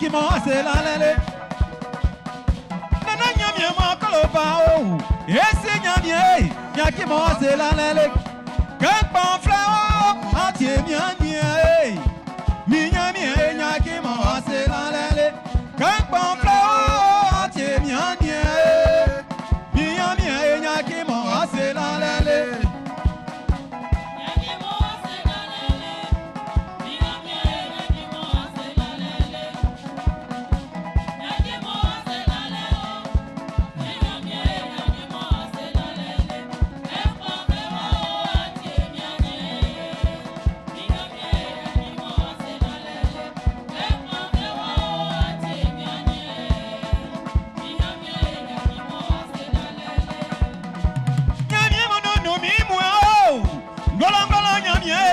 Nyakimo ase lalele. Nana nyamie mo kolo ba o. Esi nyamie nyakimo ase lalele. Kekpɔn flɛ o atie miamie. Mi nyamie nyakimo ase lalele. Kekpɔn flɛ o atie miamie. Mi nyamie nyakimo ase lalele. Nyamie mo no no mi mu o. Ngolongolo nyamie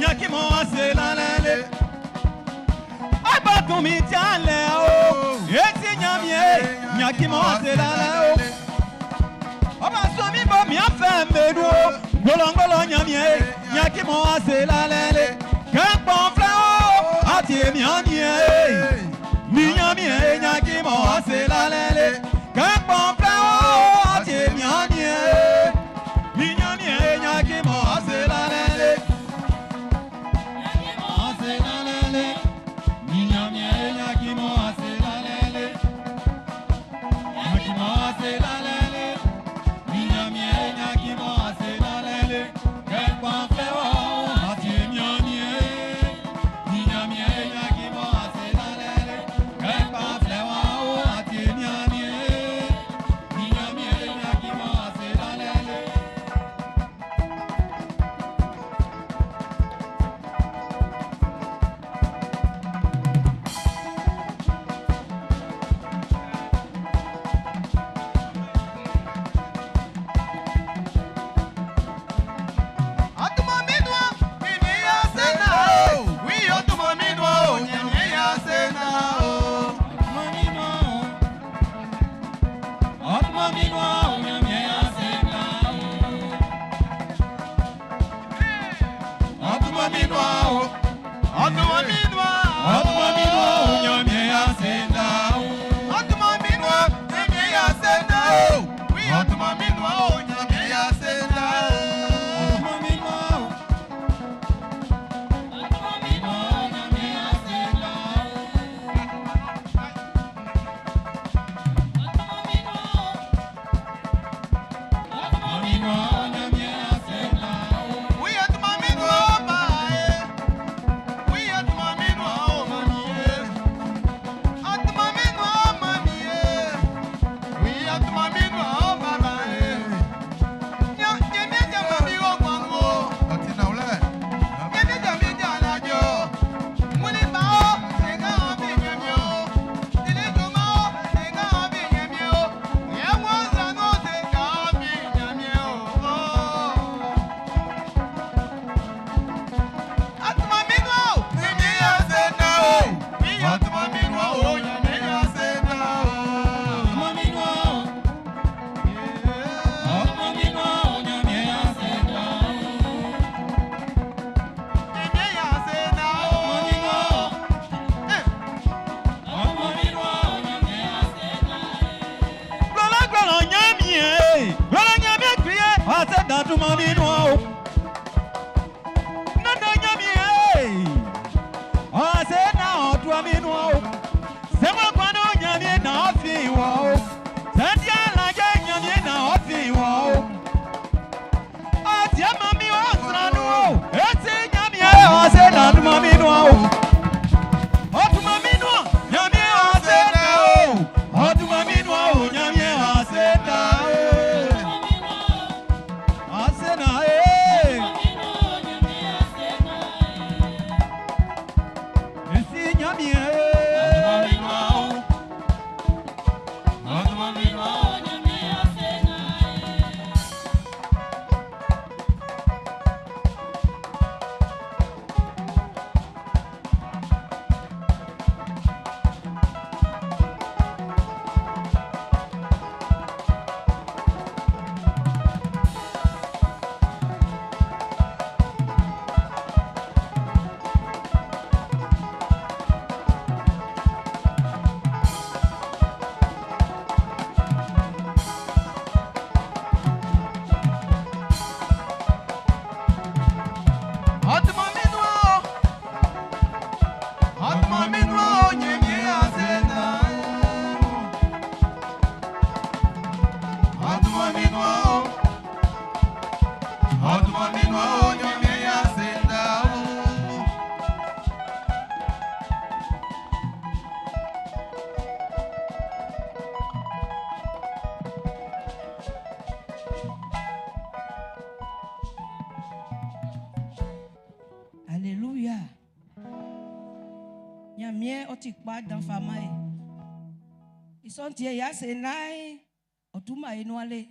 nyakimo ase lalele. Abatun mi tialẹ o. Eti nyamie nyakimo ase lalẹ o. Ọba sọ mi bọ mi afẹ mẹnu o. Ngolongolo nyamie nyakimo ase lalẹ. Kẹ́kpọ̀n filẹ o. Àti èmi àmìẹ. Mi nyamie nyakimo ase lalẹ. Kẹ́kpọ̀n filẹ o. Àti èmi àmìẹ. Mi nyamie nyakimo ase lalẹ. Ase lalẹ. Mi nyamie nyakimo ase lalẹ. Nyakimo ase lalẹ. Mi nyamie nyakimo ase lalẹ. Kẹ́kpọ̀n filẹ o. Àti èmi àmìẹ. Mi nyamie nyakimo ase lalẹ. Kẹ́kpọ̀n filẹ o. Àti èmi àmìẹ. Mi nyamie nyakimo ase lalẹ. Gbọ́lọ́gbọ́lọ́ nyamie, gbọ́lọ́ nyamie krie, ase datuma mi nua o. Nana nyamie, ase na ọtua mi nua o. Sẹ́wọ́n nyamie na ọfi wọ o. Sẹ́ndí alajẹ nyamie na ọfi wọ o. Ọtí ẹ̀ mami ọ̀sán o. Esi nyamie, ase datuma mi nua o. Ọtuma mi nua, nyamie ase na o. Ọtuma mi nua o, nyamie ase na o. Ase na e. Ɔtuma mi nua o nyamie ya senda o. Alléluia. Nyamie oti kpa dan fama e. Isɔntie ya se nai ɔtuma enuale.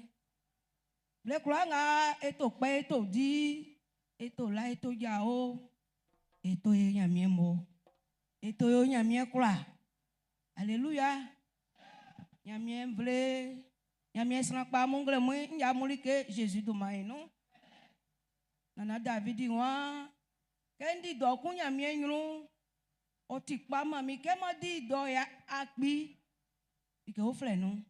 Blekura ŋa eto kpɛ eto di eto la eto dza o eto ye nyamie mo eto ye nyamie kura. Alléluia. Nyamie vle nyamie srãkpa mungle mu nya mulike Jésus do ma enu. Nana Davidi wa kendi dɔ kun nyamie nyru oti kpa ma mi ke ma di dɔ ya akpi ike wo flɛ nu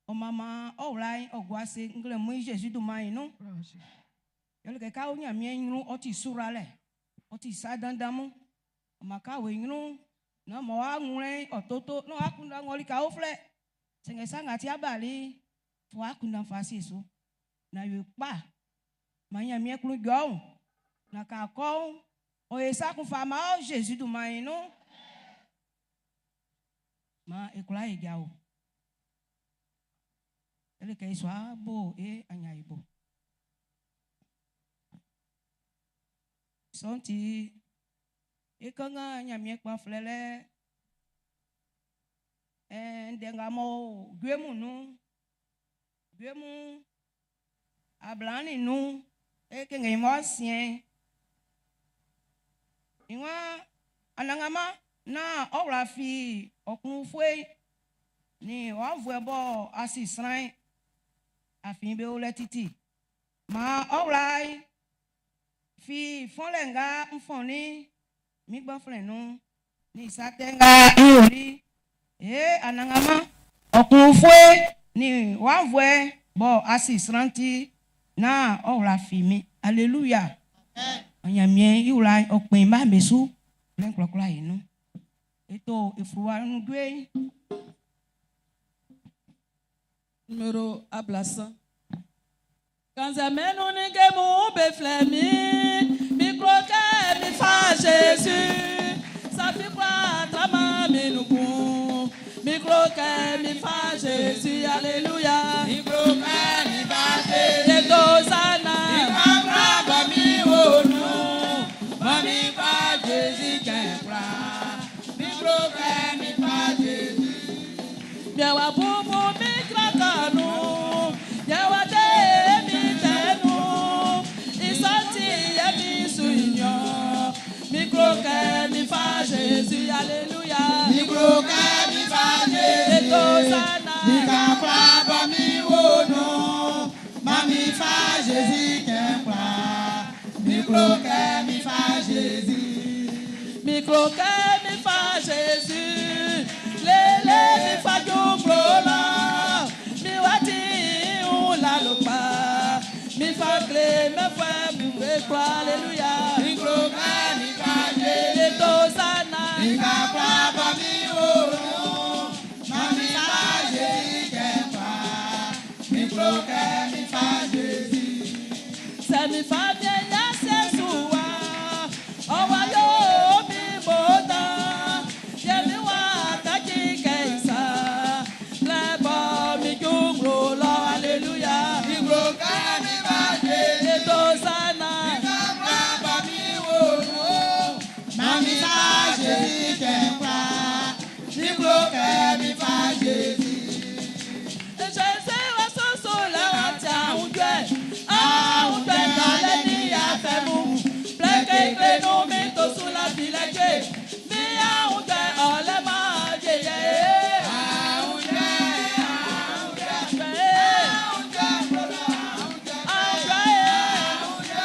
ɔmama ɔwla ɔguase ngle mu Jésus do ma enu. Yɔlɛ kɛ kawo nyamie nyru ɔti sura lɛ ɔti sa dandan mu ɔma kawo nyru na mɔ wa ŋlɛ ɔtoto na wa kunda ŋɔli kawo flɛ sɛŋɛ sanga ti abali fo akunda fa si so na yɔ kpa ma nyamie klu jɔ na ka kɔ oye sakun fa ma o Jésus do ma enu ma ekula yi dza o ele ke isɔ abo e anya yibo sɔnti ekanga nyamie kpa flɛlɛ ɛɛ ndɛngamɔ guemu nu guemu ablani nu ekenge mɔ siɛ ìwọ̀n anangama na ɔwla fi ɔkun fue ni wàá bɔ asi sran àfin bɛ wọlé títì ma ɔwla fi fɔlɛ nga nfɔni mi gbɔ flɛ nu ni satɛ nga nyori ee anangama ɔkun fue ni wàá bɔ asi sran ti na ɔwla fi mi. Alléluia. Ɔnyamie iwla ɔkpɛn ba mesu lɛnkplɔkplɔ yi nu eto efuwa nudoe. Numéro ablasan. Kanzamenu ni gemu beflemi, mi kroke mi fa Jésus, ça fait quoi trama mi nuku, mi kroke mi fa Jésus, alléluia. Mi kroke mi fa Jésus. Les Hosanna. Mi fa ba mi wonu, ba mi fa Jésus kẹfra. Mi kroke mi fa Jésus. Miawa bubu mi krakanu, miawa te mi tẹnu, isanti ye mi suinyo, mi kroke mi fa Jésus, alléluia. Mi kroke mi fa Jésus. Les Hosanna. Mi kafra ba mi wonu, ba mi fa Jésus kẹfra. Mi kroke mi fa Jésus. Mi kroke mi fa Jésus, lele mi fa junglola, mi wati un la lopa, mi fa kle me fa mi we kwa, alléluia. Mi kroke mi fa Jésus. Les Hosanna. Mi kafra ba mi wonu, ba mi fa Jésus kẹfra. Mi kroke mi fa Jésus. C'est mi fa bien ya se suwa, ọwa yóò mi bò tán, yẹmi wá taki kẹsà, lẹ́bọ̀ mi junglo lọ, alléluia. Mi kroke mi fa Jésus. Les Hosanna. Mi kafra ba mi wonu, ba mi fa Jésus kẹfra. Mi kroke mi fa Jésus. Jésus wa soso la ti àwùjọ ẹ̀, àwùjọ ẹ̀ kálẹ̀ ní àfẹ́mú. Plẹ̀kẹ̀kẹ̀ nu mi tó sùn láti lẹ́jẹ̀, mi àwùjọ ẹ̀ ọ̀lẹ́ máa jẹyẹ. Àwùjẹ, àwùjẹ, Àwùjọ ẹ̀, àwùjẹ, àwùjọ ẹ̀, àwùjẹ,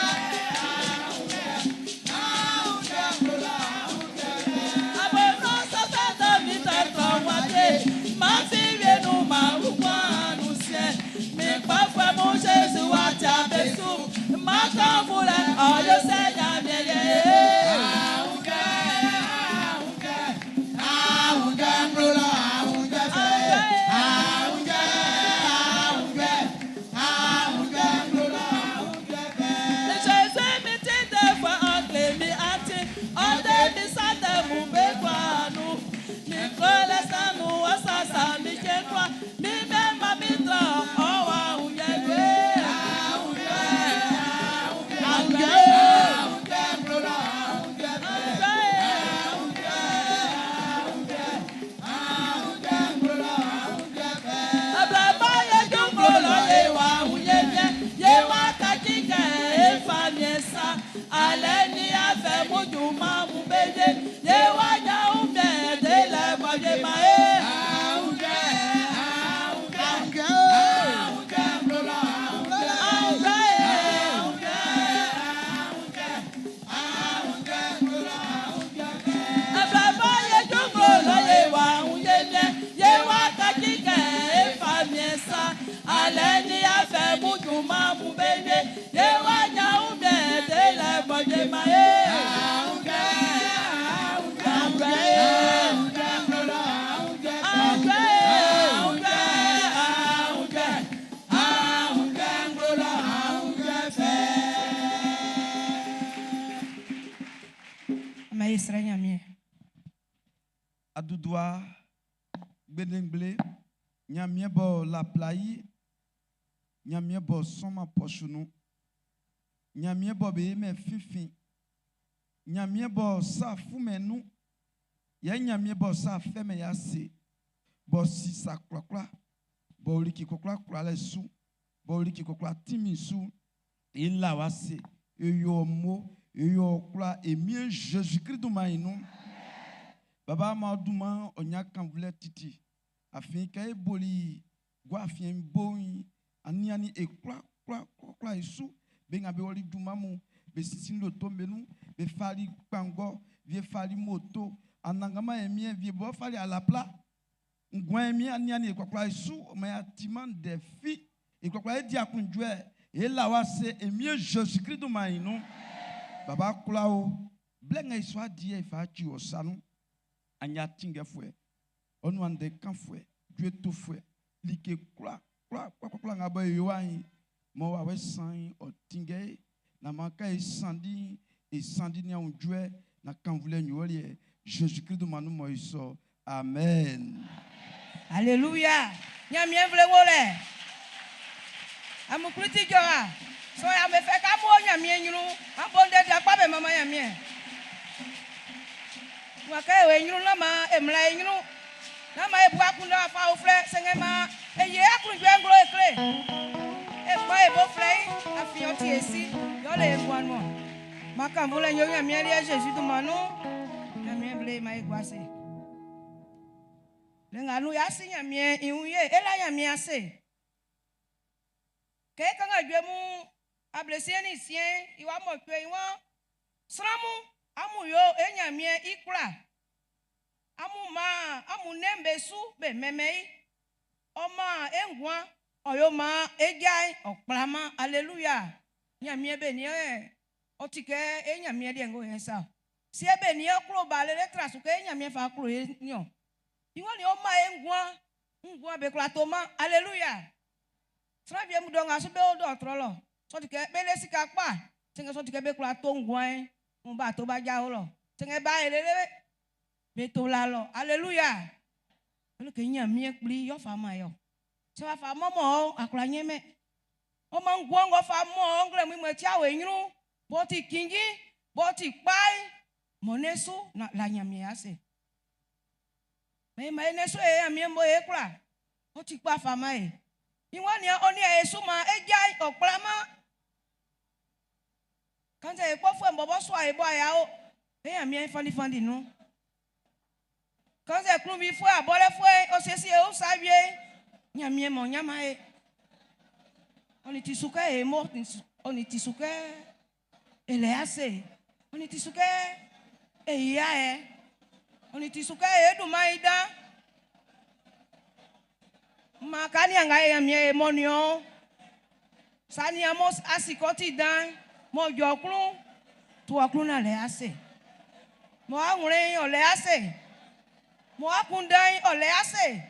Adudua gbedengble nyamie bɔ la playi nyamie bɔ sɔma pɔsunu nyamie bɔ be mɛ fifin nyamie bɔ sa fumɛnu yɛ nyamie bɔ sa fɛmɛ ya se bɔ sisa kulakula bɔ oliki kulakula lɛ su bɔ oliki kulakula timi su ela wa se eyɔ mo eyɔ kula emie Jésus Christ ma yi nu. Baba ma duma onya kanvlɛ titi afin ka e boli gua afin boyin aniani e kula kula kula esu be nga be woli duma mu be sisi lo to menu be fali kpangɔ vie fali moto anangama emie vie bo fali alapla ngwan emie aniani e kula kula esu ma ya timan de fi e kula kula e di akunjue e la wa se emie Jésus Christ ma yi nu baba kula o blenga iswa die e fa chi osanu anya tinge fue onu ande kan fue due to fue like kula kula kula kula nga ba yo ayin mo wa we san o tinge na manka e sandi e sandi ni on due na kan vule nyoli Jésus Christ manu mo iso amen. Alléluia. Nyamien vle wole amukriti joa so ya me fe ka mo nyamien nyuru abonde da pa be mama nyamien waka ewe nyuru na ma emla nyuru na ma ebu akunda afa ofle senge ma eye akunjwe nglo ekle e pa e bo fle afiyan ti esi yo le ebu anu maka mbule nyo nyamien li Jésus du manu nyamien ble ma egwase le nganu ya si nyamien iwuye ela nyamien ase ke kan adwe mu ablesie ni sien iwa mo twe iwon sramu amu yo enyamie ikura amu ma amu nembe su be memei oma engwa oyo ma ejai oplama hallelujah nyamie be ni e otike enyamie de ngo yesa si ebe ni okro ba le letra su ke enyamie fa kro enyo iwon ni oma engwa ngwa be kura to ma hallelujah srabie mu do ngasu be o do trolo so tike be le sika pa tinge so tike be kura to ngwa en mo ba to ba ja o lo tinge ba elele be to la lo hallelujah olu ke nyamie pli yo fa ma yo se wa fa momo akura nyeme o ma ngwo ngo fa mo ngle mi mo ti awe nyru bo ti kinji bo ti pai mo nesu na la nyamie ase me ma nesu e amie mo e kura o ti pa fa ma e iwon ni oni esu ma e ja opra ma kanze e po fu mbobo so e bo aya o e amie fandi fandi nu kanze kru mi fu abole fu o sesi e o sabie nyamie mo nyama e oni ti suke e mo oni ti suke ele ase oni ti suke e ya e oni ti suke e du maida makani anga e amie e monio sani amos asikoti dan mo jokrun tu okrun na le ase mo awrin o le ase mo akundan o le ase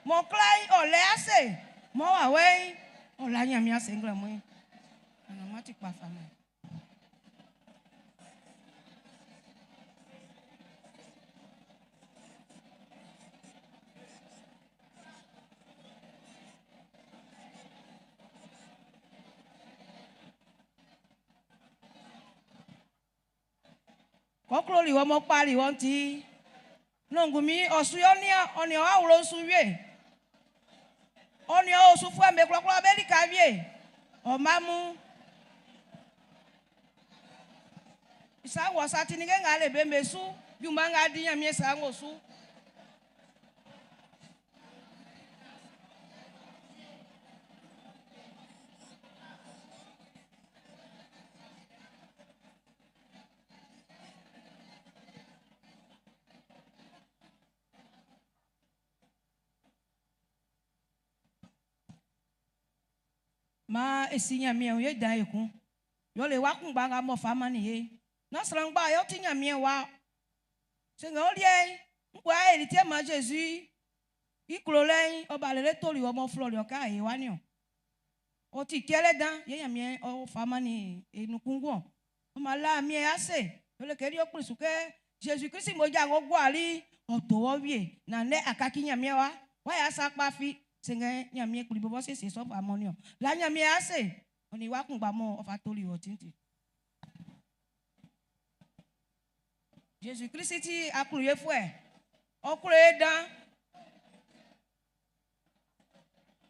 mo klai o le ase mo wa we o la yan mi ase ngle mo ana ma ti pa fa ma koklo li wo mo pa li won ti nongumi osu yo ni oni o awro su wie oni o su fu me kloklo be li ka wie o ma mu isa wo sa ti ni ke nga le be mesu bi ma nga di yan mi sa ngo su Ma esi Ɲanmiɛn ye dan ekun. Yɔ le wa kunngba nga m'ɔ fa mannin ye. Na sran ngba yɛ ɔ ti Ɲanmiɛn wa. Sɛngɛ o liɛ, nkwa héritier ma Jésus. I klolɛ'n ɔ ba lele toli wɔ m'ɔ flɔli ɔ ka ye wa ni o. Ɔ ti kɛlɛ dan ye Ɲanmiɛn ɔ fa mannin enukungun. Ɔ ma la miɛ ase. Yɔ le kɛ li ɔkpli su kɛ Jésus Christ moja ŋgɔ guali ɔ to wɔ wie. Na ne akaki Ɲanmiɛn wa. Wa ya sa kpa fi. Sɛngɛ Ɲanmiɛn kpli bɔbɔ siesie sɔ fa mɔ ni o. La Ɲanmiɛn ase. Ɔni wa kunngba mɔ ɔ fa toli wɔ tinti. Jésus Christ ti aklunyefuɛ. Ɔklo ye dan.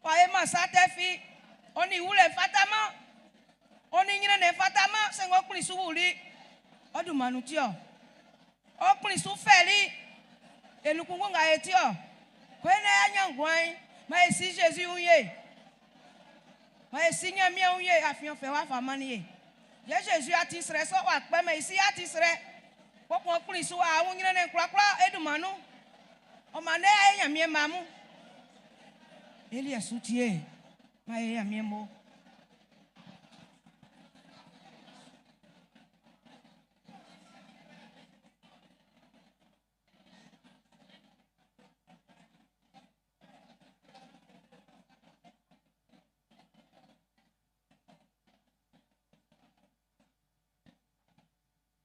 Wa ye ma sa tɛ fi. Ɔni wulɛ fatama. Ɔni nyinɛ fatama. Sɛngɛ ɔkpli su wuli. Ɔdumanu tiɔ. Ɔkpli su fɛli. Enukungun nga ye tiɔ. Koe ne anya Ma esi Jésus unye. Ma esi Ɲanmiɛn unye afiyan fɛ wa fa mani ye. Ye Jésus ati srɛ sɔ wa kpɛ mɛ isi ati srɛ. Kpɔkpɔ kpli su wa awu nyinɛ ne kurakura edumanu. Ɔma ne ye Ɲanmiɛn mamu. Eli ɛsu tie. Ma ye Ɲanmiɛn mo.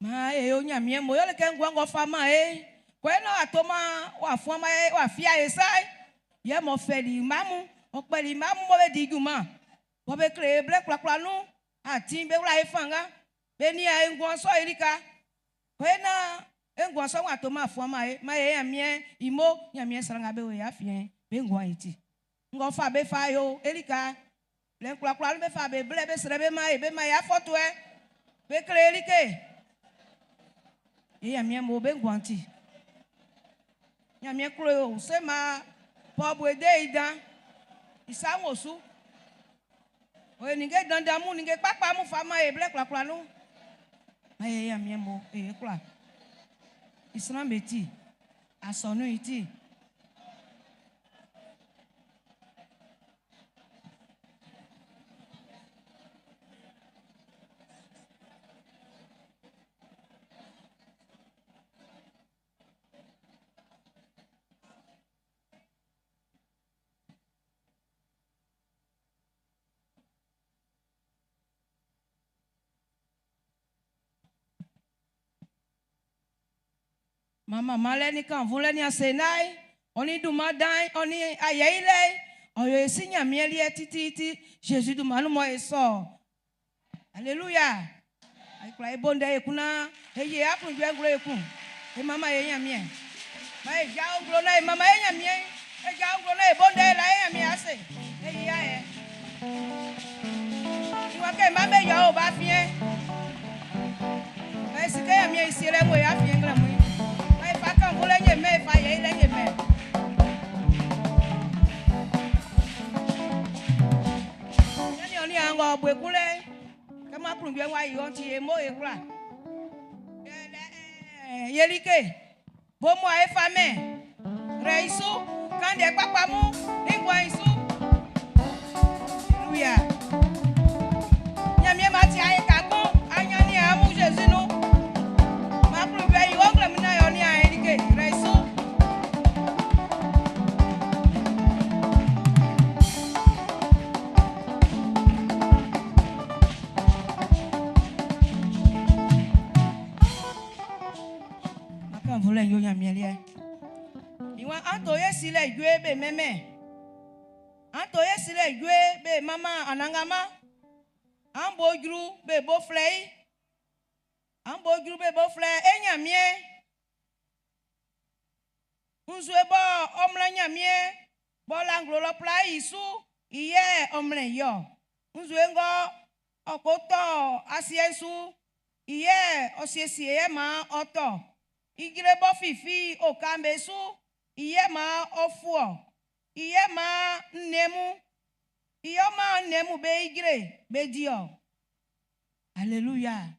Ma e yo Ɲanmiɛn mo yɔ le kɛ ŋgɔ ŋgɔ fa ma ye. Kɔe nɔ ato ma wa fún ma ye wa fia ye sa ye. Yɛ mɔ fɛli mamu ɔkpɛli mamu mɔ bɛ di juma. Mɔ bɛ kle blɛ kurakura nu ati bɛ wula ye fanga. Bɛ ni a ye ŋgɔ sɔ yiri ka. Kɔe na ŋgɔ sɔ wa to ma fún ma ye. Ma ye Ɲanmiɛn imo Ɲanmiɛn saranga bɛ wo ya fiɛ bɛ ŋgɔ yi ti. Ŋgɔ fa bɛ fa yo elika. Blɛ kurakura nu bɛ fa bɛ blɛ bɛ srɛ bɛ ma ye bɛ ma ye afɔtɔɛ. Bɛ kle elike. Ye Ɲanmiɛn mo bɛ ŋgɔ ti. Ɲanmiɛn klo yo se ma pɔbu ede yi dan. Isa ŋo su. Oye ninge dandan mu ninge kpakpa mu fa ma ye blɛ kurakura nu. Ma ye Ɲanmiɛn mo eye kura. Isran bɛ ti. Asɔnu yi ti. Mama malɛ ni kan fún lɛ ni ase náà ɔni duma dan ɔni ayɛ yi lɛ ɔyɔ esi Ɲanmiɛn liɛ títí Jésus duma nu mɔ esɔ. Alléluia. Ayikura ebonde ekuna eye akunjɔ ŋglo ekun. E mama ye Ɲanmiɛn. Ma ye dza ŋglo na ye mama ye Ɲanmiɛn. E dza ŋglo na ebonde la ye Ɲanmiɛn ase. Eye ya yɛ. Iwɔ ke ma be yɔ o ba fiɛ. Ma esi ke Ɲanmiɛn isi lɛ ŋgo ya fiɛ ŋlɛ mui. Ma ye fa kan fún lɛ nye mɛ fa yɛ lɛ nye mɛ. Yanni ɔni aŋɔ bueku lɛ. Kɛ ma kplɔ wa yi ɔtí ye mo ye kura. Yelike. Bomo aye fa mɛ. Rɛ isu. Kande kpakpa mu. Ingwa isu. Hallelujah. Ɲanmiɛn ma ti aye kakun. Anyani amu Jésus nu. Ma kplɔ yi wɔn ŋlɛ mi na yɔ ni aye like. Rɛ isu. Makan vule yo Ɲanmiɛn liɛ. Ìwọ̀n anto ye si lɛ yue be mɛmɛ. Anto ye si lɛ yue be mama anangama. An bo juru be bo filɛ yi. An bo juru be bo filɛ e Ɲanmiɛn. Nzue bɔ ɔmlɛ Ɲanmiɛn bɔ langlo lɔ pla yi su iyɛ ɔmlɛ yɔ. Nzue ŋgɔ ɔkotɔ asiɛ su iyɛ ɔsiesie yɛ ma ɔtɔ. Igire bɔ fifi okambe su iyɛ ma ɔfuɔ. Iyɛ ma nnemu. Iyɔ ma nnemu be igire be diɔ. Alléluia.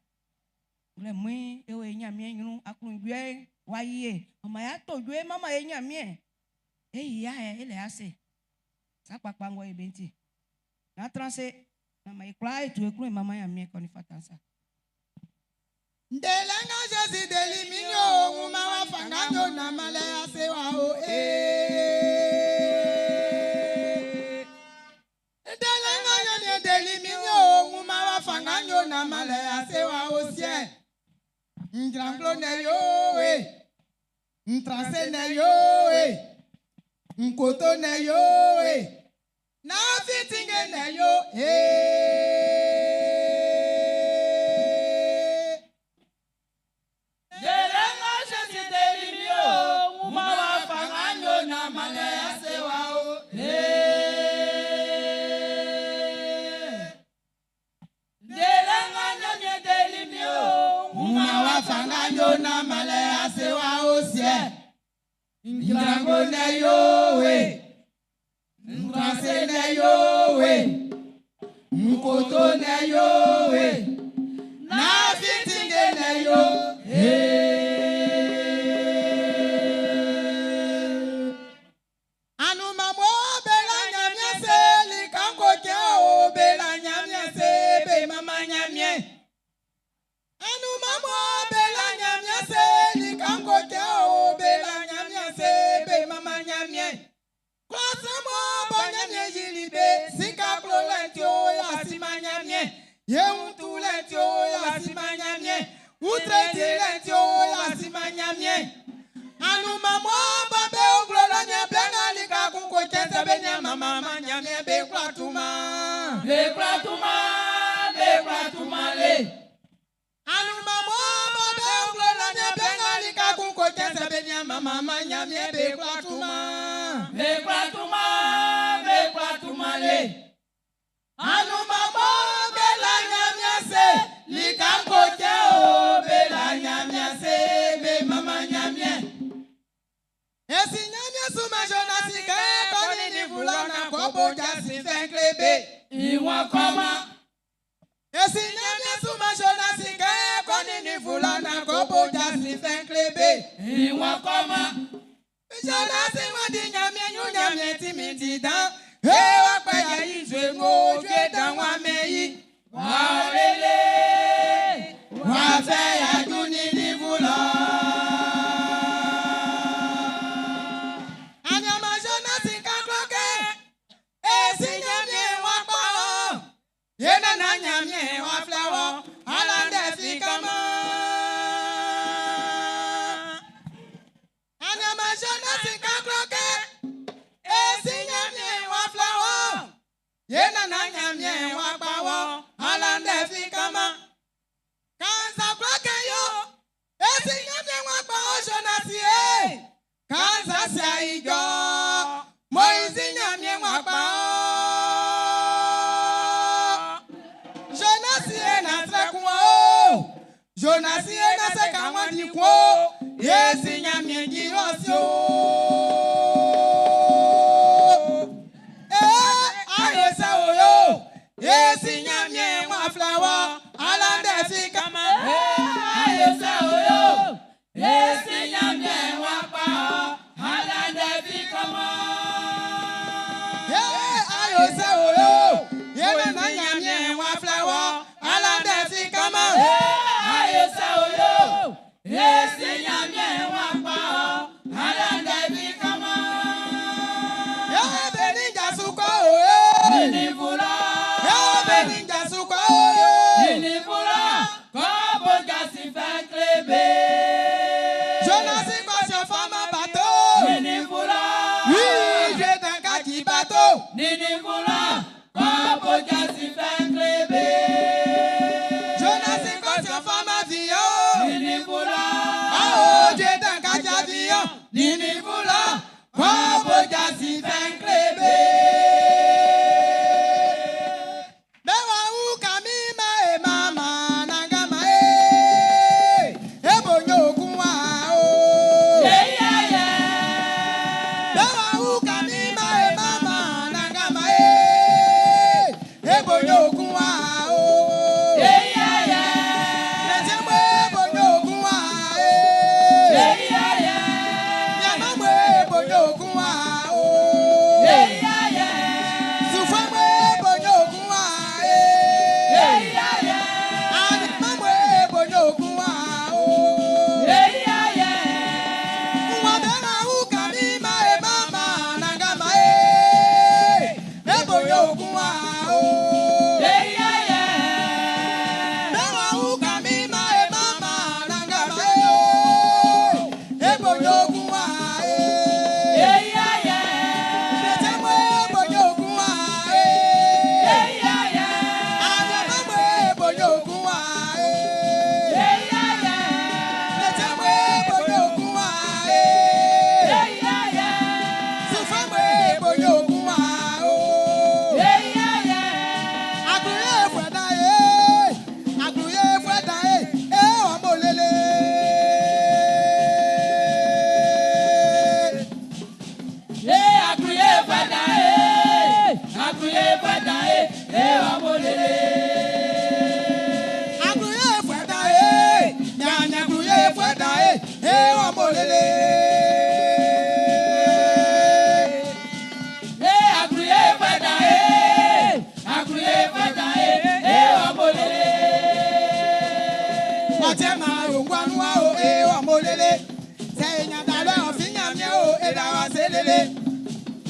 Le mui ewe Ɲanmiɛn ɲrun aklunjɔɛ wa yie. Ɔmɔ ya to dzoe mama ye Ɲanmiɛn. Eyi ya yɛ ele ase. Sakpakpa ŋgɔ ye benti. Na transe. Mama ikla etu ekru mama ya mi ko ni fatansa. Ndelenga Jésus deli minyo nguma wa fanga nyo na male asewa o eh. Ndelenga nyo deli minyo nguma wa fanga nyo na male asewa o sie. Ndranglo ne yo eh. Ntrase ne yo eh. Nkoto ne yo eh. Na fitinge ne yo eh. Ndelenga Jésus deli minyo nguma wa fanga nyo na male asewa o eh. Ndelenga nyo deli minyo Nguma wa fanga nyo na male asewa o sie. Ndrango ne yo we. Ntrase ne yo we. Nkoto ne yo we. Na fitinge ne yo. Eh. Anumamo bela nyamie se likanko ke o bela nyamie se be mama nyamie. Anumamo bela nyamie se likanko ke o bela nyamie se be mama nyamie. Kwasamo bo nyamie yilibe sika klo lenti o ya sima nyamie. Yeuntu lenti o ya sima nyamie. Utreti lenti o ya sima nyamie. Anumamo babe oglo la nye blenga lika kunko chese be nye mama ma nyamie be kwa tuma. Be kwa tuma, be kwa tuma le. Anumamo babe oglo la nye blenga lika kunko chese be nye mama ma nyamie be kwa tuma. Be kwa tuma, be kwa tuma le. Anumamo bela nyamie se lika nko che o bela nyamie se be mama nyamie. Esi nyamie suma jonasi ke koni ni fulana kobo jasi fenklebe. Ìwọ̀n kọ́má. Esi nyamie suma jonasi ke koni ni fulana kobo jasi fenklebe. Ìwọ̀n kọ́má. Jonasi wadi nyamie nyu nyamie timi ti dan. He wa pe ya yi zwe ngo jwe dan wa meyi. Wà lélẹ̀. Wa fe ya ju ni ni fula. Anyama jonasi ka kloke. Esi nyamie wa pa o. Yena na nyamie wa flawo. Alande fi kama. Anyama jonasi ka kloke. Esi nyamie wa flawo. Yena na nyamie wa pa wo. Alande fi kama. Kanza kloke yo. Esi nyamie wa pa o jonasi e. Kanza si aijo. Moizi nyamie wa pa o. Jonasi e na trekun o. Jonasi e na se ka won di kun o. Yesi nyamie ji o si o. Eh, ayo se o yo. Yesi nyamie wa flawo. Alande fi kama. Ayé sẹ́ oyo. Èsì nyàmé wà pa ọ́. Alande fi kọ́mọ́. Eh, ayo se o yo. Yena na nyamie wa flawo. Alande fi kama. Ayé sẹ́ oyo. Èsì nyàmé wà pa ọ́. Alande fi kọ́mọ́. Eh, beni jasuko o. Nini fúlọ́. Eh, beni jasuko o. Nini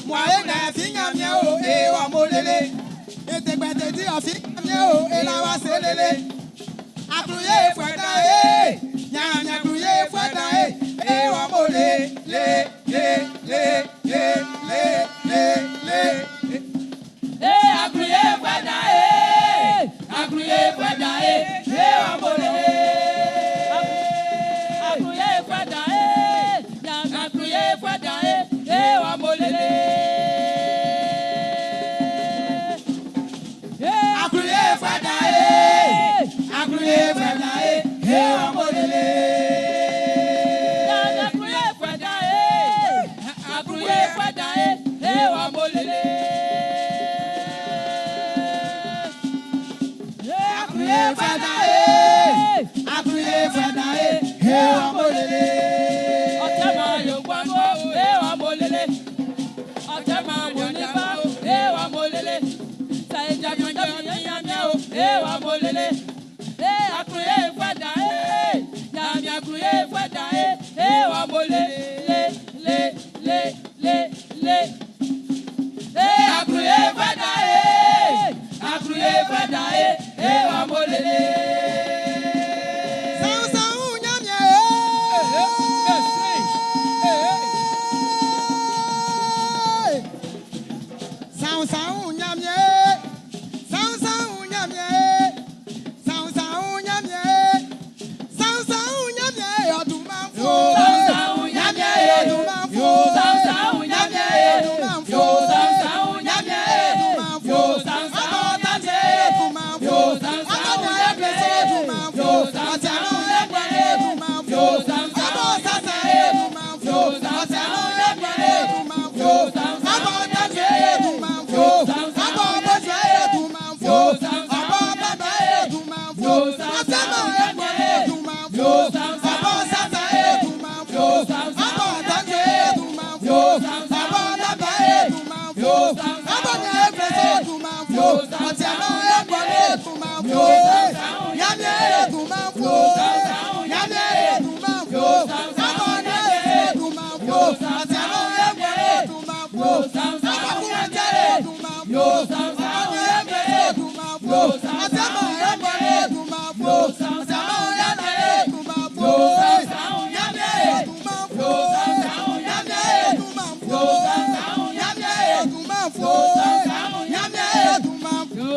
Mwae na fi nyamie o e wa molele. Etegbete di ofi nyamie o e la wa selele. Akluye fweda e. Nyamie akluye fweda e. E wa mole le le le le le le le. E akluye fweda e. Akluye fweda e. E wa molele. Akluye fweda e. Nyamie akluye fweda e. E wa molele. Akluye fweda e. Akluye fweda e. E wa molele. Akluye fweda e. Akluye fweda e. E wa molele. Akluye fweda e. Akluye fweda e. E wa molele. Ọ̀tẹ̀ máa yóò gbàgbọ́, ẹ wà mọ́lélé. Ọ̀tẹ̀ máa wò nípa, ẹ wà mọ́lélé. Ṣàìjà kọjá mi yẹn yàmíà o, ẹ wà mọ́lélé. Ẹ àkùrẹ́ fẹ́dà ẹ, yàmì àkùrẹ́ fẹ́dà ẹ, ẹ wà mọ́lélé, lé lé lé lé. Ẹ àkùrẹ́ fẹ́dà ẹ, àkùrẹ́ fẹ́dà ẹ, ẹ wà mọ́lélé. Sansan nyamie e. Sansan nyamie. Sansan nyamie. Sansan nyamie. Sansan nyamie ọdún máa ń fò. Sansan nyamie. Ọdún máa ń fò. Sansan nyamie. Ọdún máa ń fò. Sansan nyamie. Ọdún máa ń fò. Sansan Ọmọ nyamie. ọdún máa ń fò. Sansan Ọmọ nyamie. ọdún máa ń fò. Sansan Ọtí nyamie. ọdún máa ń fò. Sansan Ọmọ sasa ọdún máa ń fò. Ọtí ọdún máa ń fò. Ọmọ tàbí ọdún máa ń fò. Ọmọ bọ́sù ọdún máa ń fò. Ọmọ bàbá ọdún máa ń fò. Ọtí ọdún máa ń fò. Ọmọ sasa ọdún máa ń fò. Ọmọ tàbí ọdún máa ń fò. Ọmọ bàbá ọdún máa ń fò. Ọmọ ọdún máa ń fò. Ọtí ọdún máa ń fò. Nyamie ọdún máa ń fò. Nyamie ọdún máa ń fò. Ọmọ ọdún máa ń fò. Ọtí ọdún máa ń fò. Ọmọ ọdún máa ń fò. Ọmọ ọdún máa ń fò. Ọtí ọdún máa ń fò. Ọtí ọdún máa ń fò. Nyamie ọdún máa ń fò. Nyamie ọdún máa ń fò. Nyamie ọdún máa ń fò. Nyamie ọdún máa ń fò.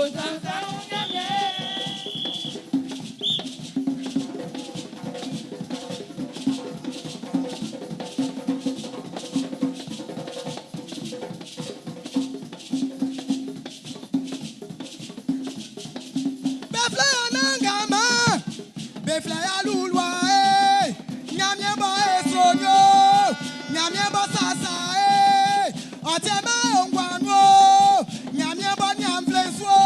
Befle anangama, befle alulwa e, nyamie bo esonyo, nyamie bo sasa e, ọtí ma ongwanu o, nyamie bo nyamfle so,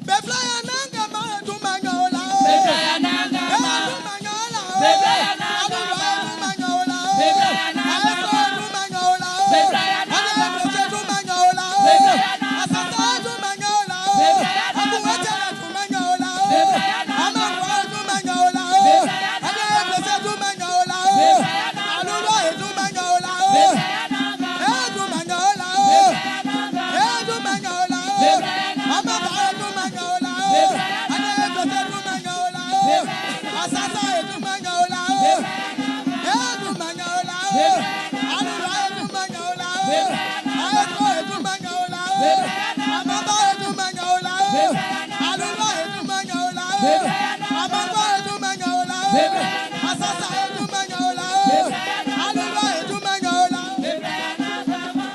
befle anangama edumanyola o. Befle anangama. Edumanyola o. Befle anangama. Alulwa edumanyola o. Befle anangama. Ayeso edumanyola o. Befle anangama. Ọdẹ edumanyola o. Befle anangama. Asasa edumanyola o. Befle anangama. Akuwetele edumanyola o. Befle anangama. Amagwa edumanyola o. Befle anangama. Ọdẹ edumanyola o. Befle anangama. Alulwa edumanyola o. Befle anangama. Edumanyola o. Befle anangama. Edumanyola o. Befle anangama. Amagwa edumanyola o. Befle Ọdẹ anangama. edumanyola o. Befle anangama. Asasa edumanyola o. Befle anangama. Edumanyola o. Befle anangama. Alulwa edumanyola o. Befle anangama. Ayeso edumanyola o. Befle anangama. Amagwa edumanyola o. Befle anangama. Alulwa edumanyola o. Befle anangama. Amagwa edumanyola o. Befle anangama. Asasa edumanyola o. Befle anangama. Alulwa edumanyola o. Befle anangama.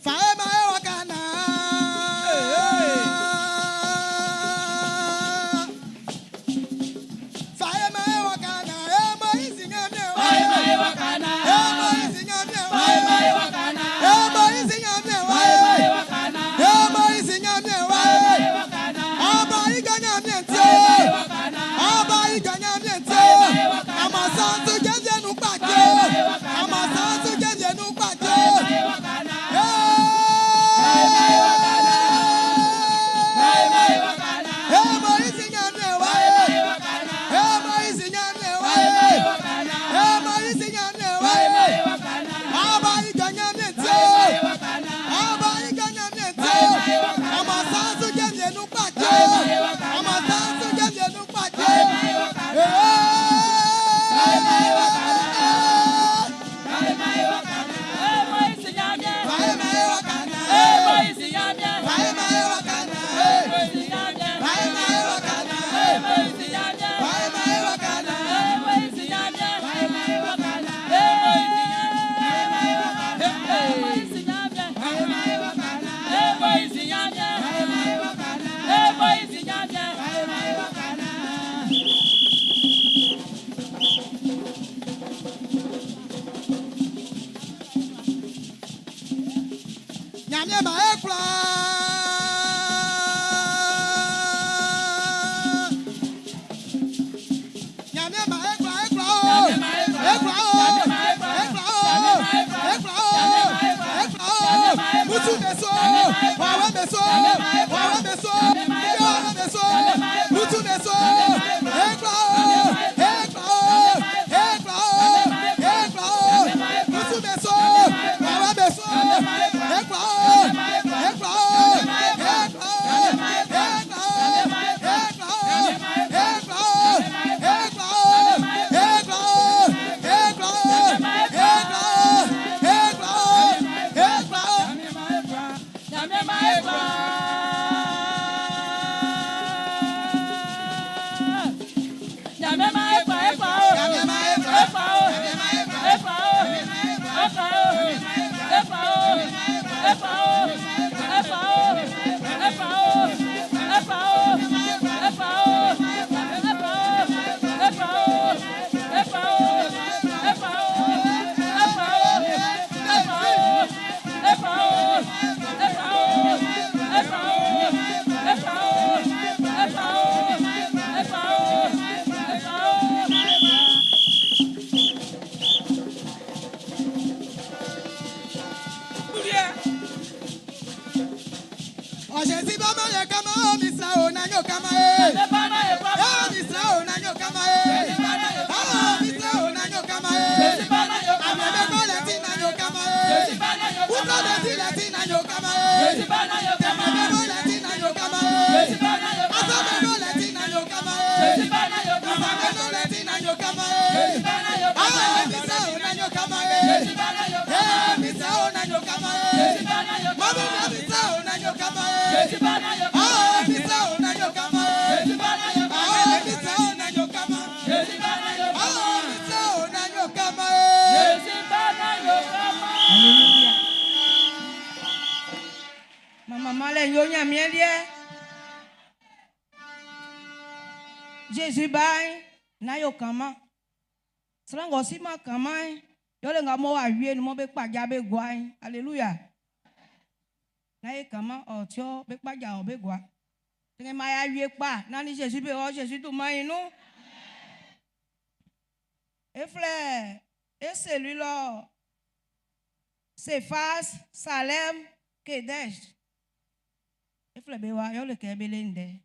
Faema ewakana. Faema ewakana. Emo izinyamye. Faema ewakana. Emo izinyamye. Faema ewakana. Ɲanmiɛn maan e kwla. Ɲanmiɛn maan e kwla, e kwla o. E kwla o. E kwla o. E kwla o. E kwla o. Musu be so. Wawe be so. Wawe be so. Wawe be so. Musu be so. E kwla o. E kwla o. E kwla o. E kwla o. Musu be so. Wawe be so. E kwla o. E kwla o. E kwla o. E kwla o. E kwla o. E kwla o. E kwla o. E kwla o. E kwla o. E kwla o. E kwla o. E kwla o. Ọ̀sẹ̀ tí bá máa yẹ ká máa mi sá o náà yóò ká máa yé. Mi sá o náà yóò ká máa yé. Mi sá o náà yóò ká máa yé. Àmì ẹ̀mẹ́ kọ́ lẹ́tí náà yóò ká máa yé. Wúkọ́ lẹ́tí lẹ́tí náà yóò ká máa yé. Tẹ̀mẹ̀ kọ́ lẹ́tí náà yóò ká máa yé. Asọ́mẹ́ kọ́ lẹ́tí náà yóò ká máa yé. Àfàmẹ́ kọ́ lẹ́tí náà yóò ká máa yé. Mi sá o náà yóò ká máa yé. Mi sá o náà yóò ká máa yé. Mọ́mú mi sá o náà yóò ká máa yé. Mi sá o náà yóò ká máa yé. Mi sá o náà yóò ká máa yé. Mi sá o náà yóò ká máa yé. Alléluia. Ma maman lè yo Ɲanmiɛn liɛ. Jésus bá na yo kama. Sran ng'ɔ siman kama'n, yɛle nga mɔ w'a wie nun mɔ be kpaja be gua'n. Alléluia. Na ye kama ɔ tiɔ be kpaja ɔ be gua. Tɛngɛ ma ya wie kpa na ni Jésus be ɔ Jésus dunman i nun. E flɛ e celui lɔ Cephas, Salem, Kedesh. E flɛ be wa yɛle kɛ be le ndɛ.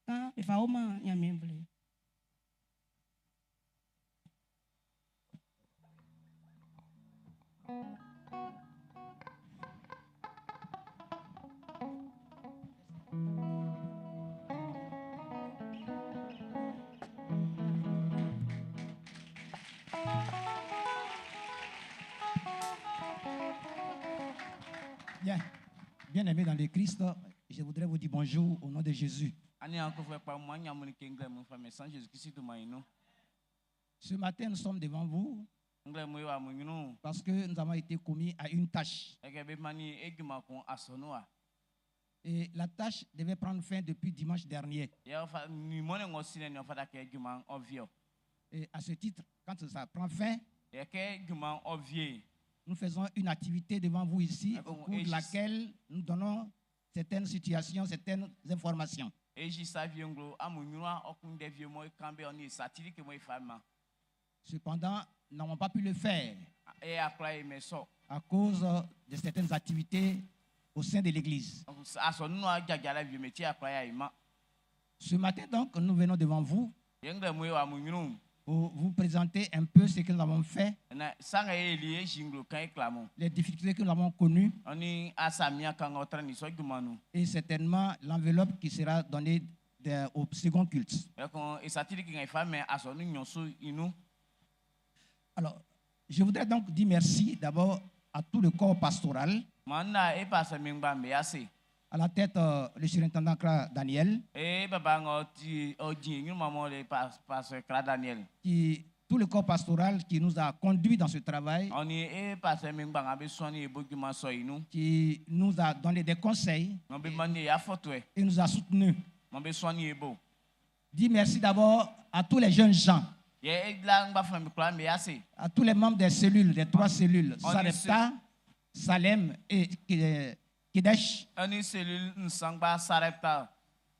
Kan be fa wo man Ɲanmiɛn nvle. Bien. Bien-aimés dans le Christ, je voudrais vous dire bonjour au nom de Jésus. Ce matin, nous sommes devant vous parce que nous avons été commis à une tâche. Et la tâche devait prendre fin depuis dimanche dernier. Et à ce titre, quand ça prend fin, nous faisons une activité devant vous ici, au cours de laquelle nous donnons certaines situations, certaines informations. Cependant, nous n'avons pas pu le faire à cause de certaines activités au sein de l'église. Ce matin, donc, nous venons devant vous pour vous présenter un peu ce que nous avons fait, les difficultés que nous avons connues et certainement l'enveloppe qui sera donnée au second culte. Alors, je voudrais donc dire merci d'abord à tout le corps pastoral, à la tête le surintendant Kra Daniel, qui, tout le corps pastoral qui nous a conduits dans ce travail, qui nous a donné des conseils et nous a soutenus. Dis merci d'abord à tous les jeunes gens, à tous les membres des cellules, des trois cellules, Sarepta, Salem et Kedesh. Ɔni cellule nsangba Sarepta,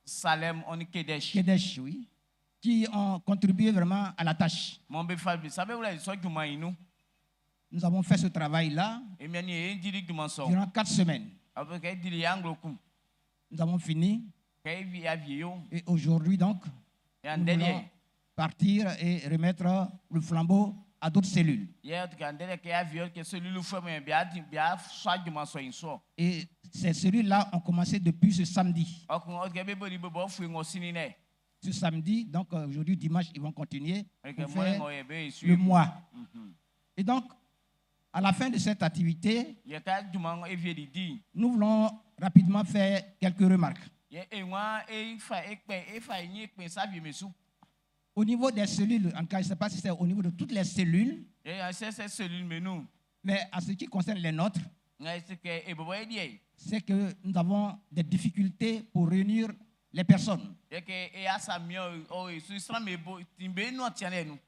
Salem ɔni Kedesh. Kedesh, oui, qui ont contribué vraiment à la tâche. Mɔ be fa bi sabe wula sɔ juma yi nu. Nous avons fait ce travail-là Emi ni ye dili juma sɔ. durant 4 semaines. A bɛ kɛ dili anglo kun. Nous avons fini Kɛ evi ya vie yo. et aujourd'hui, donc, Ya nous ndɛliɛ. voulons partir et remettre le flambeau à d'autres cellules. Yɛ kɛ ndɛliɛ kɛ ya vie kɛ cellule fɛ mɛ bia di bia sɔ juma sɔ yin sɔ. Et ces cellules-là ont commencé depuis ce samedi. Ɔkun ɔkɛ bɛ bɔ bɛ bɔ fue ŋɔ sini nɛ. Ce samedi, donc aujourd'hui, dimanche, ils vont continuer Kɛ pour mɔ faire ŋɔ yɛ bɛ le mois. Et donc, à la fin de cette activité, Yɛ ka juma ŋɔ evie di di. nous voulons rapidement faire quelques remarques. Yɛ ewa efa ekpɛ efa yi ekpɛ savi me su. Au niveau des cellules, en tout cas, je ne sais pas si c'est au niveau de toutes les cellules, Yɛ sɛ sɛ cellule me nu. mais à ce qui concerne les nôtres, Ŋa esi kɛ ebɔbɔ ye diɛ. c'est que nous avons des difficultés pour réunir les personnes. Yɛ kɛ eya sa miɔ ɔ esu sran me bo timbe nɔ tia lɛ nu.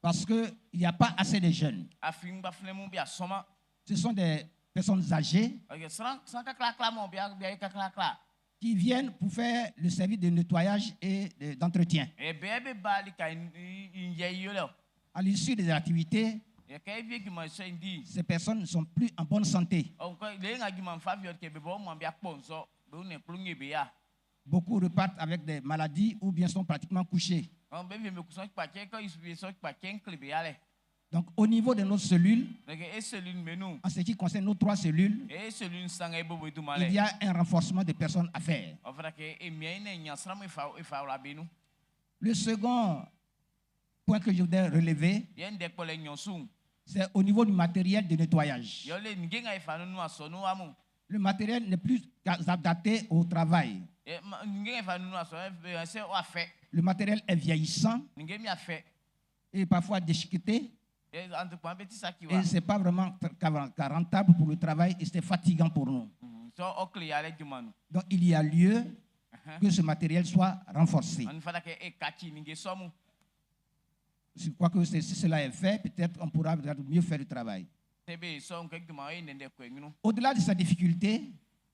Parce qu'il n'y a pas assez de jeunes. Afi ŋgba filɛ mu bia sɔma. Ce sont des personnes âgées Ɔkɛ sran sran kakla mɔ bia bia kakla. qui viennent pour faire le service de nettoyage et d'entretien. Ebe be ba li ka yɛ yi lɛ. À l'issue des activités, Yɛ kɛ evie juma sɔ yin di. ces personnes ne sont plus en bonne santé. Ɔnkɔ le ŋa juma fa vi kɛ bɛ bɔ mɔ bia kpɔ nsɔ bɛ ne kplo ŋe be ya. Beaucoup repartent avec des maladies ou bien sont pratiquement couchés. Ɔn bɛ vie me kusɔn kpatsɛ kɔ isu sɔ kpatsɛ ŋkle be ya lɛ. Donc, au niveau de nos cellules, Leke e cellule me nu. en ce qui concerne nos trois cellules, E cellule sang e bobo duma il lɛ. y a un renforcement de personnes à faire. Ɔfana kɛ emia ne nya sran efa efa wla be nu. Le second point que je voudrais relever, Yɛ ŋdɛ kpɔ le nyɔsu. c'est au niveau du matériel de nettoyage. Yɔ le nge ŋa efa nunu asɔ nu amu. Le matériel n'est plus adapté au travail. Yɛ ma nge ŋa efa nunu asɔ ɛ sɛ wa fɛ. Le matériel est vieillissant Nge mi afɛ. et parfois déchiqueté. Yɛ antukpa bɛ ti sa ki wa. Et ce n'est pas vraiment rentable pour le travail et c'est fatigant pour nous. Sɔ ɔkle ya lɛ juma nu. Donc il y a lieu que ce matériel soit renforcé. Ɔni fana kɛ e katsi nge sɔmu. Je crois que si cela est fait, peut-être on pourra peut-être mieux faire le travail. Tebe sɔ ŋkɛ juma ye nɛnɛ kɔɛ ŋunu. Au-delà de sa difficulté,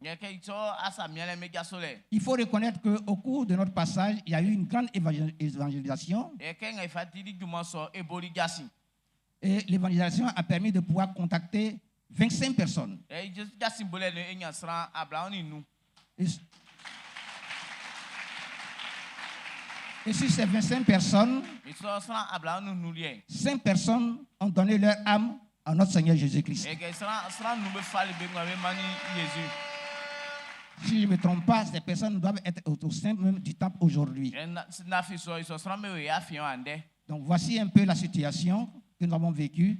Yɛ kɛ sɔ asa mia lɛ me so lɛ. il faut reconnaître qu'au cours de notre passage, il y a eu une grande évangélisation. Yɛ kɛ ŋa efa ti di juma sɔ eboli jasi. Et l'évangélisation a permis de pouvoir contacter 25 personnes. Yɛ jasi bolɛ ne enya sran abla ni nu. Et sur ces 25 personnes, Sɔ sran abla ni nu liɛ. 5 personnes ont donné leur âme à notre Seigneur Jésus-Christ. Yɛ kɛ sran sran nu be fali be ŋua be mani Yesu. Si je ne me trompe pas, ces personnes doivent être au sein même du temple aujourd'hui. Yɛ na nafi sɔ sɔ sran me ya fi ande. Donc voici un peu la situation que nous avons vécue.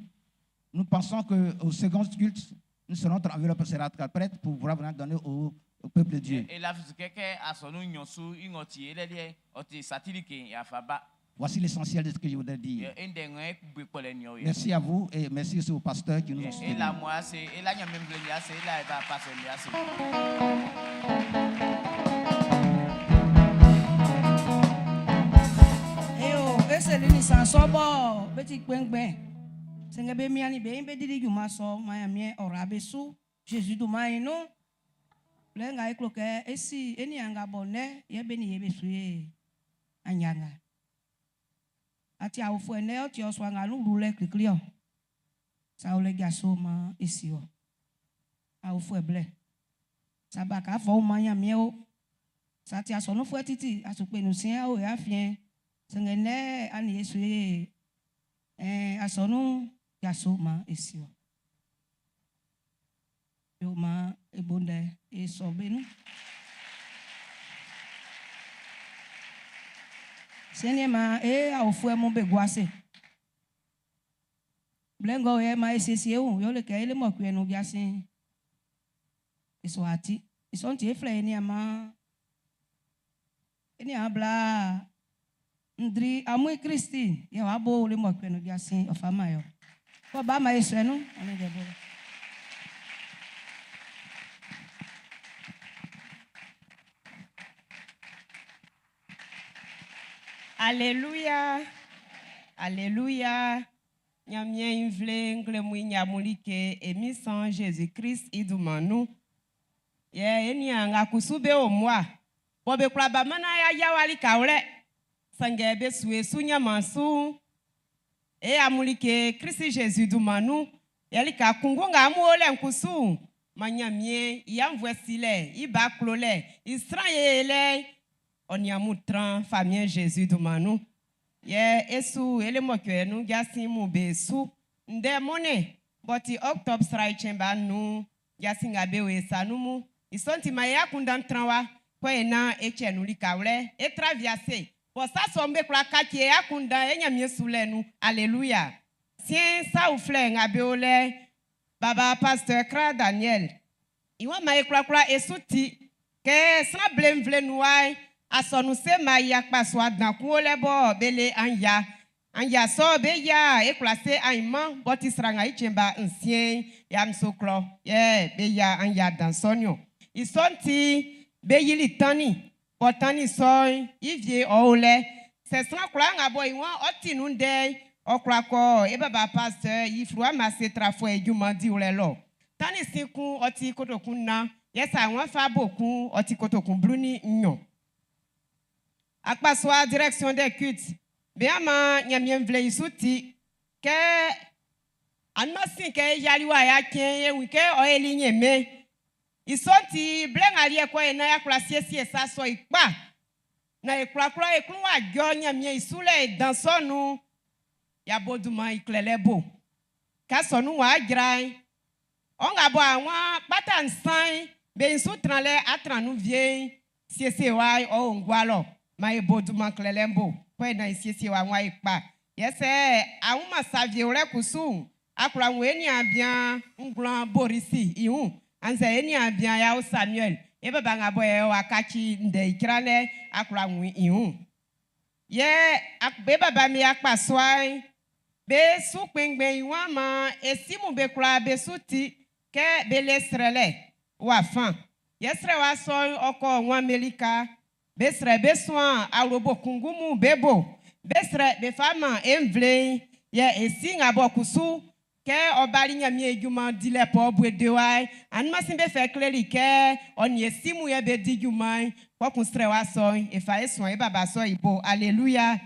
Nous pensons qu'au second culte, nous serons, notre enveloppe sera prête pour pouvoir vraiment donner au peuple de Dieu. E la fi kɛkɛ asɔnu nyɔsu iŋɔti ye lɛ liɛ ɔti satirike yafa ba. Voici l'essentiel de ce que je voudrais dire. Yɛ ende ŋɛ gbe kpɔlɛ niɔ ye. Merci à vous et merci aussi aux pasteurs qui nous ont soutenus. Ela mo ase ela nyame mi ase ela eba pasɛ mi ase. Eyo, eseli ni san sɔbɔ be ti kpɛngbɛn. Sɛngɛ be miani be yin be didi juma sɔ ma ya miɛ ɔra be su. Jésus du ma yin nu. Le nga eklo kɛ esi eni anga bɔ nɛ yɛ be ni ye be su ye anyanga. Ati awofo ɛnɛ ɔti ɔsɔ anga nu wlu lɛ klikli ɔ. Sawo lɛ dza ma esi ɔ. Awofo ɛblɛ. Saba ka fɔ wo ma nya miɛ wo. Sati asɔnufo titi asukpe nusia wo ya fiɛ. Sɛngɛ nɛ ani Yesu ye ɛɛ asɔnu dza ma esi ɔ. Yo ma ebonde esɔ benu. Sɛnɛ ma e awofo ɛmu be guase. Blɛngɔ yɛ ma esiesie wo yɔ le kɛ ele mɔ kuyɛ nu biasi. Esɔ ati. Esɔ ŋuti eflɛ eni ama. Eni abla ndri amui Kristi yɛ wa bo le mɔ kuyɛ nu biasi ɔfa ma yɔ. Kɔ ba ma esɔ nu ɔne de bo. Alléluia. Alléluia. Ɲanmiɛn nvle nglɛmun i ɲamulike e mi san Jésus-Christ i dunman nun. Yɛ e niaan nga kusu be o mmua, bɔ be kwla ba-man nan y'a yia wa likawlɛ, sanngɛ be su e su nyanman su'n, e amun like Krist Jésus dunman nun. Yɛ lika kunngun nga amun o lɛ'n kusu'n, man Nyanmiɛn i aunnvuɛ silɛ, i ba klolɛ, i sran ye yelɛ'n, ɔ nin amun tran Famiɛn Jésus dunman nun. Yɛ e su e le mɔcuɛ nun jasin mun be su. Ndɛ mɔnnɛn b'ɔ ti octobre sran i cɛn ba nun'n, jasin nga be o e sa nun mun. I sɔ'n ti man e akunndan tran wa, kɔ e nan e cɛ nun likawlɛ, e tra viase. Bɔ sa sɔ'm be kwla kaci e akunndan e Nyanmiɛn sulɛ nun. Alléluia. Siɛn sa uflɛ nga be o lɛ, Baba Pasteur Kra Daniel. I waan man e kwlakwla e su ti kɛ sran ble nvle nun wa'n, asɔnun se ma i akpasua dan kun o lɛ bɔ be le anya. Anya sɔ be ya e kwla se ainman b'ɔ ti sran nga i cɛn ba nsiɛn'n, Yamoussoukro, yɛ be ya anya dan sɔ niɔn. I sɔ'n ti, be yili tannin, bɔ tannin sɔ'n i vie ɔ o lɛ. Sɛ sran kwlaa nga bɔ i waan ɔ ti nun ndɛ'n, ɔ kwla kɔ e baba pasteur i fluwa mase trafuɛ i junman diwlɛ lɔ. Tannin sin kun ɔ ti kotokun 4, yɛ sa wan fa bo kun ɔ ti kotokun 12. Akpasua direction des cultes, be ama Nyanmiɛn nvle i su ti kɛ anuma sin kɛ e yali wa ya kɛn e wun kɛ ɔ eli nyɛmɛn. I sɔ'n ti blɛ nga liɛ kɔ e nan ya kwla siesie sa sɔ i kpa. Na e kwlakwla e klun wa jɔ Nyanmiɛn i sulɛ e dan sɔ nun, ya bo dunman i klɛlɛ bo. Ka sɔ nun wa jra'n, ɔ nga bɔ awan kpata nsan'n, be nsu tranlɛ atran nun wie'n, siesie wa ɔ o ngua lɔ, ma e bo dunman klɛlɛ'n bo, kɔ e nan e siesie wa wa e kpa. Yɛ sɛ awun ma sa vie wlɛ kusu'n, akwa wun e nian bian ngwlan Borisi i wun, annzɛ e nian bian Yao Samuel, e baba nga bɔ e wa kaci ndɛ i kranlɛ, akwa wun i wun. Yɛ be baba mi akpasua'n, be su kpɛngbɛn i wan ma e si mun be kwlaa be su ti kɛ be le srɛlɛ wa fan. Yɛ srɛ wa sɔ'n ɔ kɔ wan Melika, be srɛ be suan awlobo kunngun mun be bo, be srɛ be fa man e nvle'n, yɛ e si nga bɔ kusu kɛ ɔ bali Nyanmiɛn i junman dilɛ pɔ bue de wa, anuma sin be fɛ kleli kɛ ɔ nin e si mun yɛ be di junman'n, kpɔkun srɛ wa sɔ'n, e fa e suan e baba sɔ i bo. Alléluia.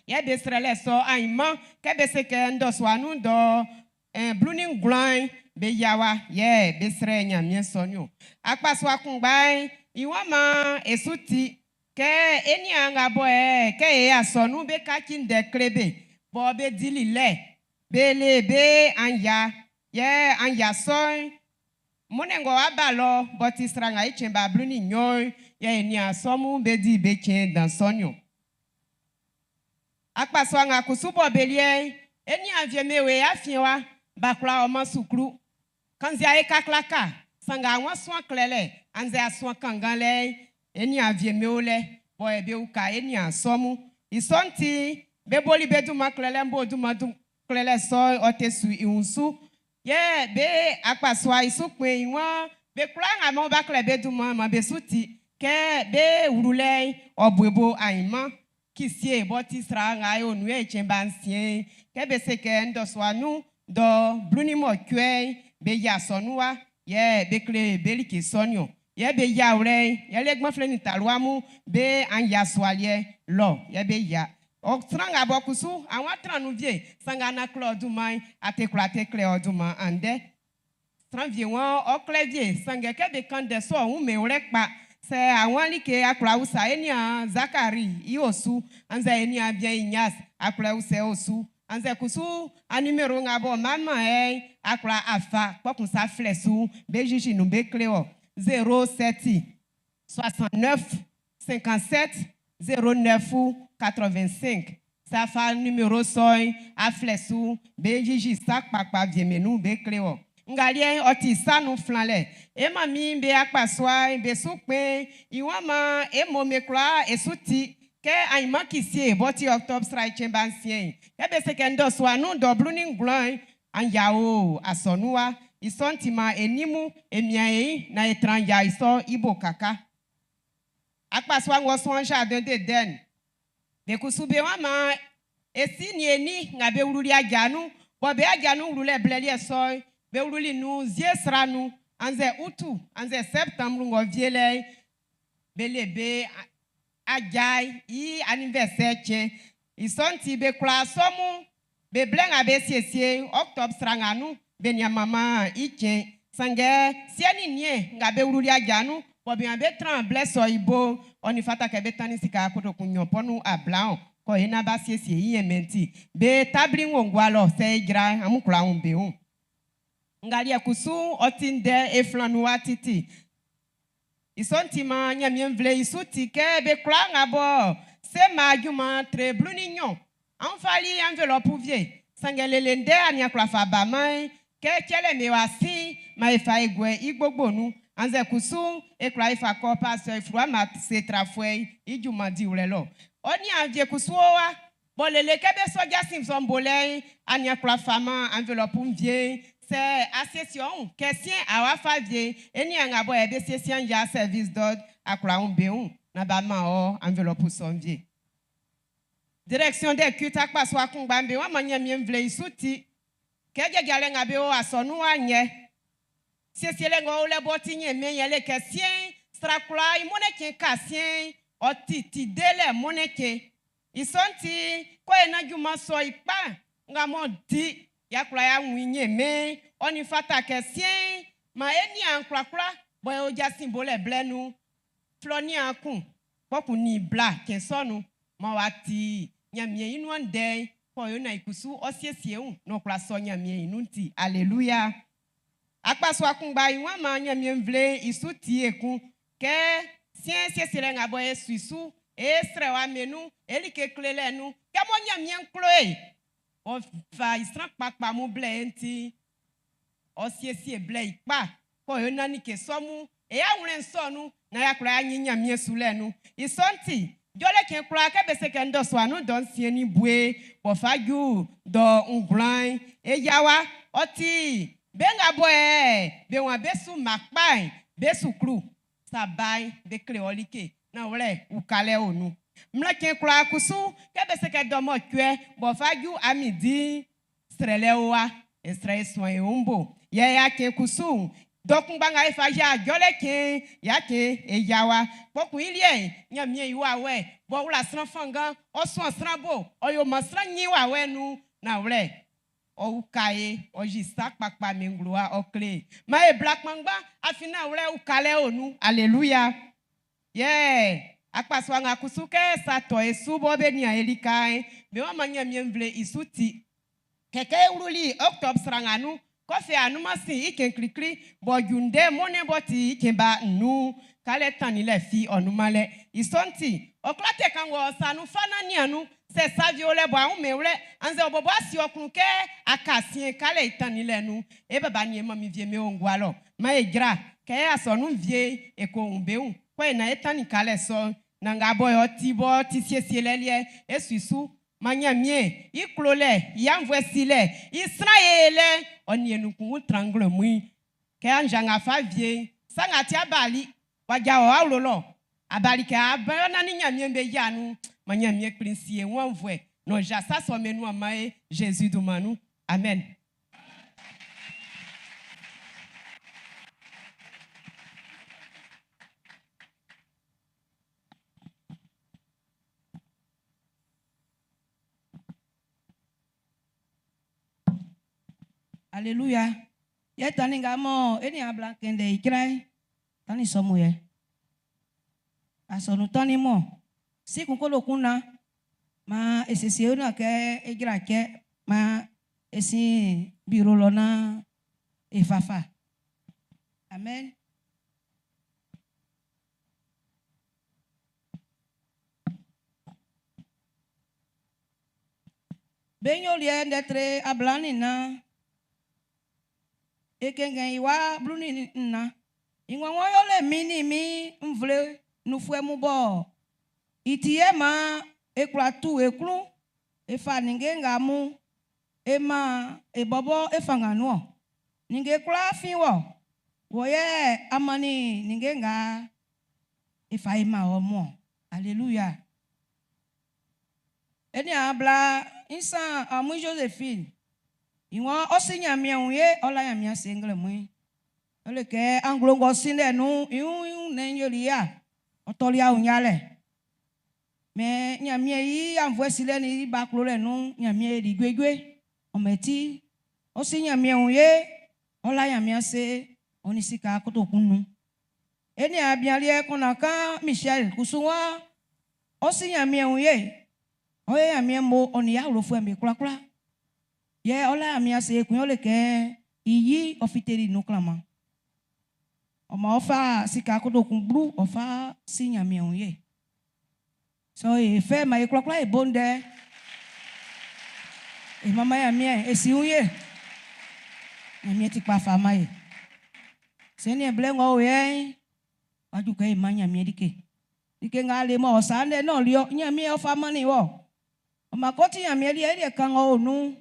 Yɛ be srɛlɛ sɔ ainman, kɛ be se kɛ ndɔsua nun dɔ, 19 be ya wa, yɛ be srɛ Nyanmiɛn sɔ niɔn. Akpasua kunngba'n, i wan man e su ti kɛ e nian nga bɔ ɛ, kɛ e asɔnun be kaci ndɛ kle be, bɔ be dili lɛ, be le be anya, yɛ anya sɔ'n, mɔnnɛn ngɔ wa ba lɔ, bɔ ti sran nga i cɛn ba 12, yɛ e nian sɔ mun be di be cɛn dan sɔ niɔn. Akpasua nga kusu bɔ be liɛ'n, e nian vie mewe afiɛn wa, ba kwla ɔ man suklu. Kanzia e kaklaka, sanga awan suan klɛlɛ, annzɛ asuan kanngan lɛ'n, e nian vie mewo lɛ, bɔ e be uka e nian sɔ mun. I sɔ'n ti, be boli be dunman klɛlɛ bo dunman klɛlɛ sɔ'n ɔ te su i wun su. Yɛ be akpasua i su kpɛn i wan, be kwla nga ma ba klɛ be dunman ma be su ti, kɛ be wlu lɛ'n, ɔ buebo ainman. Kisie bɔ ti sran nga e o nun e cɛn ba nsiɛn, kɛ be se kɛ ndɔsua nun dɔ 18, be ya sɔ nun wa, yɛ be kle be like sɔ niɔn. Yɛ be ya wlɛ'n, yɛ le gbanflɛn nin talua mun, be an ya sualiɛ lɔ, yɛ be ya. Ɔ sran nga bɔ kusu, awan tran nun vie, sanga na klɔ dunman, a te kwla te kle ɔ dunman andɛ. Sran vie wan ɔ klɛ vie, sanngɛ kɛ be kan ndɛ sɔ ɔ wun mɛn wlɛ kpa. Sɛ awan like akwa usa e nian Zakari i osu, annzɛ e nian bian Ignace akwa usa osu, annzɛ kusu a numéro nga bɔ mama ɛ akwa afa kpɔkun sa filɛ su, be jiji nun be kle wɔ. 0 7 69 57 09 85. Sa fa numéro sɔ'n a filɛ su, be jiji sa kpakpa vie menu be kle wɔ. Nga liɛ'n ɔ ti sa nun flanlɛ. E ma mi be akpasua be su kpɛn, i wan ma e mo me kwla e su ti. Kɛ ainman kisie bɔ ti octobre sran cɛn ba nsiɛn. Kɛ be se kɛ ndɔsua nun dɔ 19, an ya o asɔnu wa. I sɔ'n ti ma e nimu, e mia e na e tran ya i sɔ i bo kaka. Akpasua ng'ɔ suan jardin d'Éden. Be kusu be wan ma e si ni e ni nga be wluli aja nun, bɔ be aja nun wlulɛ blɛ liɛ sɔ'n, be wluli nun zie sran nun. Annzɛ Utu annzɛ Sɛptanblu ng'ɔ wie lɛ'n, be le be aja'n i anniversaire cɛn. I sɔ'n ti be kwlaa sɔ mun be blɛ nga be siesie'n, Ɔktɔblu sra nga nun, be nian manman i cɛn. Sanngɛ siɛ nin niɛn nga be wluli aja nun, bɔ be be tran blɛ sɔ i bo'n, ɔ nin fata kɛ be tannin sika kotokun 2.20 kɔ e na ba siesie i yɛmɛn ti. Be tabli ngongua lɔ sɛ e jra amun kwla wun be wun. Ngaliɛ kusu ɔ ti ndɛ e flan nun wa titi. I sɔ'n ti man Ɲanmiɛn nvle i su ti kɛ be kwlaa nga bɔ se ma junman tre 12 an fali enveloppe vie sanngɛ lele ndɛ ania kwla fa ba man kɛ cɛlɛ me wa sin ma e fa e guɛ i gbogbo nun annzɛ kusu e kwla e fa kɔ pasteur ifua ma se trafuɛ i junman diwlɛ lɔ. Ɔ ni anvie kusu o wa bɔn lele kɛ be sɔ jasin sɔ'n bolɛ'n ania kwla fa man enveloppe vie sɛ asiesie ɔn kɛ siɛn awa fa vie e ni anga bɔ yɛ be siesie ya service d'ordre akwa wun be wun na ba ma ɔ enveloppe sɔ'n vie. Direction des cultes akpasua kunngba be wa ma Ɲanmiɛn nvle i su ti kɛ jɛjalɛ nga be o asɔnun wa nyɛ siesielɛ nga o lɛ bɔ ti Ɲanmiɛn yɛle kɛ siɛn sran kwlaa i mɔnɛ cɛn ka siɛn ɔ ti ti delɛ mɔnɛ cɛn. I sɔ'n ti kɔ e na junman sɔ i kpa nga mɔ di ya kwla ya wun i Ɲanmiɛn ɔ nin fata kɛ siɛn ma e nian kwlakwla bɔ e o jasin bolɛ blɛ nun flɔ nian kun kpɔkun ni bla cɛn sɔ nun ma wa ti Ɲanmiɛn i nuan ndɛ'n kɔ yo na i kusu ɔ siesie wun na ɔ kwla sɔ Ɲanmiɛn i nun ti alléluia. Akpasua kunngba i wan ma Ɲanmiɛn nvle i su ti ekun kɛ siɛn siesielɛ nga bɔ e su i su e srɛ wa menu e like klelɛ nun kɛ mɔ Ɲanmiɛn klo e ɔ fa i sran kpakpa mun blɛ e ti ɔ siesie blɛ i kpa kɔ yo na like sɔ mun e awlɛn sɔ nun na ya kwla ya nyi Ɲanmiɛn sulɛ nun. I sɔ'n ti jɔlɛ cɛn kwlaa kɛ be se kɛ ndɔsua nun dɔ nsiɛn ni bue bɔ fa ju dɔ ngwlan e yawa ɔ ti be nga bɔ ɛ be wan be su ma kpa'n be suklu saba'n be kle ɔ like na wlɛ ukalɛ o nun. Mmla cɛn kwlaa kusu kɛ be se kɛ dɔ mɔcuɛ bɔ fa ju amidi srɛlɛ o wa e srɛ e suan e wun bo yɛ ya cɛn kusu dɔ kunngba nga e fa ya jɔlɛ cɛn ya cɛn e ya wa kpɔkun i liɛ'n Ɲanmiɛn i wawɛ bɔ wla sran fanngan ɔ suan sran bo ɔ yo man sran nyi wawɛ nun na wlɛ ɔ uka e ɔ yi sa kpakpa mengloa ɔ kle ma e bla kpanngban afin na wlɛ ukalɛ o nun alléluia. Yɛ akpasua nga kusu kɛ sa tɔ e su bɔ be nian e lika'n be wa ma Ɲanmiɛn nvle i su ti kɛkɛ e wluli octobre sran nga nun kɔfɛ anuma sin i cɛn klikli bɔ ju ndɛ mɔnɛ bɔ ti i cɛn ba nnun kalɛ tannin lɛ fi ɔnuma lɛ i sɔ'n ti ɔ kwla tɛ kan wɔ sa nun fa na nian nun sɛ savi o lɛ bɔ ahun mɛ wlɛ annzɛ ɔ bɔbɔ asi ɔ kun kɛ aka siɛn kalɛ i tannin lɛ nun e baba ni e mami vie me o ngua lɔ ma e jra kɛ asɔnun vie e ko wun be wun kɔ e na e tannin kalɛ sɔ na nga bɔ ɔ ti bɔ ti siesie lɛ liɛ e su su ma Ɲanmiɛn i klo lɛ i anvɔɛ si lɛ i sran ye lɛ ɔ ni enukun tranglo mui kɛ anja nga fa vie sa nga ti abali waja ɔ awlo lɔ abali kɛ abɛn na ni Ɲanmiɛn be ya nu ma Ɲanmiɛn kplin si e wɔn vɔɛ nɔ ja sa sɔ mɛnu ama ye Jésus dumanu amen. Alléluia. Yɛ tani nga mɔ e ni abla kende i kra tani sɔmu yɛ. Asɔnu tani mɔ si kunkolo kunna ma esiesie na kɛ edzra kɛ ma esi biro lɔ na efafa. Amen. Benyo liɛ ndɛtre abla ni na. Ekenge iwa blu ni na. Ìwọ̀n yóò lè mí ní mi nvle nufue mu bɔ. Iti yɛ ma ekura tu eklu efa ninge nga mu ema ebɔbɔ efa nga nuɔ. Ninge kura fi wɔ. Wɔyɛ amani ninge nga efa ema wɔ mɔ. Alléluia. Eni abla nsan amu Josephine. Ìwọ̀n ɔsi nyamia ŋu ye ɔla nyamia se ŋlɛ mui. Ole ke anglo ngo sinde nu iun iun ne yoli ya. Otoli a unyale. Me nyamie yi amvwe sile ni ba klo le nu nyamie di gwegwe. Ometi osi nyamie unye ola nyamie se onisika koto kunu. Eni abialie kona kan Michel kusuwa osi nyamie unye. Oye nyamie mo oni ya lo fu me kula kula. Ye ola nyamie se kun ole ke iyi ofiteri nu klama. Ọmọ ọfa sika koto kun blu ọfa si nyamie unye. So e fe ma e kula kula e bonde. E mama ya mie e si unye. Nyamie ti pa fa ma ye. Se ni eble ngo we. Waju ke e ma nyamie dike. Dike nga le mo osa ne no lio nyamie ofa ma ni wo. Ọmọ ko ti nyamie li e kan o nu.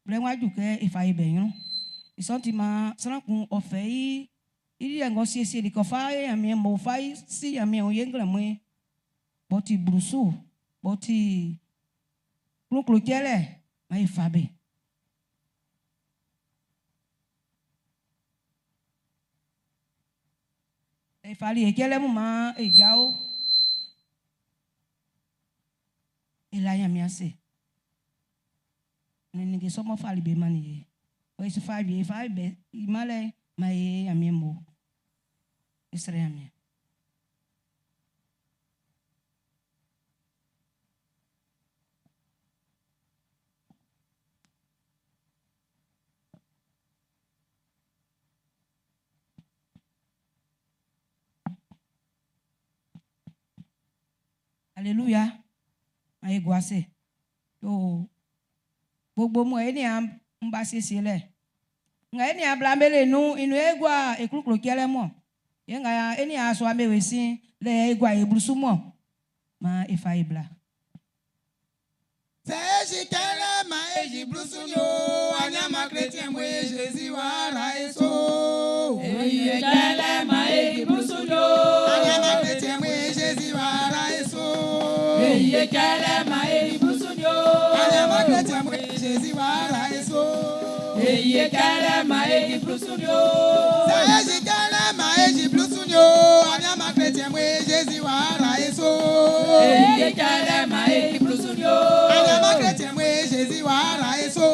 Ble waju ke e fa e benyun. Isonti ma srankun ofe yi. Iri e ngo siesie di ko fa e nyamie mo fa si nyamie o ye ngle mo. Boti brusu, boti kluklu kele, ma e fa be. E fa li e kele mu ma e gao. E la nyamie ase. Ni ni so mo fa li be ma ni ye. O e fa bi e fa be i ma le ma e nyamie mo. Esre nyamie. Alléluia. Aye guase. Yo gbogbo mo e ni am mba siesie le. Nga e ni abla mele nu inu egwa ekluklo kele mo. Ye nga ya e ni aso amewe sin le egwa ebrusu mo. Ma ifa ibla. Se eji kele ma eji blusu nyo anyama chrétien mwe Jésus wara eso. Eyi kele ma eji blusu nyo. Anyama chrétien mwe Jésus wara eso. Eyi kele ma eji blusu nyo. Anyama chrétien mwe Jésus wara eso. Eyi kele ma eji blusu nyo. Se eji kele ma eji blusu nyo anyama chrétien mwe Jésus wara eso. Eyi kele ma eji blusu nyo. Anyama chrétien mwe Jésus wara eso.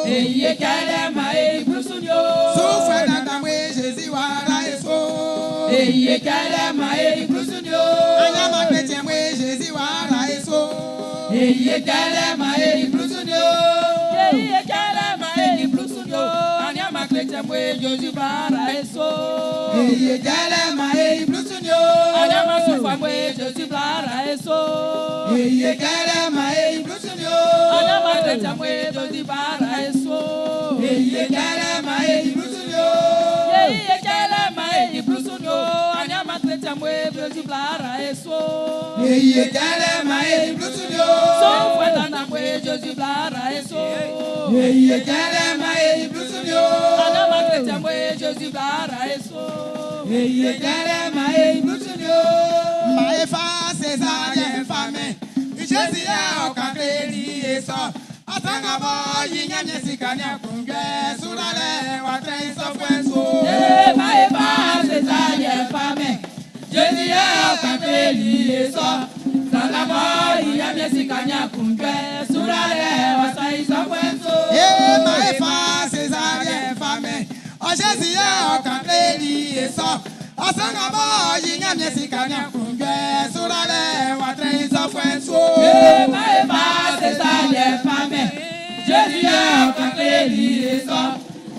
Eyi kele ma eji blusu nyo. Soufre dada mwe Jésus wara eso. Eyi kele ma eji blusu nyo. Anyama chrétien mwe Jésus wara eso. Eyi kele ma eji blusu nyo. Eyi kele ma eji blusu nyo. Anyama chrétien mwe Jésus wara eso. Eyi kele ma eji blusu nyo. Anyama soufre mwe Jésus wara eso. Eyi kele ma eji blusu nyo. Anyama chrétien mwe Jésus wara eso. Eyi kele ma eji blusu nyo. Eyi kele ma eji blusu nyo. Anyama chrétien mwe Jésus wara eso. Eyi kele ma eji blusu nyo. Soufre dada mwe Jésus wara eso. Eyi kele ma eji blusu nyo. Anyama chrétien mwe Jésus wara eso. Eyi kele ma eji blusu nyo. Ma efa César ye fame. Jésus ye okakle li eso. Asanga bo yi nyamye sika nya kungwe surale wa tre so fwe so. Eh ma efa César ye fame. Jésus ye okakle li eso. Sanga bo yi nyamye sika nya kungwe surale wa tre so fwe so. Eh ma efa César ye fame. O Jésus ye okakle li eso. Asanga bo yi nyamye sika nya kungwe surale wa tre so fwe so. Eh ma efa César ye fame. Jésus ye okakle li eso.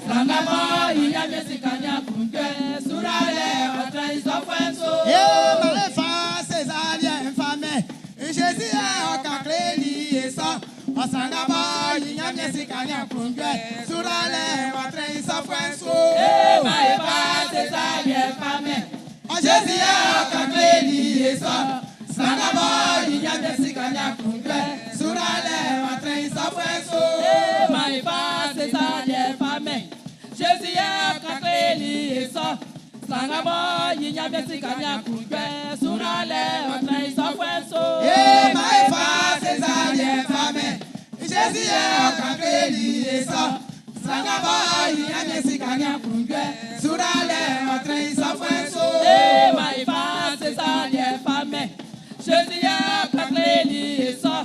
Sanga bo yi nyamye sika nya kungwe surale wa tre so fwe so. Eh ma efa César ye fame. Jésus ye okakle li eso. Asanga bo yi nyamye sika nya kungwe surale wa tre so fwe so. Eh ma efa César ye fame. O Jésus ye okakle li eso. Sanga bo yi nyamye sika nya kungwe surale wa tre so fwe so. Eh ma efa César ye fame. Jésus ye okakle li eso. Sanga bo yi nyamye sika nya kungwe surale wa tre so fwe so. Eh ma efa César ye fame. Jésus ye okakle li eso. Sanga bo yi nyamye sika nya kungwe surale ɔtrɛn i sɔfuɛ'n su. Ee ma ifa sesa liɛ fa mɛ. Jésus yɛ kakleli sɔ.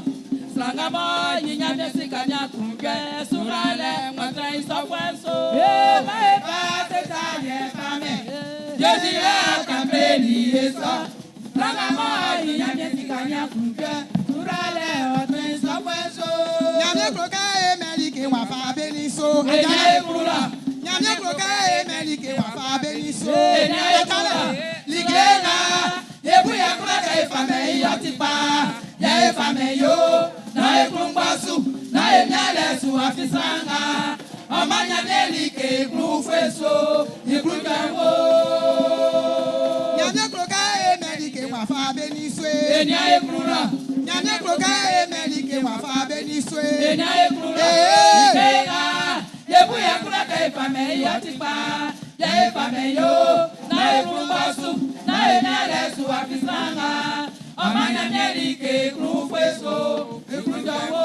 Sran nga mɔ yi Ɲanmiɛn sika ni aklunjuɛ suralɛ ɔtrɛn i sɔfuɛ'n su. Ee ma ifa sesa liɛ fa mɛ. Jésus yɛ kakleli sɔ. Sran nga mɔ yi Ɲanmiɛn sika ni aklunjuɛ suralɛ ɔtrɛn i sɔfuɛ'n su. Ɲanmiɛn klo kɛ e mɛn like wafa be ni so. Enya ekuru la. Ɲanmiɛn klo kɛ e mɛn like wafa be ni so. Enya ekuru la. Like nga ebu yɛ kura kɛ e fa mɛ i yɔ ti kpa. Yɛ e fa mɛ yo. Na e kungbɔ su. Na e mialɛ su afi sanga. Ɔma Ɲanmiɛn like kulu fue so. Ikulu jɔ wo. Ɲanmiɛn klo kɛ e mɛn like wafa be ni so. Enya ekuru la. Ɲanmiɛn klo kɛ e mɛn like wafa be ni so. Enya ekuru la. Ee. Like nga ebu yɛ kura kɛ e fa mɛ i yɔ ti kpa. Yɛ e fa mɛ yo. Na e kungbɔ su. Na e mialɛ su afi sanga. Ɔma Ɲanmiɛn like kulu fue so. Ikulu jɔ wo.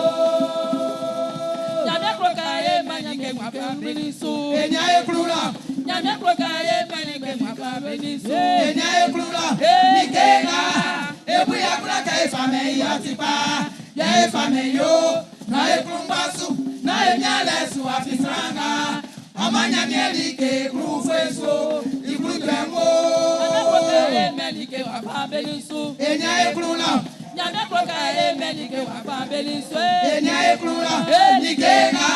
Ɲanmiɛn klo kɛ e mɛn like wafa be ni so. Enya ekuru la. Ɲanmiɛn klo kɛ e mɛn like wafa be ni so. Enya ekuru la. Like nga ebu yɛ kura kɛ e fa mɛ i yɔ ti kpa. Yɛ e fa mɛ yo. Na e kungbɔ su. Na e mialɛ su afi sanga. Ɔma Ɲanmiɛn like kulu fue so. Ikulu jɔ wo. Ɲanmiɛn klo kɛ e mɛn like wafa be ni so. Enya ekuru la. Ɲanmiɛn klo kɛ e mɛn like wafa be ni so. Enya ekuru la. Like nga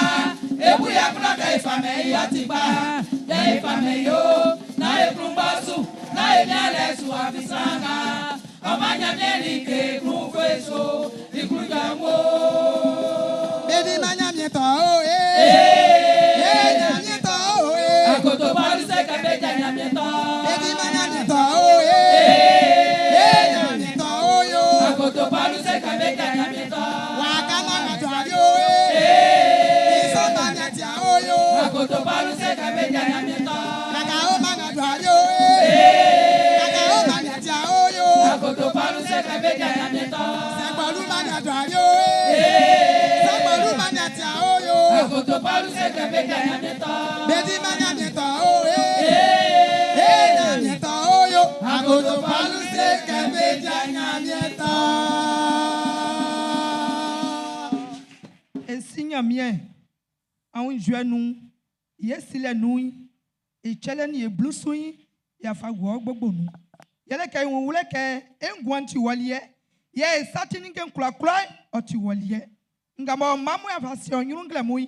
ebu yɛ kura kɛ e fa mɛ i yɔ ti kpa. Yɛ e fa mɛ yo. Na e kungbɔ su. Na e mialɛ su afi sanga. Ɔma Ɲanmiɛn like kulu fue so. Ikulu jɔ wo. Bedi ma Ɲanmiɛn tɔ o ye. Ee Ɲanmiɛn tɔ o ye. Akoto bɔlu se ka bɛ ja Ɲanmiɛn tɔ. Bedi ma Ɲanmiɛn tɔ o ye. Ee Ɲanmiɛn tɔ o yo. Akoto bɔlu se ka bɛ ja Ɲanmiɛn tɔ. Wa kama ŋa tɔ a yo ye. Isɔ ma ŋa tia o yo. Akoto bɔlu se ka bɛ ja Ɲanmiɛn tɔ. Kaka o ma ŋa tɔ a yo ye. Kaka o ma ŋa tia o yo. Akoto bɔlu se ka bɛ ja Ɲanmiɛn tɔ. Sɛgbɔlu ma ŋa tɔ a yo ye. Sɛgbɔlu ma ŋa tia o yo. Akoto bɔlu se ka bɛ ja Ɲanmiɛn tɔ. Bedi ma Ɲanmiɛn tɔ o ye. Ee Ɲanmiɛn tɔ o yo. Akoto bɔlu se kɛ bɛ ja Ɲanmiɛn tɔ. Esi Ɲanmiɛn, anw jue nu, ye silɛ nu, itsɛlɛ ni eblusu yi, yafa wɔ gbogbo nu. Yɛlɛ kɛ iwun kɛ enguan ti wɔliɛ, yɛ esati ni ke nkulakula ɔti wɔliɛ. Ngama ɔmamu yafa si ɔnyuru ŋlɛ mu yi,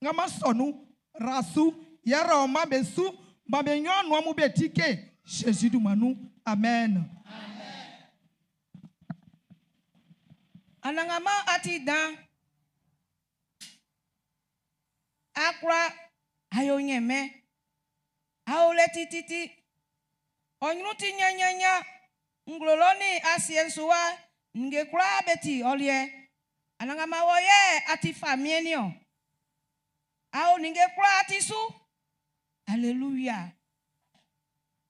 ngama sɔnu, rasu, yɛrɛ ɔma be su, ma be nyɔnu amu be tike, Jésus dumanu. Amen. Anangama ati dan. Akura ayo nyeme. Aole tititi. Onyuru ti nyanyanya. Ngloloni asiensuwa. Nge kura beti olie. Anangama woye ati famienio. Ao ninge kura ati su. Hallelujah.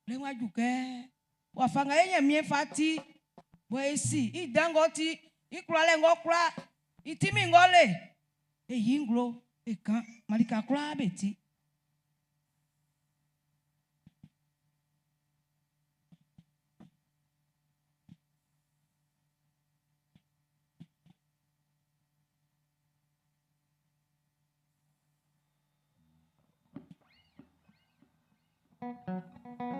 Lewa juke. Wafanga yenye mie fati. Boesi. Idango ti. Ikura le ngokura. Itimi ngole. Eyi nglo. Ekan. Malika kura beti. Alléluia.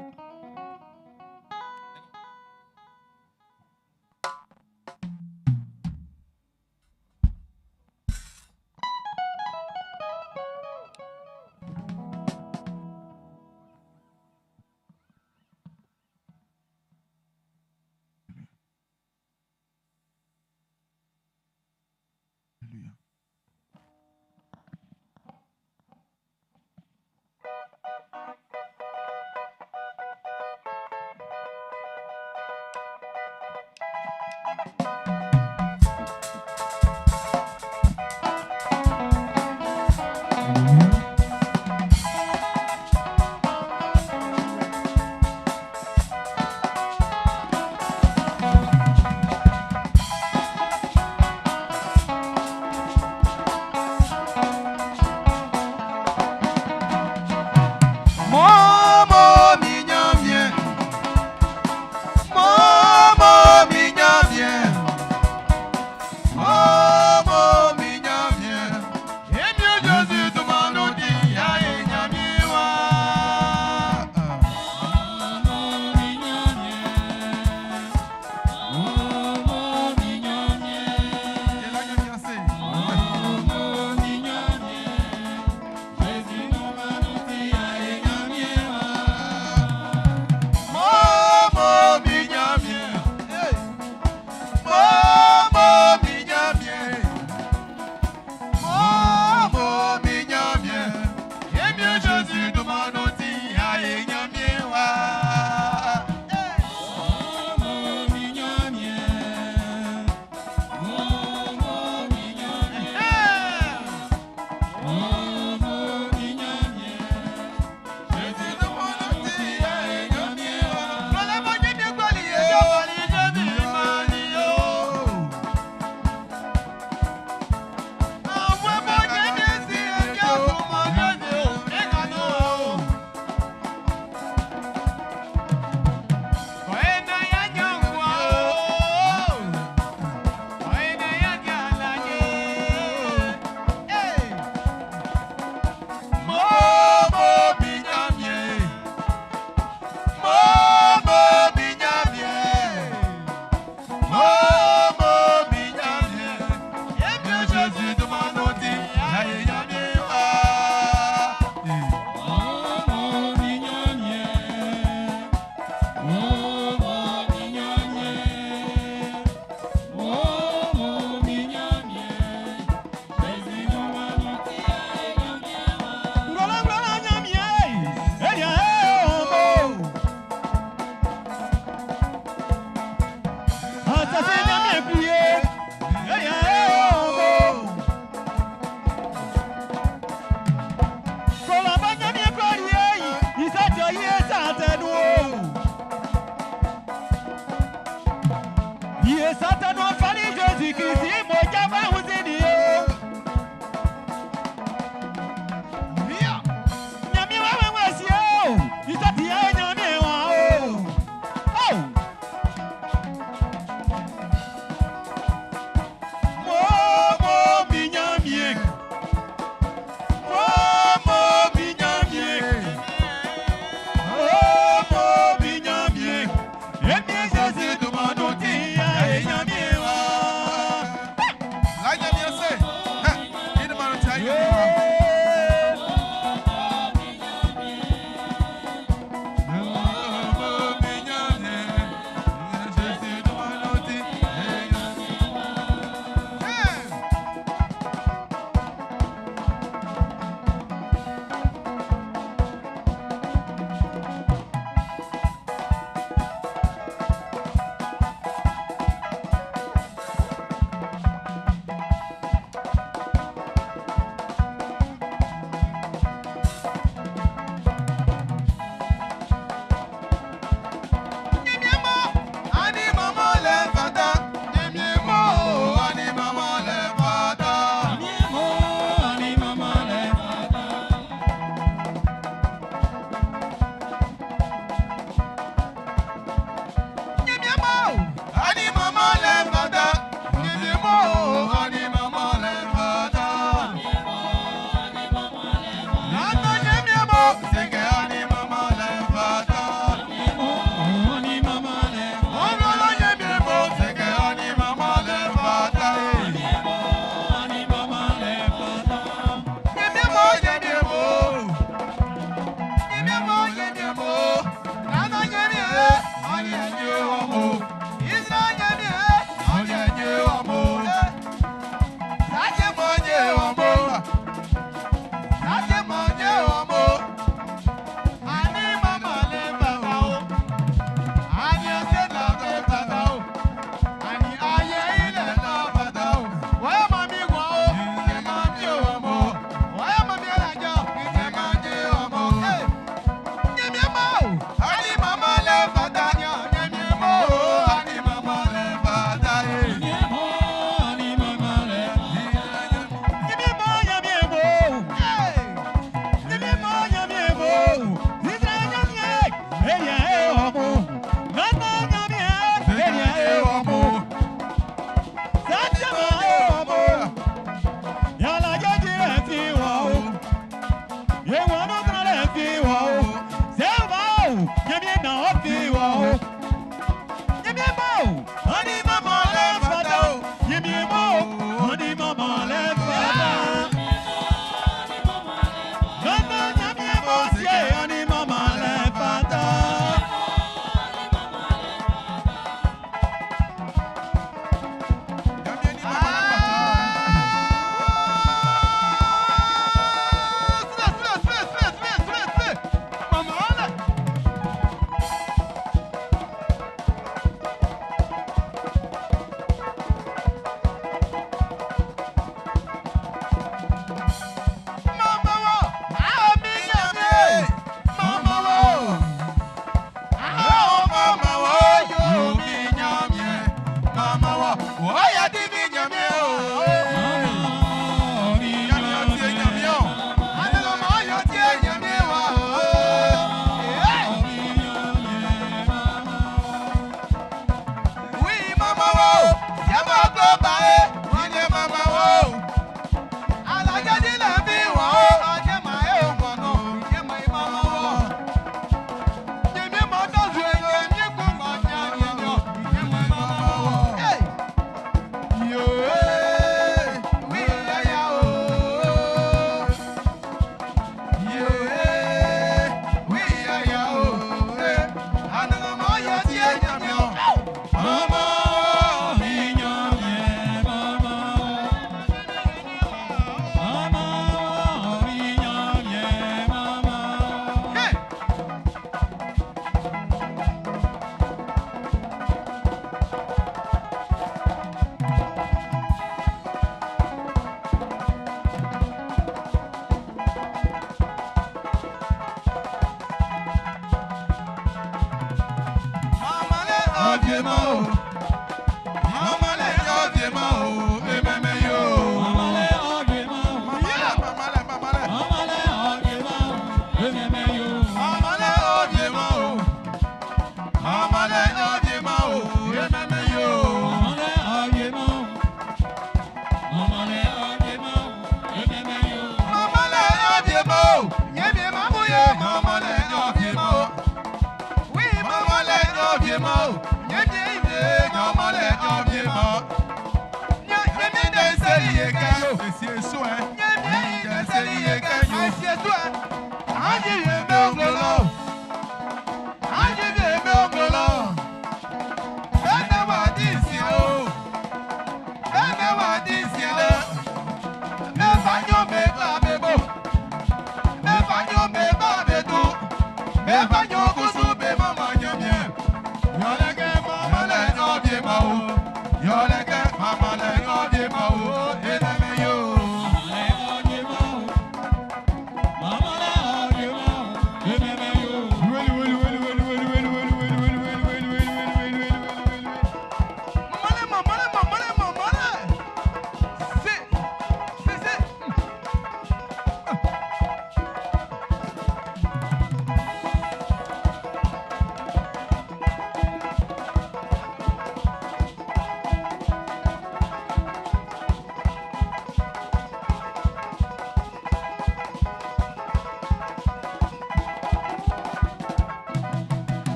Asena,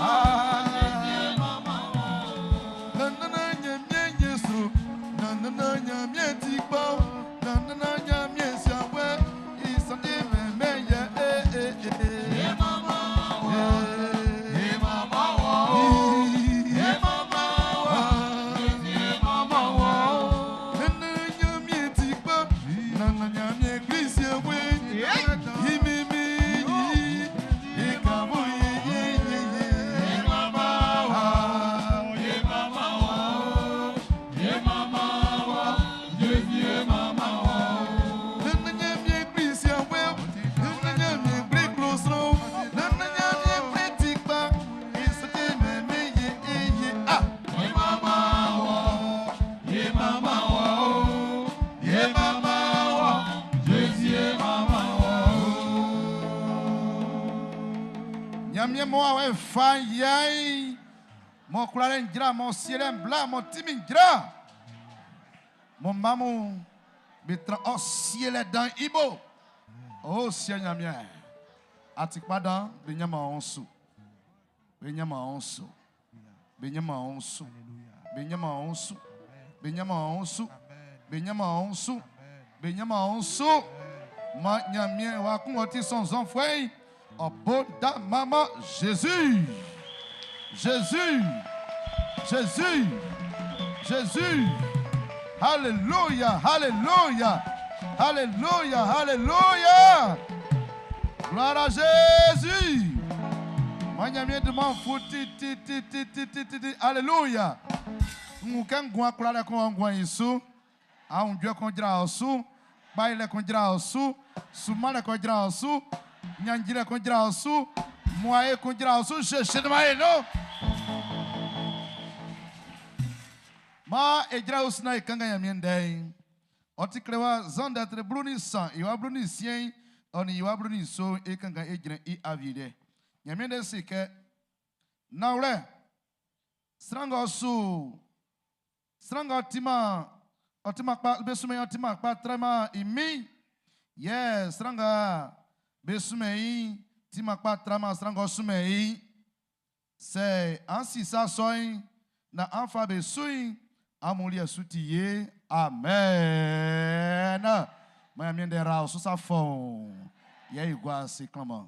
Ah. Ɲanmiɛn mɔ wawɛ'n fa yia'n, mɔ kwlalɛ'n jra, mɔ sielɛ'n bla, mɔ tinmin'n jra, mɔ mma mun be tran ɔ sielɛ dan'n i bo. O Siɛ Ɲanmiɛn, a ti kpa dan, be ɲanman ɔ su. Be ɲanman ɔ su. Be ɲanman ɔ su. Be ɲanman ɔ su. Be ɲanman ɔ su. Be ɲanman ɔ su. Be ɲanman ɔ su. Ma Ɲanmiɛn wa kun ɔ ti sɔnnzɔnfuɛ'n, ɔ bo da manman Zezi. Jésus. Jésus. Jésus. Alléluia. Alléluia. Alléluia. Alléluia. Gloire à Jésus. Ma Ɲanmiɛn dunman'n fu ti ti ti ti ti ti ti ti. Alléluia. N wun kɛ nguan kwlalɛ kun o nguan'n i su. Aunjuɛ kun jra ɔ su. Kpa kun jra ɔ su. Sunmanlɛ kun jra ɔ su. Ɲannjilɛ kun jra ɔ su. Muae kun jra ɔ su. Jésus ma e no. Ma e jra usina e kanga Ɲanmiɛn ndɛ'n. Ɔ ti klewa Zan datre 13, i wa 16, ɔ nin i wa 17 e kanga e jrɛn i awieliɛ. Ɲanmiɛn ndɛ'n se kɛ, nanwlɛ, sran ng'ɔ su, sran ng'ɔ timan, ɔ timan kpa, be sumɛn i ɔ timan kpa traman i min'n. Yɛ sran nga be sumɛn i'n timan kpa traman sran ng'ɔ sumɛn i'n. Sɛ an si sa sɔ'n na an fa be su'n, amun liɛ su ti ye. Amen. Ma Ɲanmiɛn ndɛ ra ɔ su sa fɔun. Yɛ i gua ase klanman.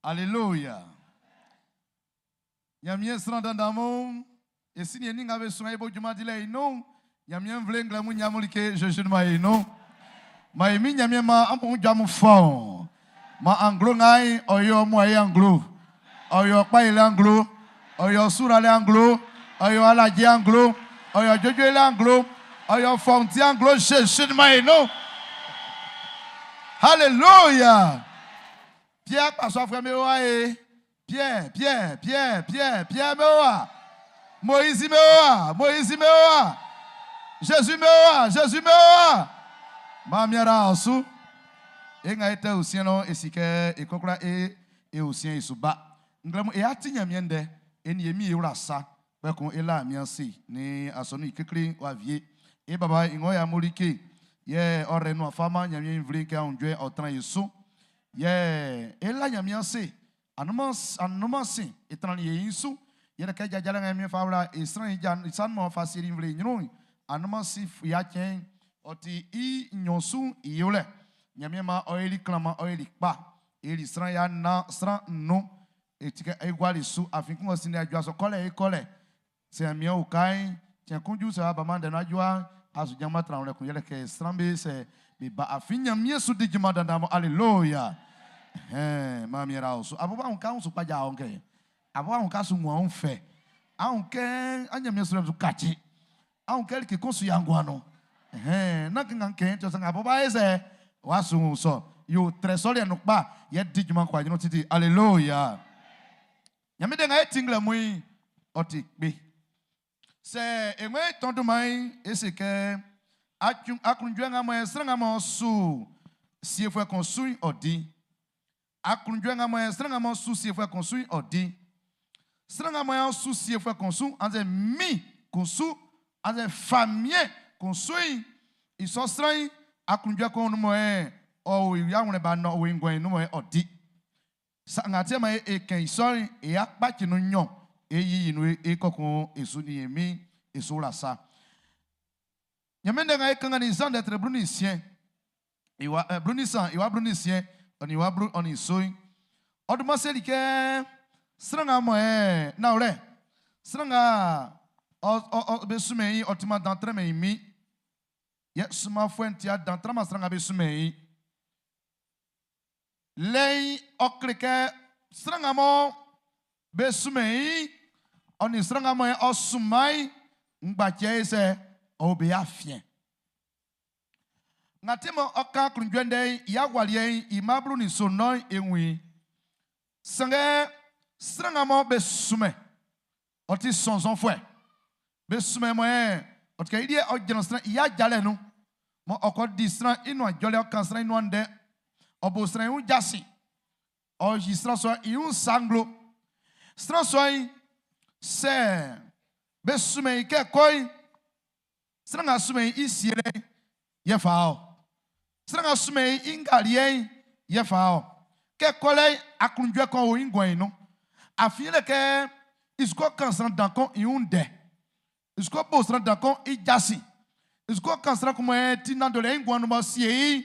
Alléluia. Ɲanmiɛn sran dandan mun, e si nin e nin nga be suan e bo junman dilɛ i nun. Ɲanmiɛn nvle nglɛmun nyamun like Jésus ma e nun. Ma e min Ɲanmiɛn ma amun jɔ amun fɔun. Ma anglo nga ɔ yo muae anglo. Ɔ yo kpa yilɛ anglo. Ɔ yo suralɛ anglo. Ɔ yo alaje anglo. Ɔ yo juejuelɛ anglo. Ɔ yo fɔunti anglo Jésus ma e nun. Alléluia. Pierre akpasuafuɛ me wa e. Pierre, Pierre, Pierre, Pierre, Pierre me wa. Moïse me wa, Moïse me wa. Jésus me wa, Jésus me wa. Ma miara osu. E nga ete osien no e sike e kokra e e osien e suba. Nglemu e ati Ɲanmiɛn ndɛ e ni e mi e wla sa. Kpɛkun e la mian si ni asɔnun i kekle wa vie. E baba i ngɔ ya molike. Yɛ ɔrɛ nu afama Ɲanmiɛn nvle kɛ aunjuɛ ɔ tran e su. Yɛ e la Ɲanmiɛn se anunman anunman sin e tran ye i su. Yɛ kɛ jajalɛ nga Ɲanmiɛn fa wla e sran i ja i sa nun fa sieli nvle i ɲrun'n anunman si ya cɛn ɔ ti i nɲɔn su i yolɛ. Ɲanmiɛn ma ɔ yeli klanman ɔ yeli kpa. E sran ya na sran nnun e ti kɛ e guali su afin kun ɔ sin adwoa so kɔlɛ e kɔlɛ sɛ Ɲanmiɛn uka e cɛn kun ju sɛ abaman dɛ no adwoa asu jama tranwlɛ kun yɛlɛ kɛ sran be sɛ be ba afin Ɲanmiɛn su di junman dandan mo alléluia ɛhɛn maa mi yɛrɛ so abobo ahun ka ahun su kpaja ahun kɛ abobo ahun ka su ŋun ahun fɛ ahun kɛ an Ɲanmiɛn su lɛ su kaci ahun kɛ like kun su ya nguan no ɛhɛn na kankan kɛ tí o sɛ abobo ayɛ sɛ wa su ŋun sɔ yo trɛ sɔli ɛnu kpa yɛ di junman kɔ anyinu titi alléluia Ɲanmiɛn ndɛ nga e ti nglɛmun yi ɔ ti kpe sɛ enwe tɔn dunman yi e se kɛ aklunjuɛ nga mɔ sran nga mɔ su siefuɛ kun su ɔ di aklunjuɛ nga mɔ sran nga mɔ su siefuɛ kun su ɔ di sran nga mɔ su siefuɛ kun su annzɛ mi kun su annzɛ famiɛn kun su yi i sɔ sran yi aklunjuɛ kun nu mɔ ɔ o i awlɛn ba nɔ o i nguan nu mɔ ɔ di sa nga tiɛ ma e kɛn i sɔ'n e akpatsi nu nyɔ e yiyi nu e kɔkun e su ni e mi e su wla sa Ɲanmiɛn ndɛ nga e kanngan ni Zan dɛtrɛ 16 i wa 13 i wa 16 ɔ nin i wa 17 yi ɔ dun seli kɛ sran nga mɔ nanwlɛ sran nga ɔ ɔ ɔ be sumɛn i ɔ timan dan trɛmɛn i mi yɛ sumanfuɛ'n tia dan traman sran nga be sumɛn i lɛ'n ɔ kle kɛ sran nga mɔ be sumɛn i ɔ nin sran nga mɔ ɔ sunman i ngbaciɛ yi sɛ ɔ be afiɛn nga ti mɔ ɔ kan aklunjuɛ ndɛ'n i awaliɛ'n i mma 17 nɔ'n e wun i sanngɛ sran nga mɔ be sumɛn ɔ ti sɔnnzɔnfuɛ be sumɛn mɔ ɔ ti kɛ i liɛ ɔ jran sran i ajalɛ nun mɔ ɔ kɔ di sran i nuan jɔlɛ ɔ kan sran i nuan ndɛ ɔ bo sran i wun jasin. Ɔ yi sran sɔ'n i wun sa nglo. Sran sɔ'n, sɛ be sunmɛn i kɛ kɔ'n, sran nga sunmɛn i sielɛ'n yɛ fa ɔ. Sran nga sunmɛn i ngaliɛ'n yɛ fa ɔ. Kɛ kɔlɛ'n aklunjuɛ kan o i nguan'n i nun. Afin yɛlɛ kɛ i su kɔ kan sran dan kun i wun ndɛ. I su kɔ bo sran dan kun i jasin. I su kɔ kan sran kun mɔ e ti nanndoliɛ i nguan nun m'ɔ sie i'n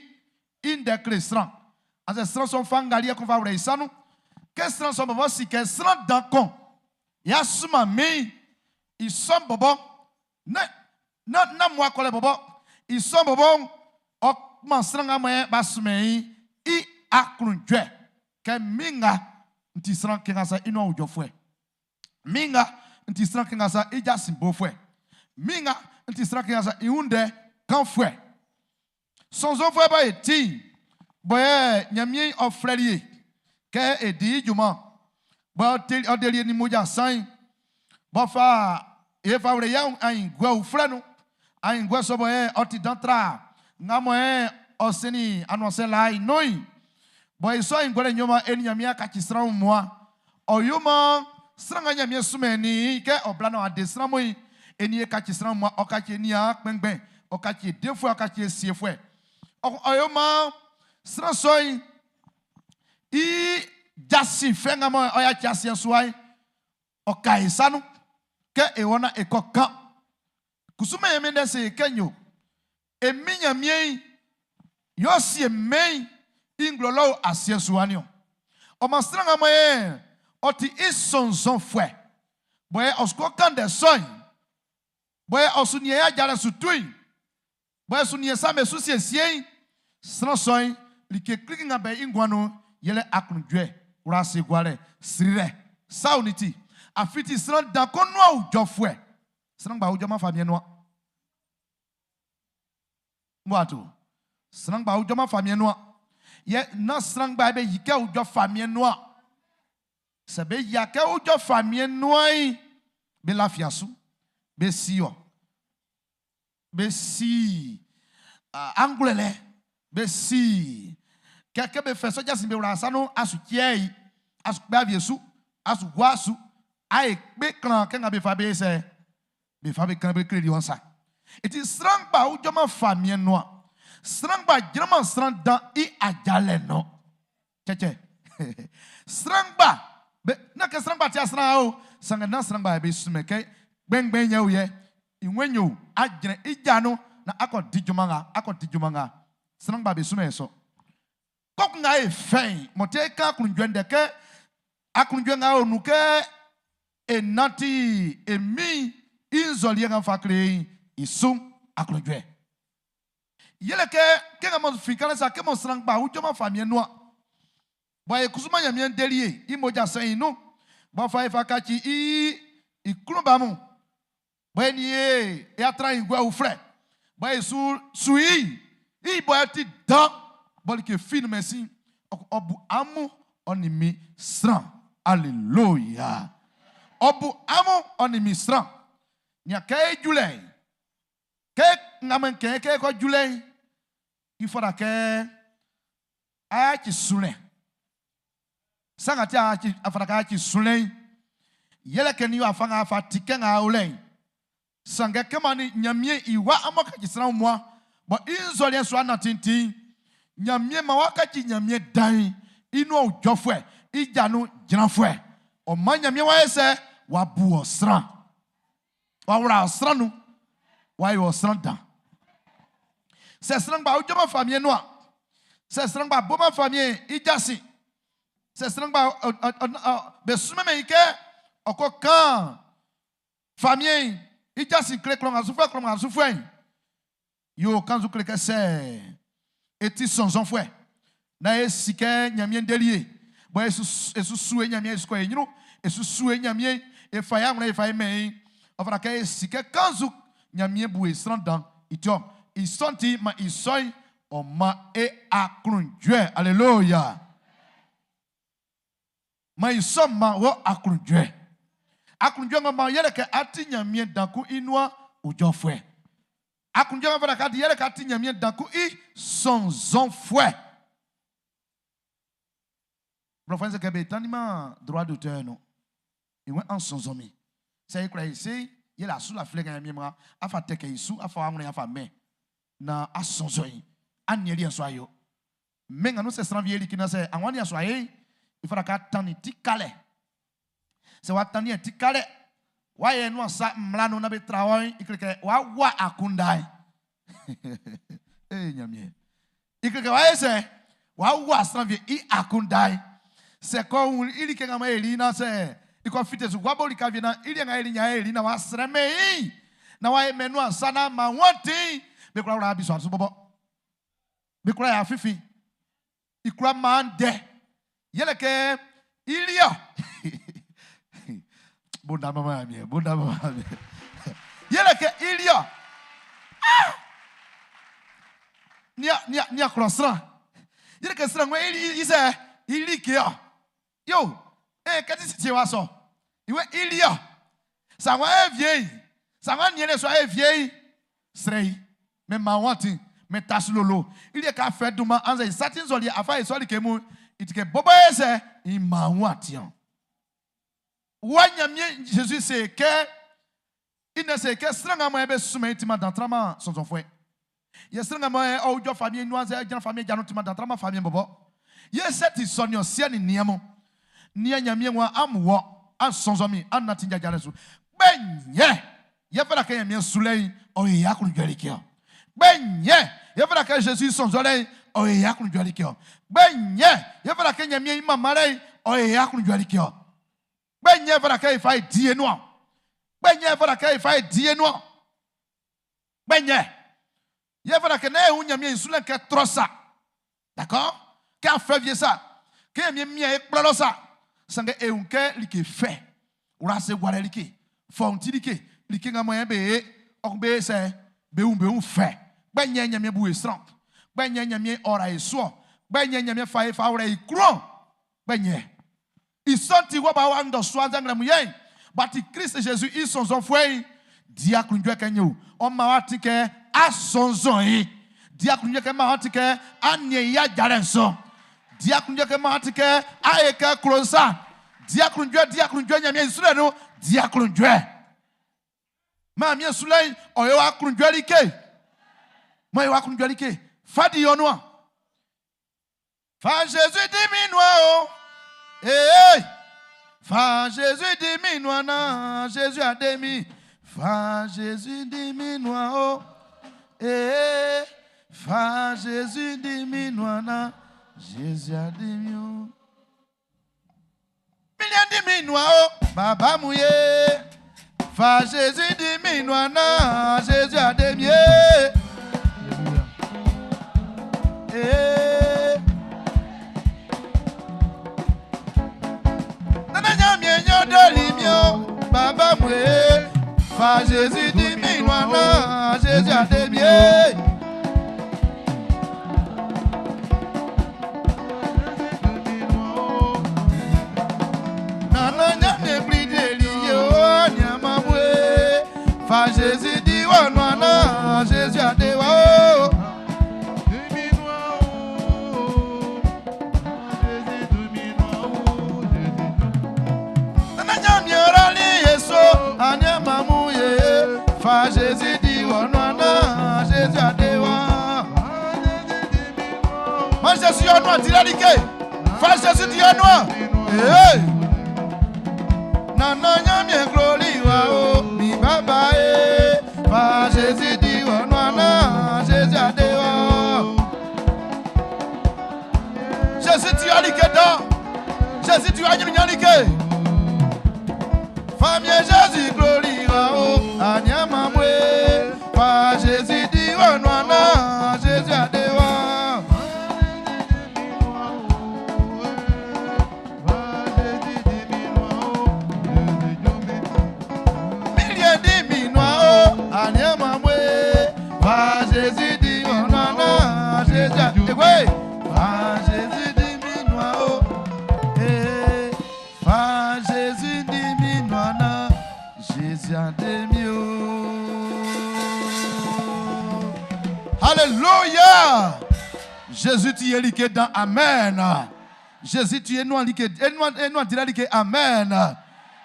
i ndɛ kle sran. Annzɛ sran sɔ'n fa ngaliɛ kun fa wlɛ i sa nun. Kɛ sran sɔ'n bɔbɔ si kɛ sran dan kun yɛ a sunman min'n, i sɔ'n bɔbɔ, nán nán nán mua kɔlɛ bɔbɔ, i sɔ'n bɔbɔ'n, ɔ man sran nga mɔ b'a sunmɛn i'n i aklunjuɛ kɛ min nga n ti sran kɛ nga sa i nuan ijɔfuɛ. Min nga n ti sran kɛ nga sa i jasin bofuɛ. Min nga n ti sran kɛ nga sa i wun ndɛ kanfuɛ. Sɔnnzɔnfuɛ bɔ e ti'n, bɔ yɛ Nyanmiɛn ɔ flɛli e kɛ e di i junman'n, bɔ ɔ deli e nin mmoja sa'n, b'ɔ fa e fa wlɛ i aenguɛ uflɛ nun'n, aenguɛ sɔ bɔ yɛ ɔ ti dan tra nga mɔ yɛ ɔ sinnin anuansɛ laa'n i nun'n, bɔ i sɔ aenguɛ lɛ'n yo man e nin Nyanmiɛn a kaci sran wunmuan, ɔ yo man sran nga Nyanmiɛn sunmɛnnin i kɛ ɔ bla nan ɔ'a de sran mun'n, e nin e kaci sran wunmuan, ɔ kaci e niaan kpɛnngbɛn, ɔ kaci e defuɛ, ɔ kaci e siefuɛ. Ɔ yo man sran sɔ'n i jasin fɛ nga mɔ ɔ yaci asiɛ'n su wa'n, ɔ ka e sa nun kɛ e wɔ nan e kɔ kan. Kusu mɛn yɛ min ndɛ se e kɛ nyo, e Min Nyanmiɛn'n yɛ ɔ sie mɛn'n i nglo lɔ o asiɛ'n su wa niɔn. Ɔ man sran nga mɔ yɛ ɔ ti i sɔnnzɔnfuɛ bɔ yɛ ɔ su kɔ kan ndɛ sɔ'n, bɔ yɛ ɔ su niɛn i ajalɛ su tu'n, bɔ yɛ su niɛn sa'm be su siesie'n, sran sɔ'n, like klikli nga bɛ i nguan nun'n, yɛlɛ aklunjuɛ, wla ase gualɛ, srilɛ, saun i ti. Afin ti sran dan kun nuan ujɔfuɛ. Sran ngba ujɔman famiɛn nuan. Mbɔ ato. Sran ngba ujɔman famiɛn nuan. Yɛ nán sran ngba be yi kɛ ujɔ famiɛn nuan. Sɛ be yia kɛ ujɔ famiɛn nuan'n, be lafi su. Be si ɔ. Be si angwlɛlɛ. Be si kɛ kɛ be fɛ sɔ jasin be wla asa nun asu tiɛ i, asu kpɛ avie su, asu gua su, ae kpe klan kɛ nga be fa be sɛ be fa be kan be kleli ɔn sa. I ti sran ngba ujɔman famiɛn nuan. Sran ngba jranman sran dan i ajalɛ nun. Cɛcɛ. Sran ngba, be, nán kɛ sran ngba tia sran o, sanngɛ nán sran ngba yɛ be sunmɛn kɛ gbɛngbɛn yɛ o yɛ, i wɛn o, a jrɛn i ja nun na a kɔ di junman nga, a kɔ di junman nga. Sran ngba be sunmɛn i sɔ. Kɔk nga e fɛ'n, mɔ te kan aklunjuɛ ndɛ kɛ aklunjuɛ nga o nun kɛ e nanti e Min'n i nzɔliɛ nga n fa kle e'n i su'n, aklunjuɛ. Yɛlɛ kɛ, kɛ nga mɔ fin kanlɛ sa, kɛ mɔ sran ngba ujɔman famiɛn nuan, bɔ e kusu man Nyanmiɛn deli e i mmoja sɛ'n i nun, b'ɔ fa e fa kaci i i klun ba mun, bɔ e nin e e a tra aenguɛ uflɛ, bɔ e su su i'n, i bɔ e ti dan, bɔ like fi nunmɛn sin, ɔ bu amun ɔ nin min sran. Aleluya! Ɔ bu amun ɔ nin min sran. Nian kɛ e ju lɛ'n, kɛ nga mɛn kɛ kɛ kɔ ju lɛ'n, i fata kɛ a ci sulɛ. Sa nga ti a ci a fata kɛ a ci sulɛ'n, yɛlɛ kɛ ni yo afa nga afa ti kɛ nga o lɛ'n. Sanngɛ kɛ man ni Nyanmiɛn i wa amɔ kaci sran wunmuan, bɔ i nzɔliɛ su ananti'n ti'n, Nyanmiɛn man wa kaci Nyanmiɛn dan'n i nuan ujɔfuɛ, i ja nun jranfuɛ. Ɔ man Nyanmiɛn wa yɛ sɛ, wa bu ɔ sran. Wa wla ɔ sran nun, wa yo ɔ sran dan. Sɛ sran ngba ujɔman famiɛn nuan, sɛ sran ngba boman famiɛn i jasin, sɛ sran ngba be sunmɛnmɛn i kɛ ɔ kɔ kan famiɛn i jasin kle klɔ nga sufuɛ klɔ nga sufuɛ'n, yo kanzu kle kɛ sɛ e ti sɔnnzɔnfuɛ na e si kɛ Nyanmiɛn deli e, bɔ e su e su su e Nyanmiɛn e su kɔ e nyrun, e su su e Nyanmiɛn, e fa e awlɛn e fa e mɛn i'n, ɔ fata kɛ e si kɛ kanzu Nyanmiɛn bu e sran dan i ti-ɔ. I sɔ'n ti, man i sɔ'n ɔ man e aklunjuɛ. Aleluya! Man i sɔ'n man wɔ aklunjuɛ. Aklunjuɛ ng'ɔ man yɛlɛ kɛ a ti Nyanmiɛn dan kun i nuan ujɔfuɛ. Aklunjuɛ ng'ɔ fata kɛ a di yɛlɛ kɛ a ti Nyanmiɛn dan kun i sɔnnzɔnfuɛ. Blɔfuɛ'n se kɛ be tanninman droit d'auteur nun. I wɛn an sɔnnzɔn min. Sɛ e kwla e se yɛlɛ a su lafilɛ kɛ Ɲanmiɛn mma a fa tɛkɛ i su, a fa ɔ awlɛn a fa mɛn naan a sɔnnzɔn i, a niɛn liɛ'n su a yo. Mɛn nga nun sɛ sran wie like naan sɛ awan nian su a ye'n, i fata kɛ a tannin ti kalɛ. Sɛ w'a tannin ti kalɛ, w'a yɛ nuan sa mmla nun naan be tra wɔ'n, i kle kɛ w'a wua akunndan'n. Ee Ɲanmiɛn. I kle kɛ w'a yɛ sɛ, w'a wua sran wie i akunndan'n. Sɛ kɔ wun i like nga man Eli naan sɛ i kɔ fite su gua bo lika wie naan i liɛ nga Eli ɲan Eli naan w'a srɛmɛn i'n, naan w'a yɛ mɛn nuan sa naan man wɔn ti'n, be kwla wla bisua su bɔbɔ. Be kwla yɛ afifi. I kwla maan ndɛ. Yɛlɛ kɛ i liɛ. Bonda mama miɛ, bonda mama miɛ. Yɛlɛ kɛ i liɛ. Ah! Nia nia nia klɔ sran. Yɛlɛ kɛ sran ng'ɔ i sɛ i like ɔ. Yo, e kɛ ti sisi wa sɔ. Iwe i liɛ. Sa ng'ɔ e vie, sa ng'ɔ niɛn so e vie. Srɛ i, mɛ man wɔn atin, mɛ ta su lolo. I liɛ ka fɛ dunman annzɛ i sa ti nzɔliɛ afa i sɔ like mun, i ti kɛ bɔbɔ e sɛ i man wɔn atin ɔn. Wa Ɲanmiɛn Zezi se kɛ i ndɛ se kɛ sran nga mɔ be sumɛn i timan dan traman sɔnnzɔnfuɛ. Yɛ sran nga mɔ ɔ ijɔ famiɛn nuan annzɛ ɔ jran famiɛn ja nun timan dan traman famiɛn bɔbɔ. Yɛ sɛ ti sɔ niɔn, siɛ nin niɛn mun, nian Ɲanmiɛn waan an wɔ, an sɔnnzɔn min, an nanti n jajalɛ su. Kpɛ nɲɛ yɛ fata kɛ Ɲanmiɛn sulɛ'n ɔ yo e aklunjuɛ like ɔ? Kpɛ nɲɛ yɛ fata kɛ Zezi i sɔnnzɔnlɛ'n ɔ yo e aklunjuɛ like ɔ? Kpɛ nɲɛ yɛ fata kɛ Ɲanmiɛn i manmanlɛ'n ɔ yo e aklunjuɛ like ɔ? Kpɛ nɲɛ fata kɛ e fa e di e nuan? Kpɛ nɲɛ fata kɛ e fa e di e nuan? Kpɛ nɲɛ yɛ fata kɛ nán e wun Ɲanmiɛn i sulɛ'n kɛ trɔ sa? D'accord? Kɛ afɛ wie sa, kɛ Ɲanmiɛn mian e kplɔlɔ sa, sanngɛ e wun kɛ like fɛ, wla ase gualɛ like, fɔun ti like, like nga mɔ yɛ be ɔ be sɛ be wun be wun fɛ. Kpɛ nɲɛ Ɲanmiɛn bu e sran, kpɛ nɲɛ Ɲanmiɛn ɔra e suɔ, kpɛ nɲɛ Ɲanmiɛn fa e fa wlɛ i klun, kpɛ nɲɛ. I sɔ'n ti wɔ ba wa ndɔ su annzɛ nglɛmun yɛ'n, b'a ti Klist Zezi i sɔnnzɔnfuɛ'n, di aklunjuɛ kɛ nye o, ɔ man w'a ti kɛ a sɔnnzɔn i. Di aklunjuɛ kɛ man w'a ti kɛ a niɛn i ajalɛ'n su. Di aklunjuɛ kɛ man w'a ti kɛ a ye kɛ klo'n sa. Di aklunjuɛ, di aklunjuɛ Ɲanmiɛn i sulɛ nun, di aklunjuɛ. Maan Ɲanmiɛn sulɛ'n ɔ yo aklunjuɛ like. Maan yo aklunjuɛ like. Fa di ɔ nuan. Fa Jésus di min nuan o. Ee. Fa Jésus di min nuan na Jésus a de min. Fa Jésus di min nuan o. Ee. Fa Jésus di min nuan na Jésus a de min o. Milian di min nuan o. Baba mu ye. Fa Jésus di min nuan na Jésus a de min ye. Ee. Nana Ɲanmiɛn yɔ deli mi o. Baba mu ye. Fa Jésus di min nuan na Jésus a de min ye. Nana Ɲanmiɛn kpli deli ye o aniaan mun e. Fa Jésus di wɔ nuan na Jésus a de wɔ o. Nana Ɲanmiɛn rali ye so aniaan mun ye. Fa Jésus di wɔ nuan na Jésus a de wɔ. Ma Jésus yɔ nuan di la like. Fa Jésus di yɔ nuan. Ee. Nana Ɲanmiɛn kloli wa o mi baba e. Fa Jésus di wɔ nuan na Jésus a de wɔ. Jésus ti yɔ like dɔn. Jésus ti yɔ anyinyan like. Famille Jésus kloli wa o aniaan mun e. Fa Jésus di wɔ nuan na Jésus a de wɔ. Milieu di mi nuan o aniaan mun e. Fa Jésus di wɔ nuan na Jésus a de wɔ. Fa Jésus di mi nuan o. Eh. Fa Jésus di mi nuan na Jésus a de mi o. Alléluia. Jésus ti ye like dan. Amen. Jésus tu es nous like, amen.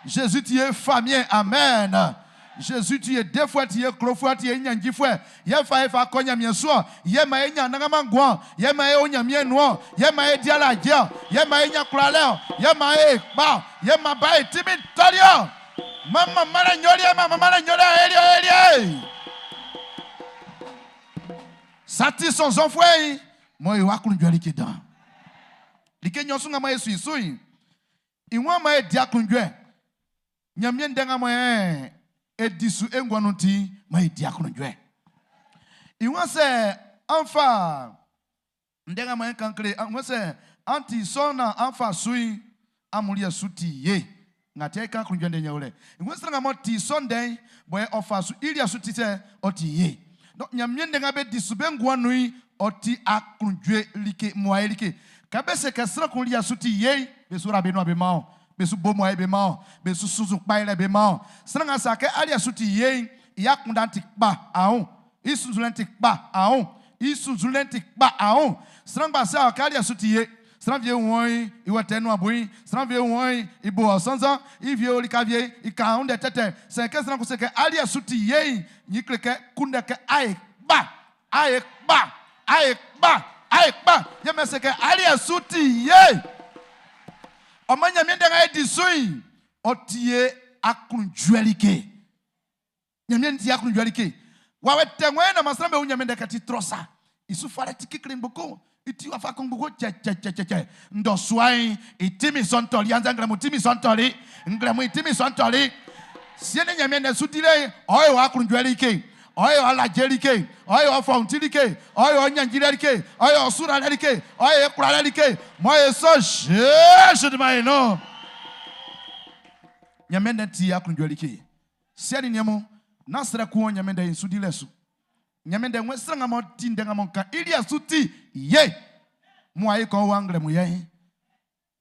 Jésus tu es famille, amen. Jésus tu es deux fois tu es clo fois tu es nyanji fois. Ye fa ye fa konya mien so. Ye ma ye nya nanga mangwa. Ye ma ye onya mien no. Ye ma ye dia la dia. Ye ma ye nya kula le. Ye ma ye ba. Ye ma ba ye timi tolio. Mama mala nyolia mama mala nyolia elia elia. Sati son enfants moi wa kun joli ki dan. Like nyosu nga ma ye sui sui. Inwa ma ye dia kun jwe. Nyamien denga mo e edisu engwanu ti ma ye dia kun jwe. Inwa se anfa ndenga mo e kankre anwa se anti sona anfa sui amulia suti ye. Ngate kan kun jwe ndenya ole. Inwa se nga mo ti sonde boy ofa su ilia suti se oti ye. Donc nyamien denga be disu be ngwanu oti akunjwe like moye like. Kabese kasra kun lia suti ye be sura be no be ma be su bo moye be ma be su suzu pa ile be ma sran sa ke alia suti ye ya kundan ti pa ahun isuzu ti pa ahun isuzu ti pa ahun sran ba sa ka alia suti ye sran vie won iwe tenu aboyin sran vie won ibo osanzan ivie olika vie ika ahun de tete se ke sran ko se ke alia suti ye ni kleke kunde ke aye ba aye ba aye ba aye ba ye me se ke alia suti ye ọmọ nyame ndanga edi sui otie akunjuelike nyame nti akunjuelike wawe tengwe na masrambe unyame ndaka ti trosa isu fare ti kikri mboko iti wafa kongo che che che che che ndo swai itimi sontoli anza ngremu timi sontoli ngremu itimi sontoli siene nyame ne sutile oyo akunjuelike oyo alajelike oyo ofontilike oyo onyanjilike oyo osuralike oyo ekuralike moye so jeje de mai no nyame ne ti akunjuelike siani nyemo nasra ku nyame de sudile su nyame de nwesra ngamo ti ndenga mo kan ilia suti ye mo ayi ko wangre mu ye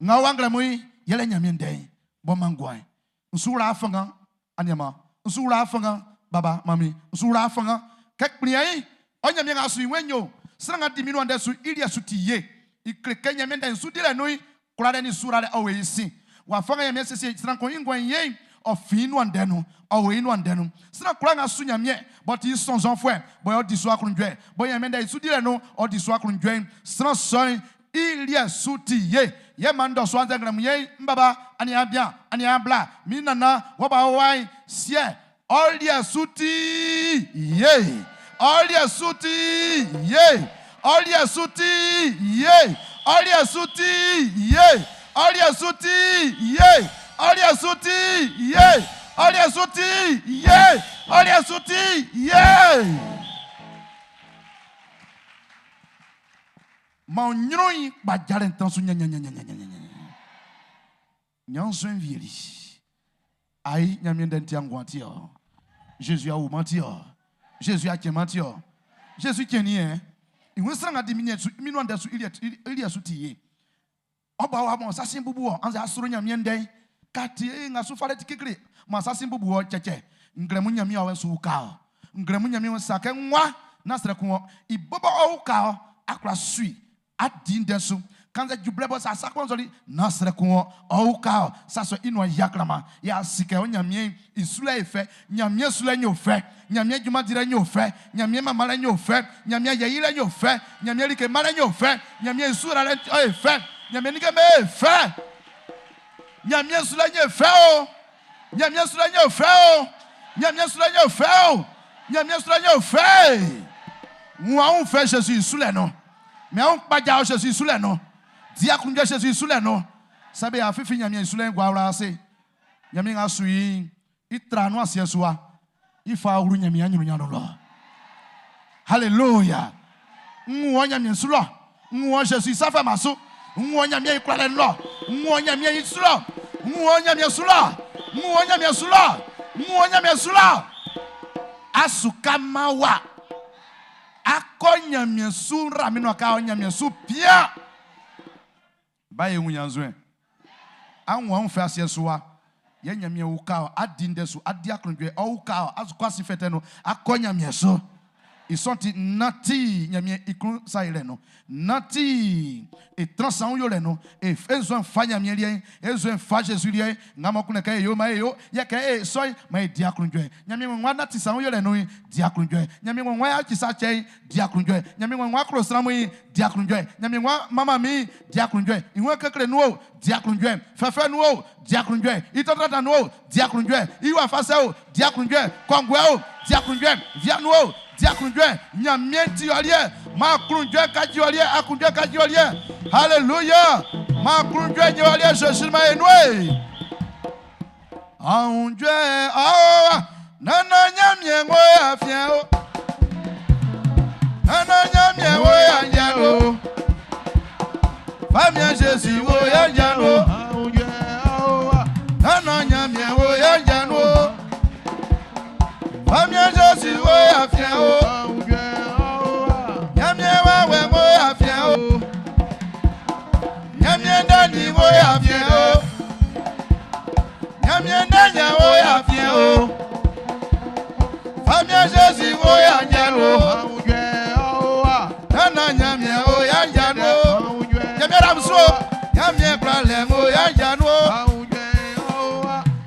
nga wangre mu yele nyame de bo mangwan nsura afanga anyama nsura afanga baba mami nsura afanga kekpli ayi onyame nga su inwenyo sra di minu ande su ilia suti ye ikreke nyame de sudile no kura de ni sura de owe isi wa fanga nyame sese sra ko ingwan ye ofinu andenu owe inu andenu sra kura nga su nyame but i son enfants boy odi so akunjwe boy nyame de sudile no odi so akunjwe sra son ilia suti ye ye mando so anze ngrem ye mbaba ani abia ani abla mi nana wo ba wai sie olia suti ye olia suti ye olia suti ye olia suti ye olia suti ye olia suti ye olia suti ye olia suti ye ma nyroin ba jare ntansu nya nya nya nya nya nya nya nyanso nvieli ai nyamie ndenti angwanti o Jésus a ou menti o Jésus a menti o Jésus tieni hein iwe sran adi minye su minu ande su ilia su tiye oba wa mo sasin bubu o anze asoro nyamie nden kati nga su fale tikikri ma sasin bubu o cheche ngremu nyamie o su ka o ngremu nyamie o sake nwa na sre kun o ibobo o ka o akra sui adi ndensu kanza jublebo sa sakonzoli nasre kun o ka sa so inu yakrama ya sike o nyamie isule ife nyamie sule nyo fe nyamie juma dire nyo fe nyamie mama le nyo fe nyamie yeyi le nyo fe nyamie like male nyo fe nyamie isura le o fe nyamie nike me fe nyamie sule nyo fe o nyamie sule nyo fe o nyamie sule nyo fe o nyamie sule nyo fe wa on fe Jésus sule no mais on pa ja Jésus sule no diakunje Jésus sule no sabe afifi nyamie sule ngwa wura se nyamie nga sui itra no asie soa ifa wuru nyamie anyuru nyanu lo hallelujah nwo nyamie sulo nwo Jésus safa maso nwo nyamie ikwale lo nwo nyamie isulo nwo nyamie sulo nwo nyamie sulo nwo nyamie sulo asukamawa akɔ nyamie su ramino ka nyamie su pia ba ye nyanzwe anwo anwo fa asie soa ye nyamie wo ka adi ndesu adi akonjwe owo ka azukwasi fete no akɔ nyamie so I sɔ'n ti nanti Ɲanmiɛn i klun sa yolɛ nun. Nanti e tran sanwun yolɛ nun. E nzuɛn'n fa Ɲanmiɛn liɛ'n, e nzuɛn'n fa Zezi liɛ'n. Nga m'ɔ kunndɛ kɛ e yo'n, maan e yo. Yɛ kɛ e sɔ'n, maan e di aklunjuɛ. Ɲanmiɛn ng'ɔ waan nanti sanwun yolɛ nun'n, di aklunjuɛ. Ɲanmiɛn ng'ɔ waan yaci sa cɛ'n, di aklunjuɛ. Ɲanmiɛn ng'ɔ waan klo sran mun'n, di aklunjuɛ. Ɲanmiɛn ng'ɔ waan manman min'n, di aklunjuɛ. I wun kekle nun o, di aklunjuɛ. Fɛfɛ nun o, di aklunjuɛ. I tɔtrɔtɔ nun o, di aklunjuɛ. I wafa sɛ o, di aklunjuɛ. Kɔnguɛ o, di aklunjuɛ. Wia nun o, di aklunjuɛ. Ɲanmiɛn ti ɔ liɛ. Maan aklunjuɛ'n kaci ɔ liɛ. Aklunjuɛ'n kaci ɔ liɛ. Hallelujah. Maan aklunjuɛ'n yo ɔ liɛ. Zezi man e nun e. Aunjuɛ ɔ nana Ɲanmiɛn wo e afiɛn o. Nana Ɲanmiɛn wo e afiɛn o. Famiɛn Zezi wo e afiɛn o. Nana Ɲanmiɛn wo e afiɛn o. Famiɛn Zezi wo e afiɛn o. Ɲanmiɛn wawɛ wo e afiɛn o. Ɲanmiɛn dani wo e afiɛn o. Ɲanmiɛn danya wo e afiɛn o. Famiɛn Zezi wo e afiɛn o. Nana Ɲanmiɛn wo e afiɛn o. Ɲanmiɛn ramuso. Ɲanmiɛn kwlalɛ wo e afiɛn o.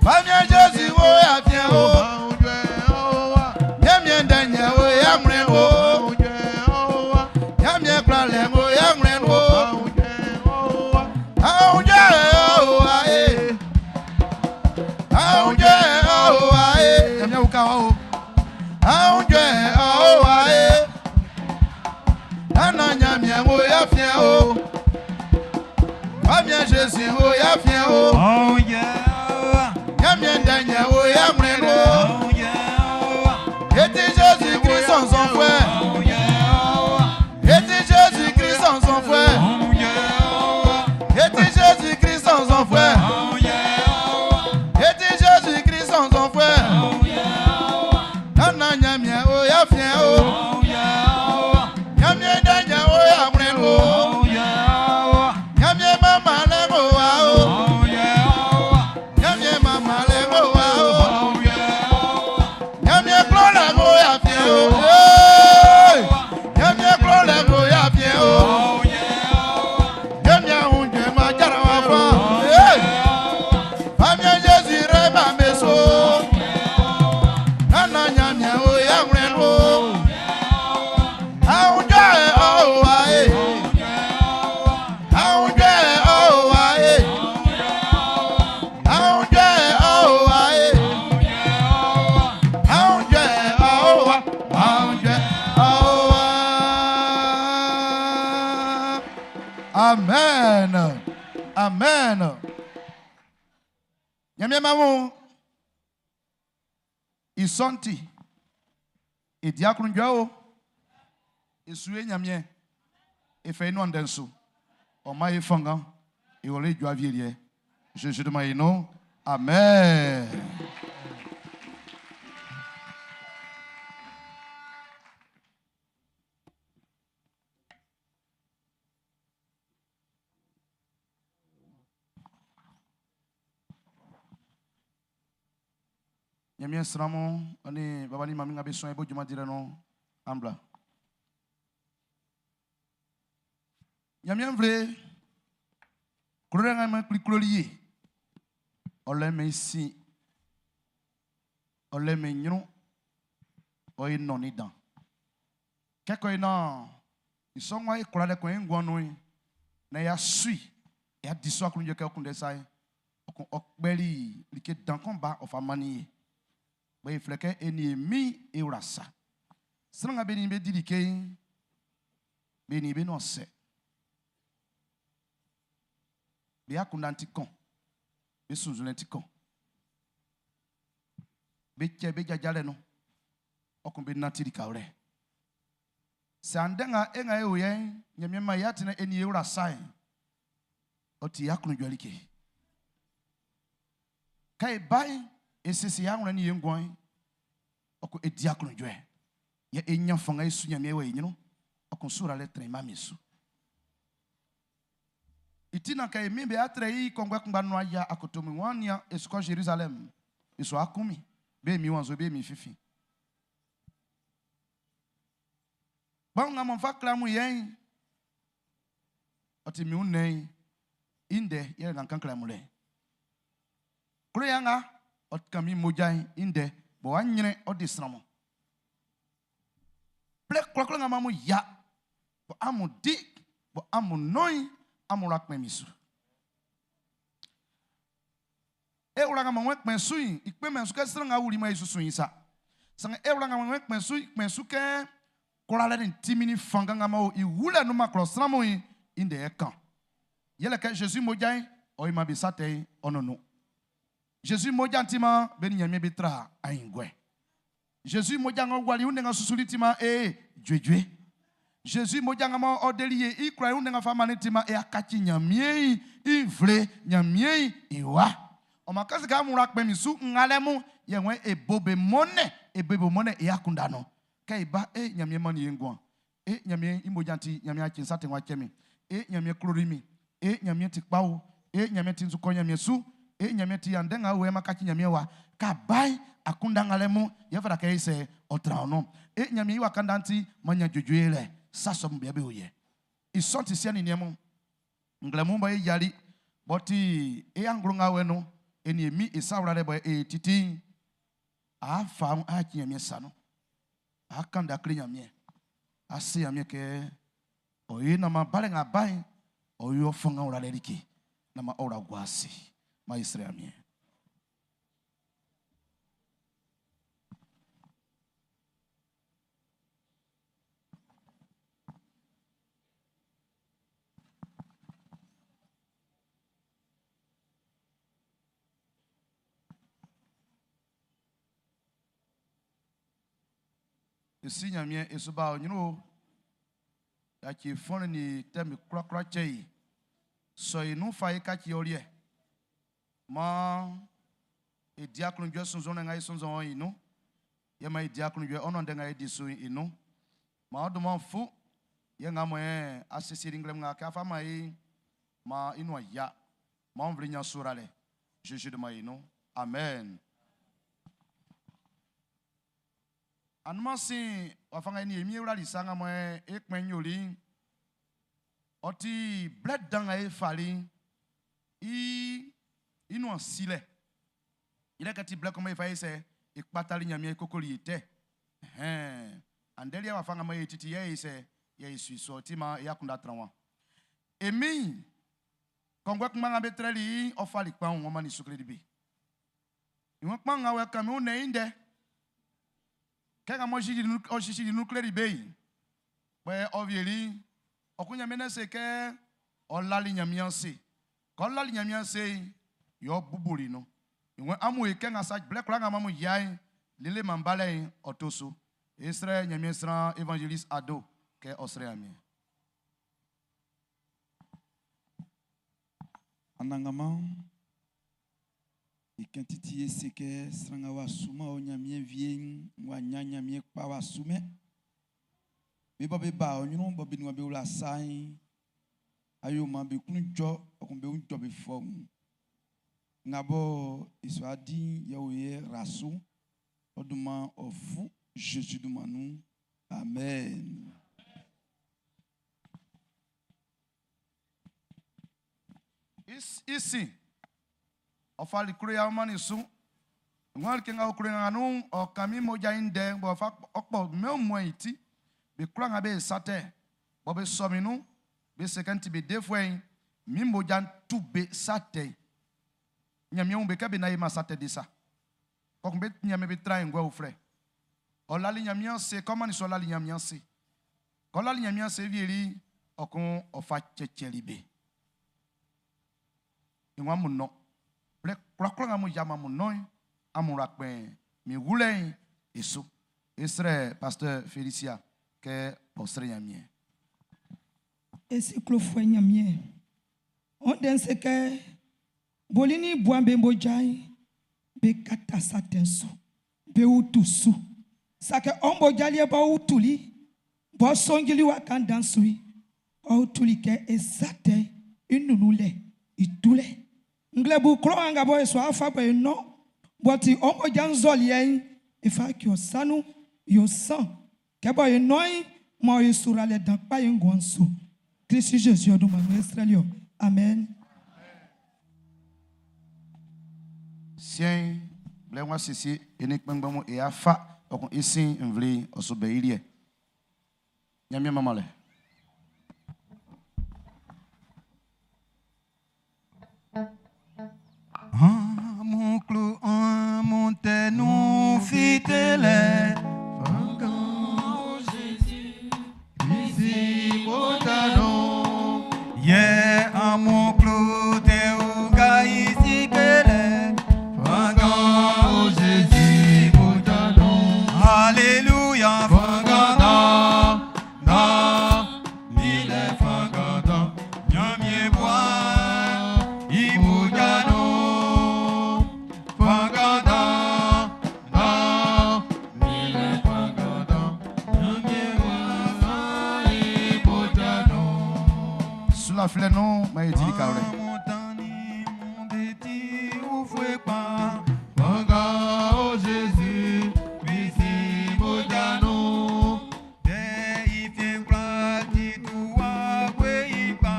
Famiɛn Zezi wo e afiɛn o. Ɲanmiɛn danya wo e afiɛn o. Ɲanmiɛn kwlalɛ wo e afiɛn o. Aunjuɛ o ae. Aunjuɛ o ae. Ɲanmiɛn uka wɔ o. Aunjuɛ o ae. Nana Ɲanmiɛn wo e afiɛn o. Famiɛn Zezi wo e afiɛn o. Ɲanmiɛn danya wo e afiɛn o. E ti Zezi Krist sɔnnzɔnfuɛ. E ti Zezi Krist sɔnnzɔnfuɛ. E ti Zezi Krist sɔnnzɔnfuɛ. E ti Zezi Krist sɔnnzɔnfuɛ. Nana Ɲanmiɛn wo e afiɛn o. Ɲanmiɛn danya wo e afiɛn o. Ɲanmiɛn manmanlɛ wo wa o. Ɲanmiɛn manmanlɛ wo wa o. Ɲanmiɛn klolɛ wo e afiɛn o. Ee! Ɲanmiɛn klolɛ wo e afiɛn o. Ɲanmiɛn aunjuɛ ma jara wa fa. Ee! Famiɛn Zezi rɛ ba me so. Nana Ɲanmiɛn wo e afiɛn o. Aunjuɛ o wa e. Aunjuɛ o wa e. Aunjuɛ o wa e. Aunjuɛ o wa. Aunjuɛ o wa. Amen. Amen. Ɲanmiɛn mamu i sɔ'n ti e di aklunjuɛ o. E su e Ɲanmiɛn e fɛ i nuan ndɛ'n su. Ɔ man e fanngan e wɔ e ju awieliɛ. Jésus de man e nun. Amen. Ɲanmiɛn sran mun ɔ nin baba ni mami nga be suan e bo junman dilɛ nun'n, an bla. Ɲanmiɛn nvle klolɛ nga man kpli kloli ye, ɔ lɛ-mɛn i sin, ɔ lɛ-mɛn i ɲrun, ɔ ye nɔnnin dan. Kɛ kɔ ye naan i sɔ ngwa e kwlalɛ kɔn e nguan nun'n, na ya sui, ya di su aklunjuɛ kɛ ɔ kunndɛ sa ye. Ɔ kun ɔ kpɛli like dan kɔn ba ɔ fa mannin ye. Bɔ e flɛ kɛ e nin e Min e wla sa. Sran nga be nin be di like'n, be nin be nuan sɛ. Be akunndan'n ti kɔn, be sunnzunlɛ'n ti kɔn. Be cɛ be jajalɛ nun, ɔ kun be nanti likawlɛ. Sɛ andɛ nga e nga e o yɛ'n, Ɲanmiɛn man e atin e nin e wla sa'n, ɔ ti aklunjuɛ like. Kɛ e ba'n, e siesie e awlɛn nin e nguan'n, ɔ kun e di aklunjuɛ. Yɛ e ɲan fanngan e su Ɲanmiɛn wɔ e ɲrun, ɔ kun su ralɛ trɛn i man min su. I ti na kɛ e min be atrɛ i kɔnguɛ kunngba nun aya akoto min waan nian e su kɔ Zerizalɛm, e su akun min, be mi wanzo, be mi finfin. Kpaun nga mɔ fa kle amun yɛ'n, ɔ ti min wunnɛn'n i ndɛ yɛ nga n kan kle amun lɛ. Kloya nga ɔ kan min mmoja'n i ndɛ bɔ w'a nyrɛn ɔ de sran mun. Blɛ kwlakwla nga amun ya bɔ amun di bɔ amun nɔn'n, amun wla kpɛn min su. E wla nga man kpɛn su'n, i kpɛn su kɛ sran nga wuli ma i su su'n sa. Sanngɛ e wla nga man kpɛn su'n, i kpɛn su kɛ kwlalɛ nin tinmin nin fanngan nga man o i wulɛ nun man klɔ sran mun'n, i ndɛ yɛ kan. Yɛlɛ kɛ Jésus mmoja'n, ɔ yi man be sa tɛ'n ɔ nunnun. Jésus mmoja'n ti man be nin Ɲanmiɛn be tra aenguɛ. Jésus mmoja ng'ɔ guali i nga susuli ti man e juejue. Jésus mmoja nga man ɔ deli ye i kura i nga fa mannin ti man e akaci Ɲanmiɛn i nvle, Ɲanmiɛn i wa. Ɔ man kɛ sika amun wla kpɛn min su ngalɛ mun, yɛ ŋwɛ e bo be mɔnɛ, e be bo mɔnɛ e akunda no. Kɛ e ba e Ɲanmiɛn man ye nguan. E Ɲanmiɛn i mmoja'n ti Ɲanmiɛn akyi sa tɛ wa kyɛ min. E Ɲanmiɛn kloli min. E Ɲanmiɛn ti kpa o. E Ɲanmiɛn ti nzu kɔ Ɲanmiɛn su. E Ɲanmiɛn ti andɛ nga o ma kaci Ɲanmiɛn wa. Ka bai akunda ngalɛ mun yɛ fata kɛ e sɛ ɔ tran no. E Ɲanmiɛn i wa kandan ti man nya juejue lɛ. Sa sɔ mun bia be o yɛ. I sɔ'n ti siɛ nin niɛn mun. Nglɛmun bɔ e yali bɔ ti e anglo nga wɛ no e ni e mi e sa wla lɛ bɔ e titi a fa a kyi Ɲanmiɛn sa no. A kan da kle Ɲanmiɛn. A se Ɲanmiɛn kɛ ɔ ye na ma balɛ nga bae ɔ yo fanga wla lɛ like na ma ɔwla gua ase ma esrɛ Ɲanmiɛn. Esi Ɲanmiɛn e su ba ɔ ɲrun o. Yaci fɔn ni tɛ mi kwlakwla cɛ yi. Sɔ i nun fa e kaci ɔ liɛ. Maan e di aklunjuɛ sunnzunlɛ nga e sunnzun i nun. Yɛ maan e di aklunjuɛ ɔnɔ ndɛ nga e di su'n i nun. Maan ɔ dunman fu. Yɛ nga mɔ e asiesie nglɛm nga kɛ afa ma e maan i nuan ya. Maan nvle ɲan su ralɛ. Jésus de ma i nun. Amen. Anuma sin wafa nga e ni e mi wlali sa nga mɔ e kpɛn yoli ɔ ti blɛ dan nga e fali i i nuan silɛ yɛlɛ kɛ ti blɛ kɔmɔ e fa e sɛ e kpatali Ɲanmiɛn e kokoli e tɛ ɛhɛn andɛ wafa nga mɔ e titi yɛ e sɛ yɛ e sui so ɔ ti ma e akunda tran wa e min kɔnguɛ kuma nga be trɛli i ɔ fali kpaun ɔ man i su kle di be ìwọ̀n kpan nga wɛ kan mi nɛ i ndɛ kɛ nga mɔ sisi nu kle di be yi kpɛ ɔ vieli ɔkun Ɲanmiɛn nɛ se kɛ ɔ lali Ɲanmiɛn se kɛ ɔ lali Ɲanmiɛn se yɛ ɔ bubuli no ìwọ̀n amu yi kɛ nga sa blɛ kwlaa nga amu yia yi lele man balɛ yi ɔ to so esrɛ Ɲanmiɛn sran évangéliste ado kɛ ɔ srɛ Ɲanmiɛn. Anannganman i titi e se kɛ sran nga wa suma ɔ Ɲanmiɛn wie'n wa nya Ɲanmiɛn kpa wa sumɛ. Be bɔ be ba ɔ ɲrun bɔ be nuan be wla sa'n, ayo man be klun jɔ ɔkun be wun jɔ be fɔun. Nga bɔ i sɔ adi yɛ o ye rasu ɔ dunman ɔ fu Jésus dunman nun. Amen. I sin ɔ fali klo ya ɔman i su ŋwan like nga o klo nga nun ɔ kan mi mmoja i ndɛ bɔ ɔ fa ɔkpɔ mɛn mɔ i ti be kura nga be sa tɛ bɔ be sɔ mi nun be se kɛ n ti be defuɛ yi mi mmoja tu be sa tɛ Ɲanmiɛn wun be kɛ be na ye ma sa tɛ de sa kɔkun be Ɲanmiɛn be tra nguɛ uflɛ ɔ lali Ɲanmiɛn se kɔman ni sɔ lali Ɲanmiɛn se kɔ lali Ɲanmiɛn se wieli ɔkun ɔ fa cɛcɛli be ìwọ̀n amun nɔ blɛ kwlakwla nga amun yama amun nɔ'n amun ra kpɛn mi wulɛ'n esu esrɛ pasteur Felicia kɛ ɔ srɛ Ɲanmiɛn. Esi klofuɛ Ɲanmiɛn. Ɔn se kɛ boli ni buan be mmoja'n be kata sa tɛ'n su be wutu su. Sa kɛ ɔn mmoja liɛ bɔ wutuli bɔ sonjili wa kan dan su yi ɔ wutuli kɛ e sa tɛ i nunu lɛ i tu lɛ. Nglɛbu klo nga bɔ e sɔ afa bɔ e nɔ bɔ ti ɔn mmoja nzɔliɛ'n e fa kɛ ɔ sanu yo san kɛ bɔ e nɔ'n Mɔ e suralɛ dan kpa e nguan'n su. Klisi Zezi ɔ dunman nun e srɛli ɔ. Amen. Siɛn'n, blɛ ng'ɔ siesie e nin kpɛnngbɛn mun e afa kpɛkun i sin nvle'n ɔ su bɛ i liɛ. Ɲanmiɛn manmanlɛ. Amun klo amun tɛ nun fitelɛ. Fanngan o Jésus, Krist mmoja nun. Yɛ amun klo tɛ uka i sikelɛ. Fanngan o Jésus mmoja nun. Alléluia. Fanngan dan, dan, lilɛ fanngan dan. Ɲanmiɛn bua i mmoja nun. Fanngan dan, dan, lilɛ fanngan dan. Ɲanmiɛn bua i mmoja nun. Sulafilɛ nun maan e di likawlɛ. Amun tannin mun be ti ufue kpa. Fanngan o Jésus, Krist mmoja nun. Tɛ i fiɛn kwla ti tuwa kue i kpa.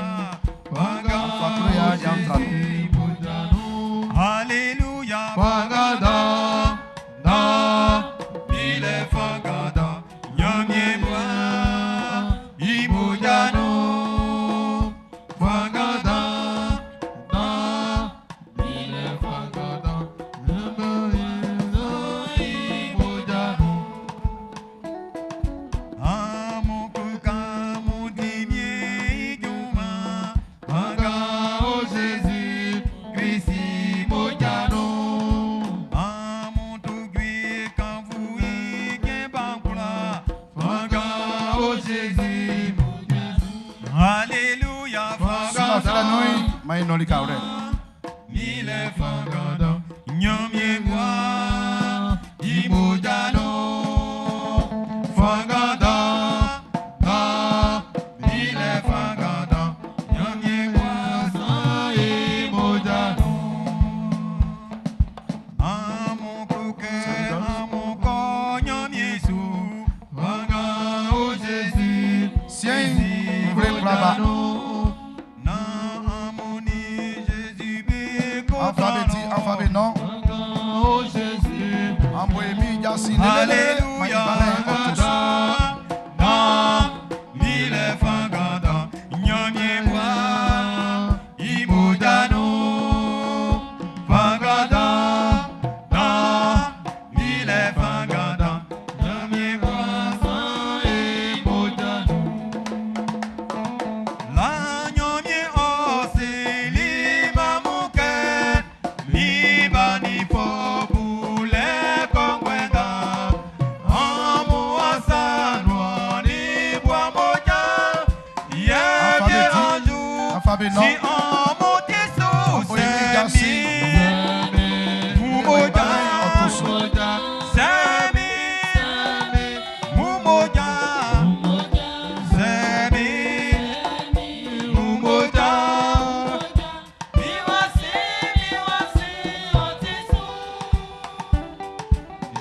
Fanngan Fakuro ya o yan tra nun. Jésus mmoja nun. Alléluia. Fanngan dan, dan, lilɛ fanngan dan. Ɲanmiɛn bua i mmoja nun. Fanngan dan, dan, lilɛ fanngan dan. Ɲanmiɛn bua i mmoja nun. Amun klo amun di mie i junman. Fanngan o Jésus, Krist mmoja nun. Amun to jue kannvu i cɛn ba kwlaa. Fanngan o Jésus mmoja nun. Alléluia. Fanngan Sulafilɛ dan. nun maan e nɔ likawlɛ. Lilɛ fanngan dan. Ɲanmiɛn bua i mmoja nun. Fanngan dan, dan, lilɛ fanngan dan. Ɲanmiɛn bua san i mmoja nun. Amun klo kɛ amun kɔ Ɲanmiɛn su. Fanngan o Jésus, Siɛn'n, Krist nvle kwlaa mmoja ba. nun. Nan amun nin Jésus be ko Alphabet tran alphabet nun. non. Fanngan o Jésus. Amboyemi jasi lelele maan i Alléluia. balɛ'n ɔ to su. Dan, lilɛ fanngan dan. Ɲanmiɛn bua i mmoja nun. Fanngan dan, dan, lilɛ fanngan dan. Ɲanmiɛn bua san i mmoja nun. La Ɲanmiɛn ɔ seli amun kɛ Libani fɔ bulɛ kɔnguɛ nga. Amun asa nuan ni bua mmoja. Yɛ bie Alphabet anju alphabet non. si amun ti su Amboyemi jasi sɛmi. lele maan i Mmoja balɛ'n ɔ to su. sɛmi. Mmoja sɛmi. Mmoja.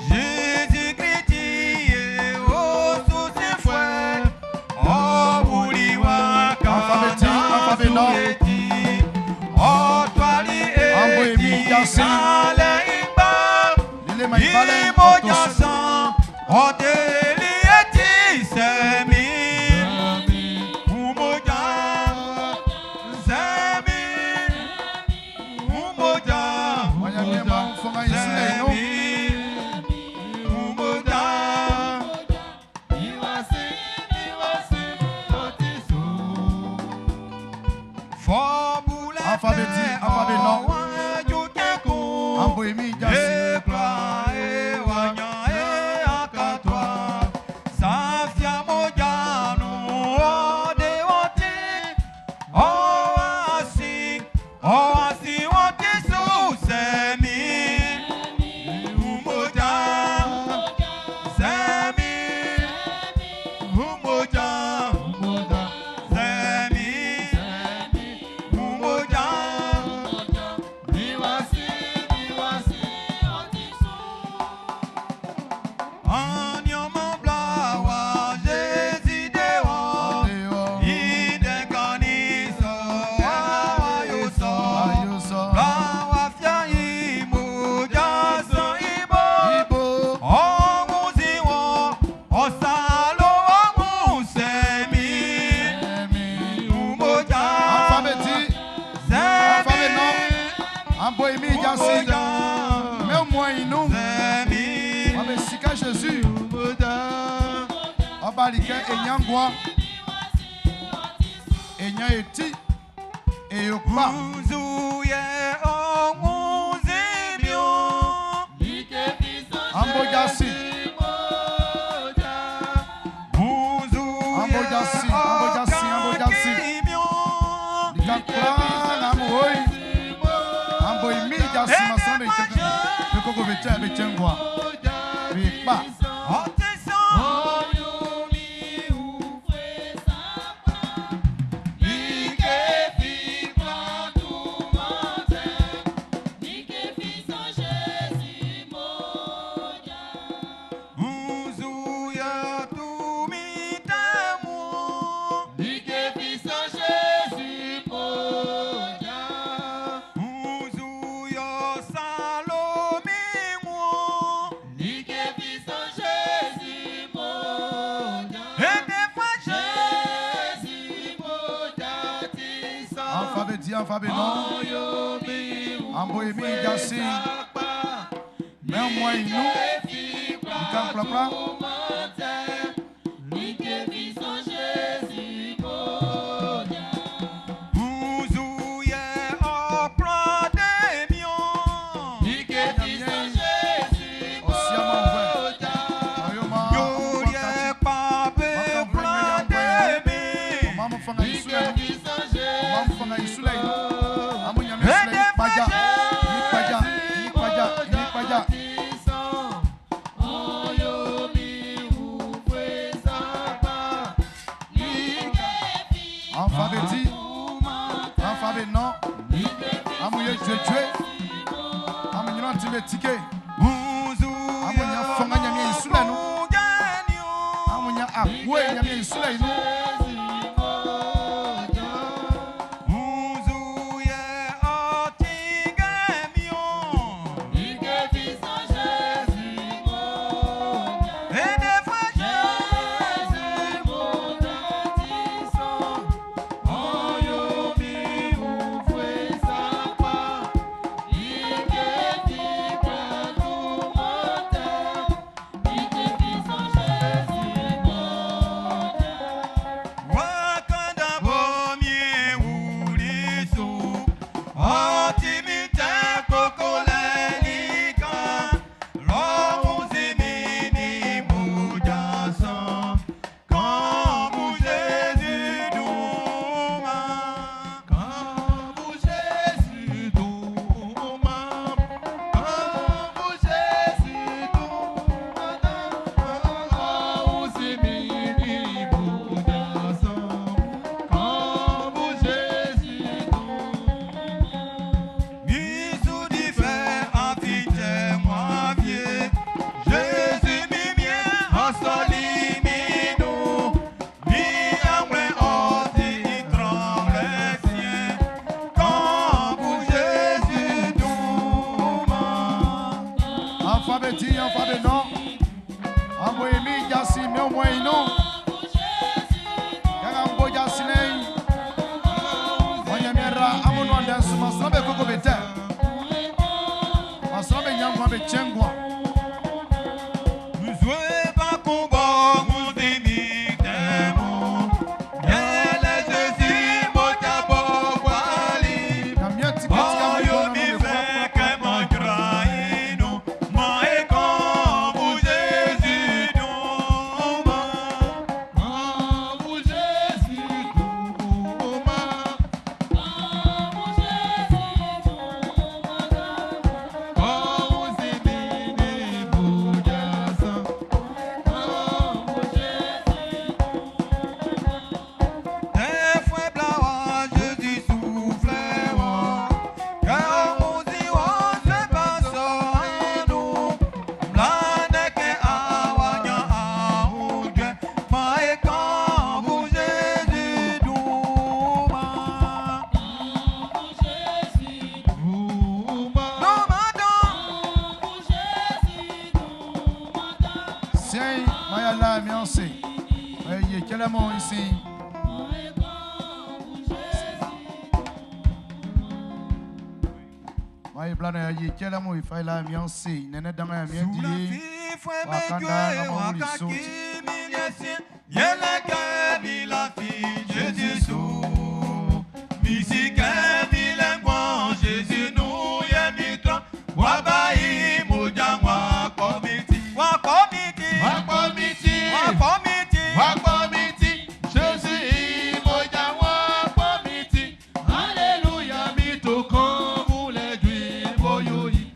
Jésus-Christ ye o susifuɛ, ɔ wuli waka Alphabet alphabet non. su eti, ɔ tuali Amboyemi eti jasi kalɛ igba, lele maan i balɛ'n ɔ to imoja su. san, ɔ deli eti sɛmi. Umoja sɛmi, umoja Maan Ɲanmiɛn man fanngan i sulɛ'n nun. sɛmi, umoja. Fɔbulɛ Alphabet alphabet non. wájú kẹ́kùn. Amboyemi jasi Ekla ewa yan e akatwa. mi jasi. Mais moi inu. Abe sika Jésus. Oba like enyangwa. Enya eti. Eyokpa. Ambo jasi. Ambo jasi, ambo jasi, ambo jasi. Lika kura na mu oi. Ambo imi jasi masambe cheka. Be koko be che be chengwa. Be pa. Alphabet non. Ambo imi jasi. Mais moi inu. Lika kura kura. Alphabet alphabet non. Amuye tue. Amu nyina ti be tike. Amu nya fanga nyame isula no. Amu nya akwe nyame isula inu. Ma iblana ya ye chela mo ifaila mi anse nene danga ya mi di. Wakanda nga mo wuli so. Alléluia, mi to kan vous les juifs, boyoyi.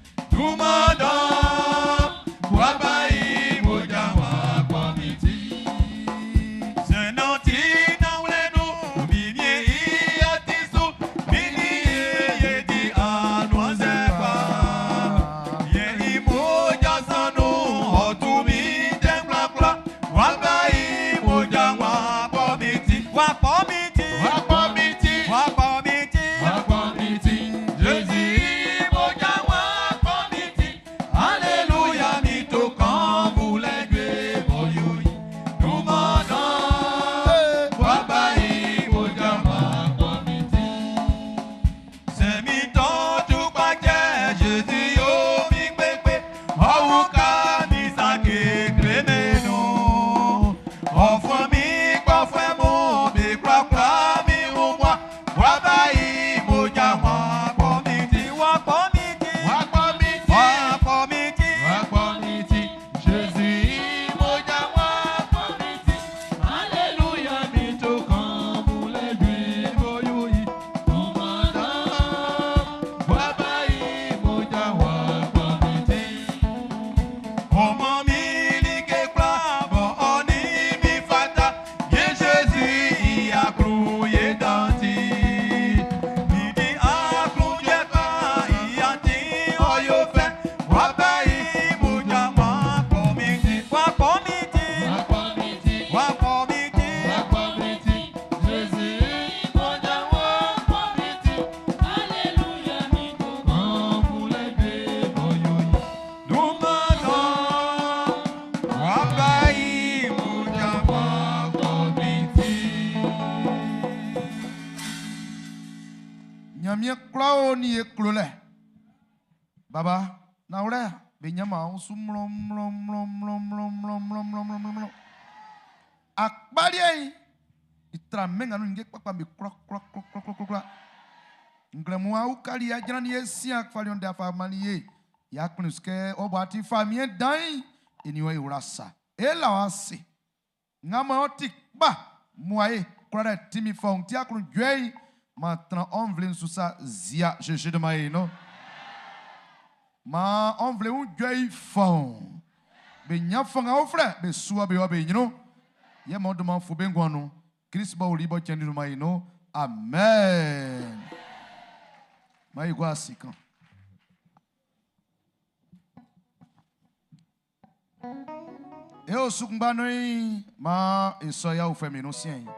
Nyamie kura ni ye klo lɛ baba na wlɛ be nyama ŋsu mlɔ mlɔ mlɔ mlɔ mlɔ mlɔ mlɔ mlɔ mlɔ mlɔ mlɔ akpaɖia yi itra mɛŋa nu ŋge kpakpa mi kura kura kura kura kura kura nglɛmu awu kali adzra ni ye sia faliɔn de afa mali ye ya kplɔ sike ɔbɔ ati fa mie dan yi eniwɔ yi wla sa ela wa se ŋama ɔti kpa mua ye kura ɖe timi fɔ ŋuti akplɔ dzɔe yi ma tran ɔnvle nsusa zia zeze de ma ye no ma ɔnvle ŋu dzɔe yi fɔn be nya fɔn awo filɛ be suwa be wa be nyino ye mɔ do ma fo be ŋgɔnu kristu bɔ wuli bɔ tiɛn di do ma yi no amen ma yi ko asi kan. E o sukunba no yi ma esɔ ya wo fɛ mi no siɛ yi.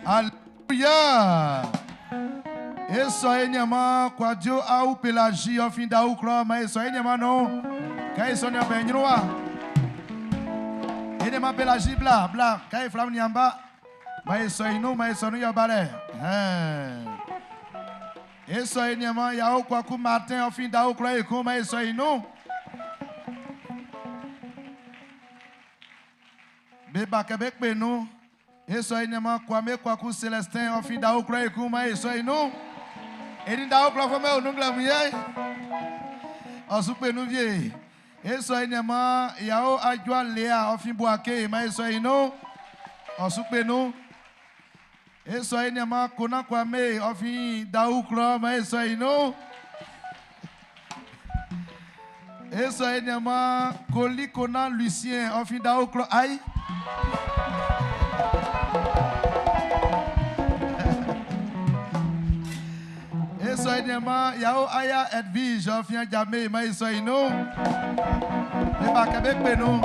Alléluia. Eso enyama kwadio au pelagie ofinda u kro ma eso enyama no. Ka eso nya benyoa. Enyama pelagie bla bla ka e flam nyamba. Ma eso inu ma eso nu ya bale. Hein. Eso enyama ya o kwaku Martin ofinda u kro e ko ma eso inu. Beba kebe penu. Eso enyama kwame kwaku Celestin ofinda u kro e ko ma eso inu. Eni da oklo fo me onungla mu ye. Osukpe nu vie. Eso enema yao adwa lea ofin boake ma eso ino. Osukpe nu. Eso enema kona kwame ofin da oklo ma eso ino. Eso enema koli kona Lucien ofin da oklo ai. Eso enema yao aya Edwige ofin jame ma eso ino. E ba ka be peno.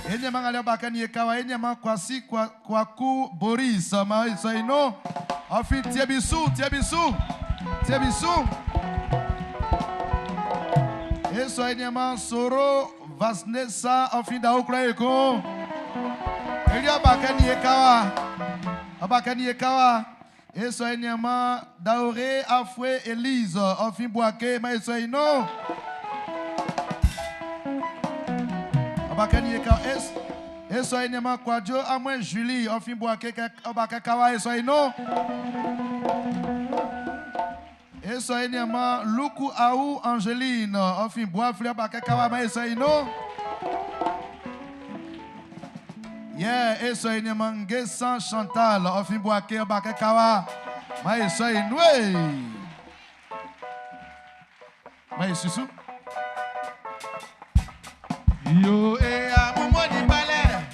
Enema ngale ba ka ni kawa enema kwasi kwa kwaku Boris ma eso ino. Ofin tiebisu tiebisu tiebisu. Eso enema Soro Vasnesa ofin da oklo eko. Eli ba ka ni kawa. Aba ka ni kawa. Eso enema Daoré Afwe Elise ofin Boake ma eso ino. Aba ka ni kawa es eso enema Kwadjo Amwe Julie ofin Boake aba ka kawa eso ino. Eso enema Luku Aou Angeline ofin Boafle aba ka kawa ma eso ino. Yeah, eso enema Ngesan Chantal ofin Boake aba ka kawa ma eso ino. Ma esusu. Yo e amumo ni balẹ̀.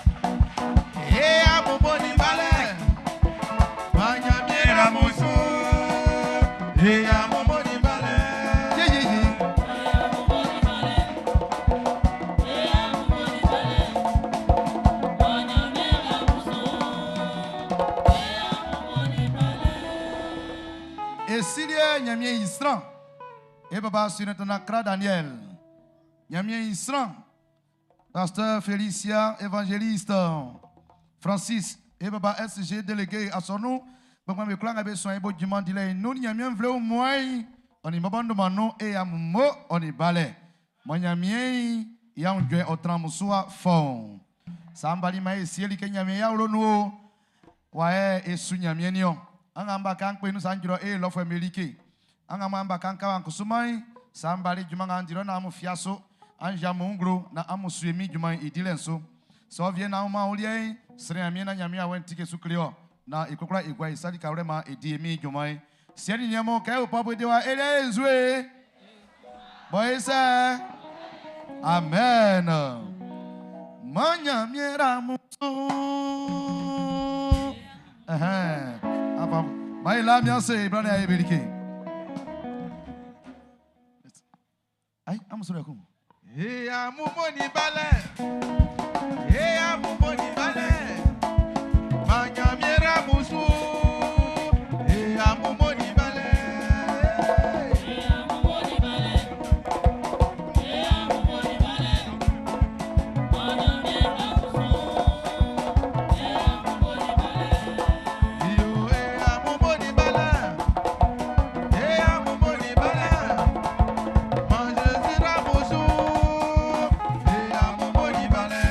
E amumo ni balẹ̀. Manya miera musu. E amumo ni balẹ̀. Ye ye ye. Et s'il y a Nyamien Isran, et papa sur notre Accra Daniel, Nyamien Isran, pasteur Félicia, évangéliste Francis, et papa SG délégué à son nom, papa me clan avait soin beau du monde il est nous Nyamien vle au moins, on y m'a demandé et à mo on y balai. Moi Nyamien, il y a un dieu au tramousoua fond. Sambali ma esi li ke Nyamien ya ulo nou. Ouais, et su Nyamien nion. Anga mba kan kwe nu sanjiro e lofwe melike. Anga mba kan kawan kusumai, sambali juma ngandiro na amu fiaso, anja mungro na amu suemi juma idilenso. So vie na uma ulie, sre amie na nyamia wen tike suklio na ikokra igwa isali kaurema edi emi juma. Sieni nyamo ke o papo dewa ele zwe. Boyse. Amen. Manya miera musu. Eh. Apa? Mai la mianse brana ya ebelike. Ai, amusure ku. E amumo ni balẹ̀. E amumo ni balẹ̀. Manya miera musu. E amumo ni balẹ̀. Yo e amumo ni balẹ̀. E amumo ni balẹ̀. Manje zira musu. E amumo ni balẹ̀.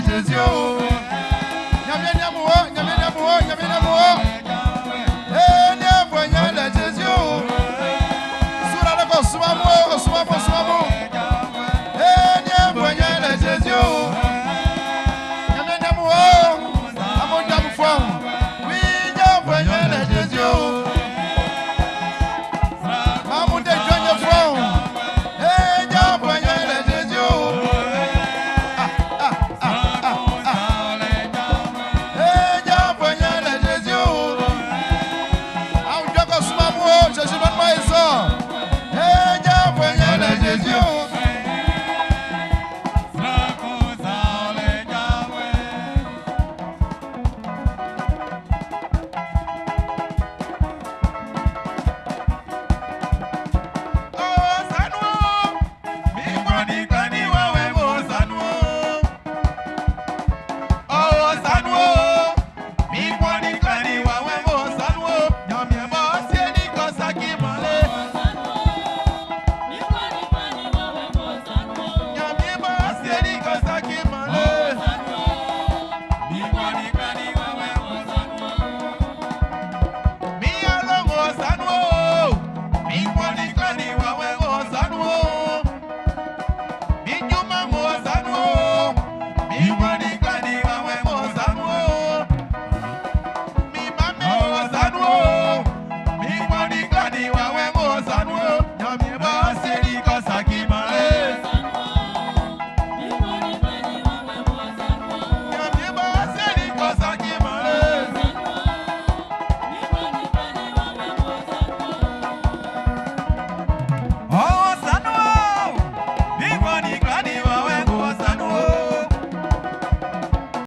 Jésus.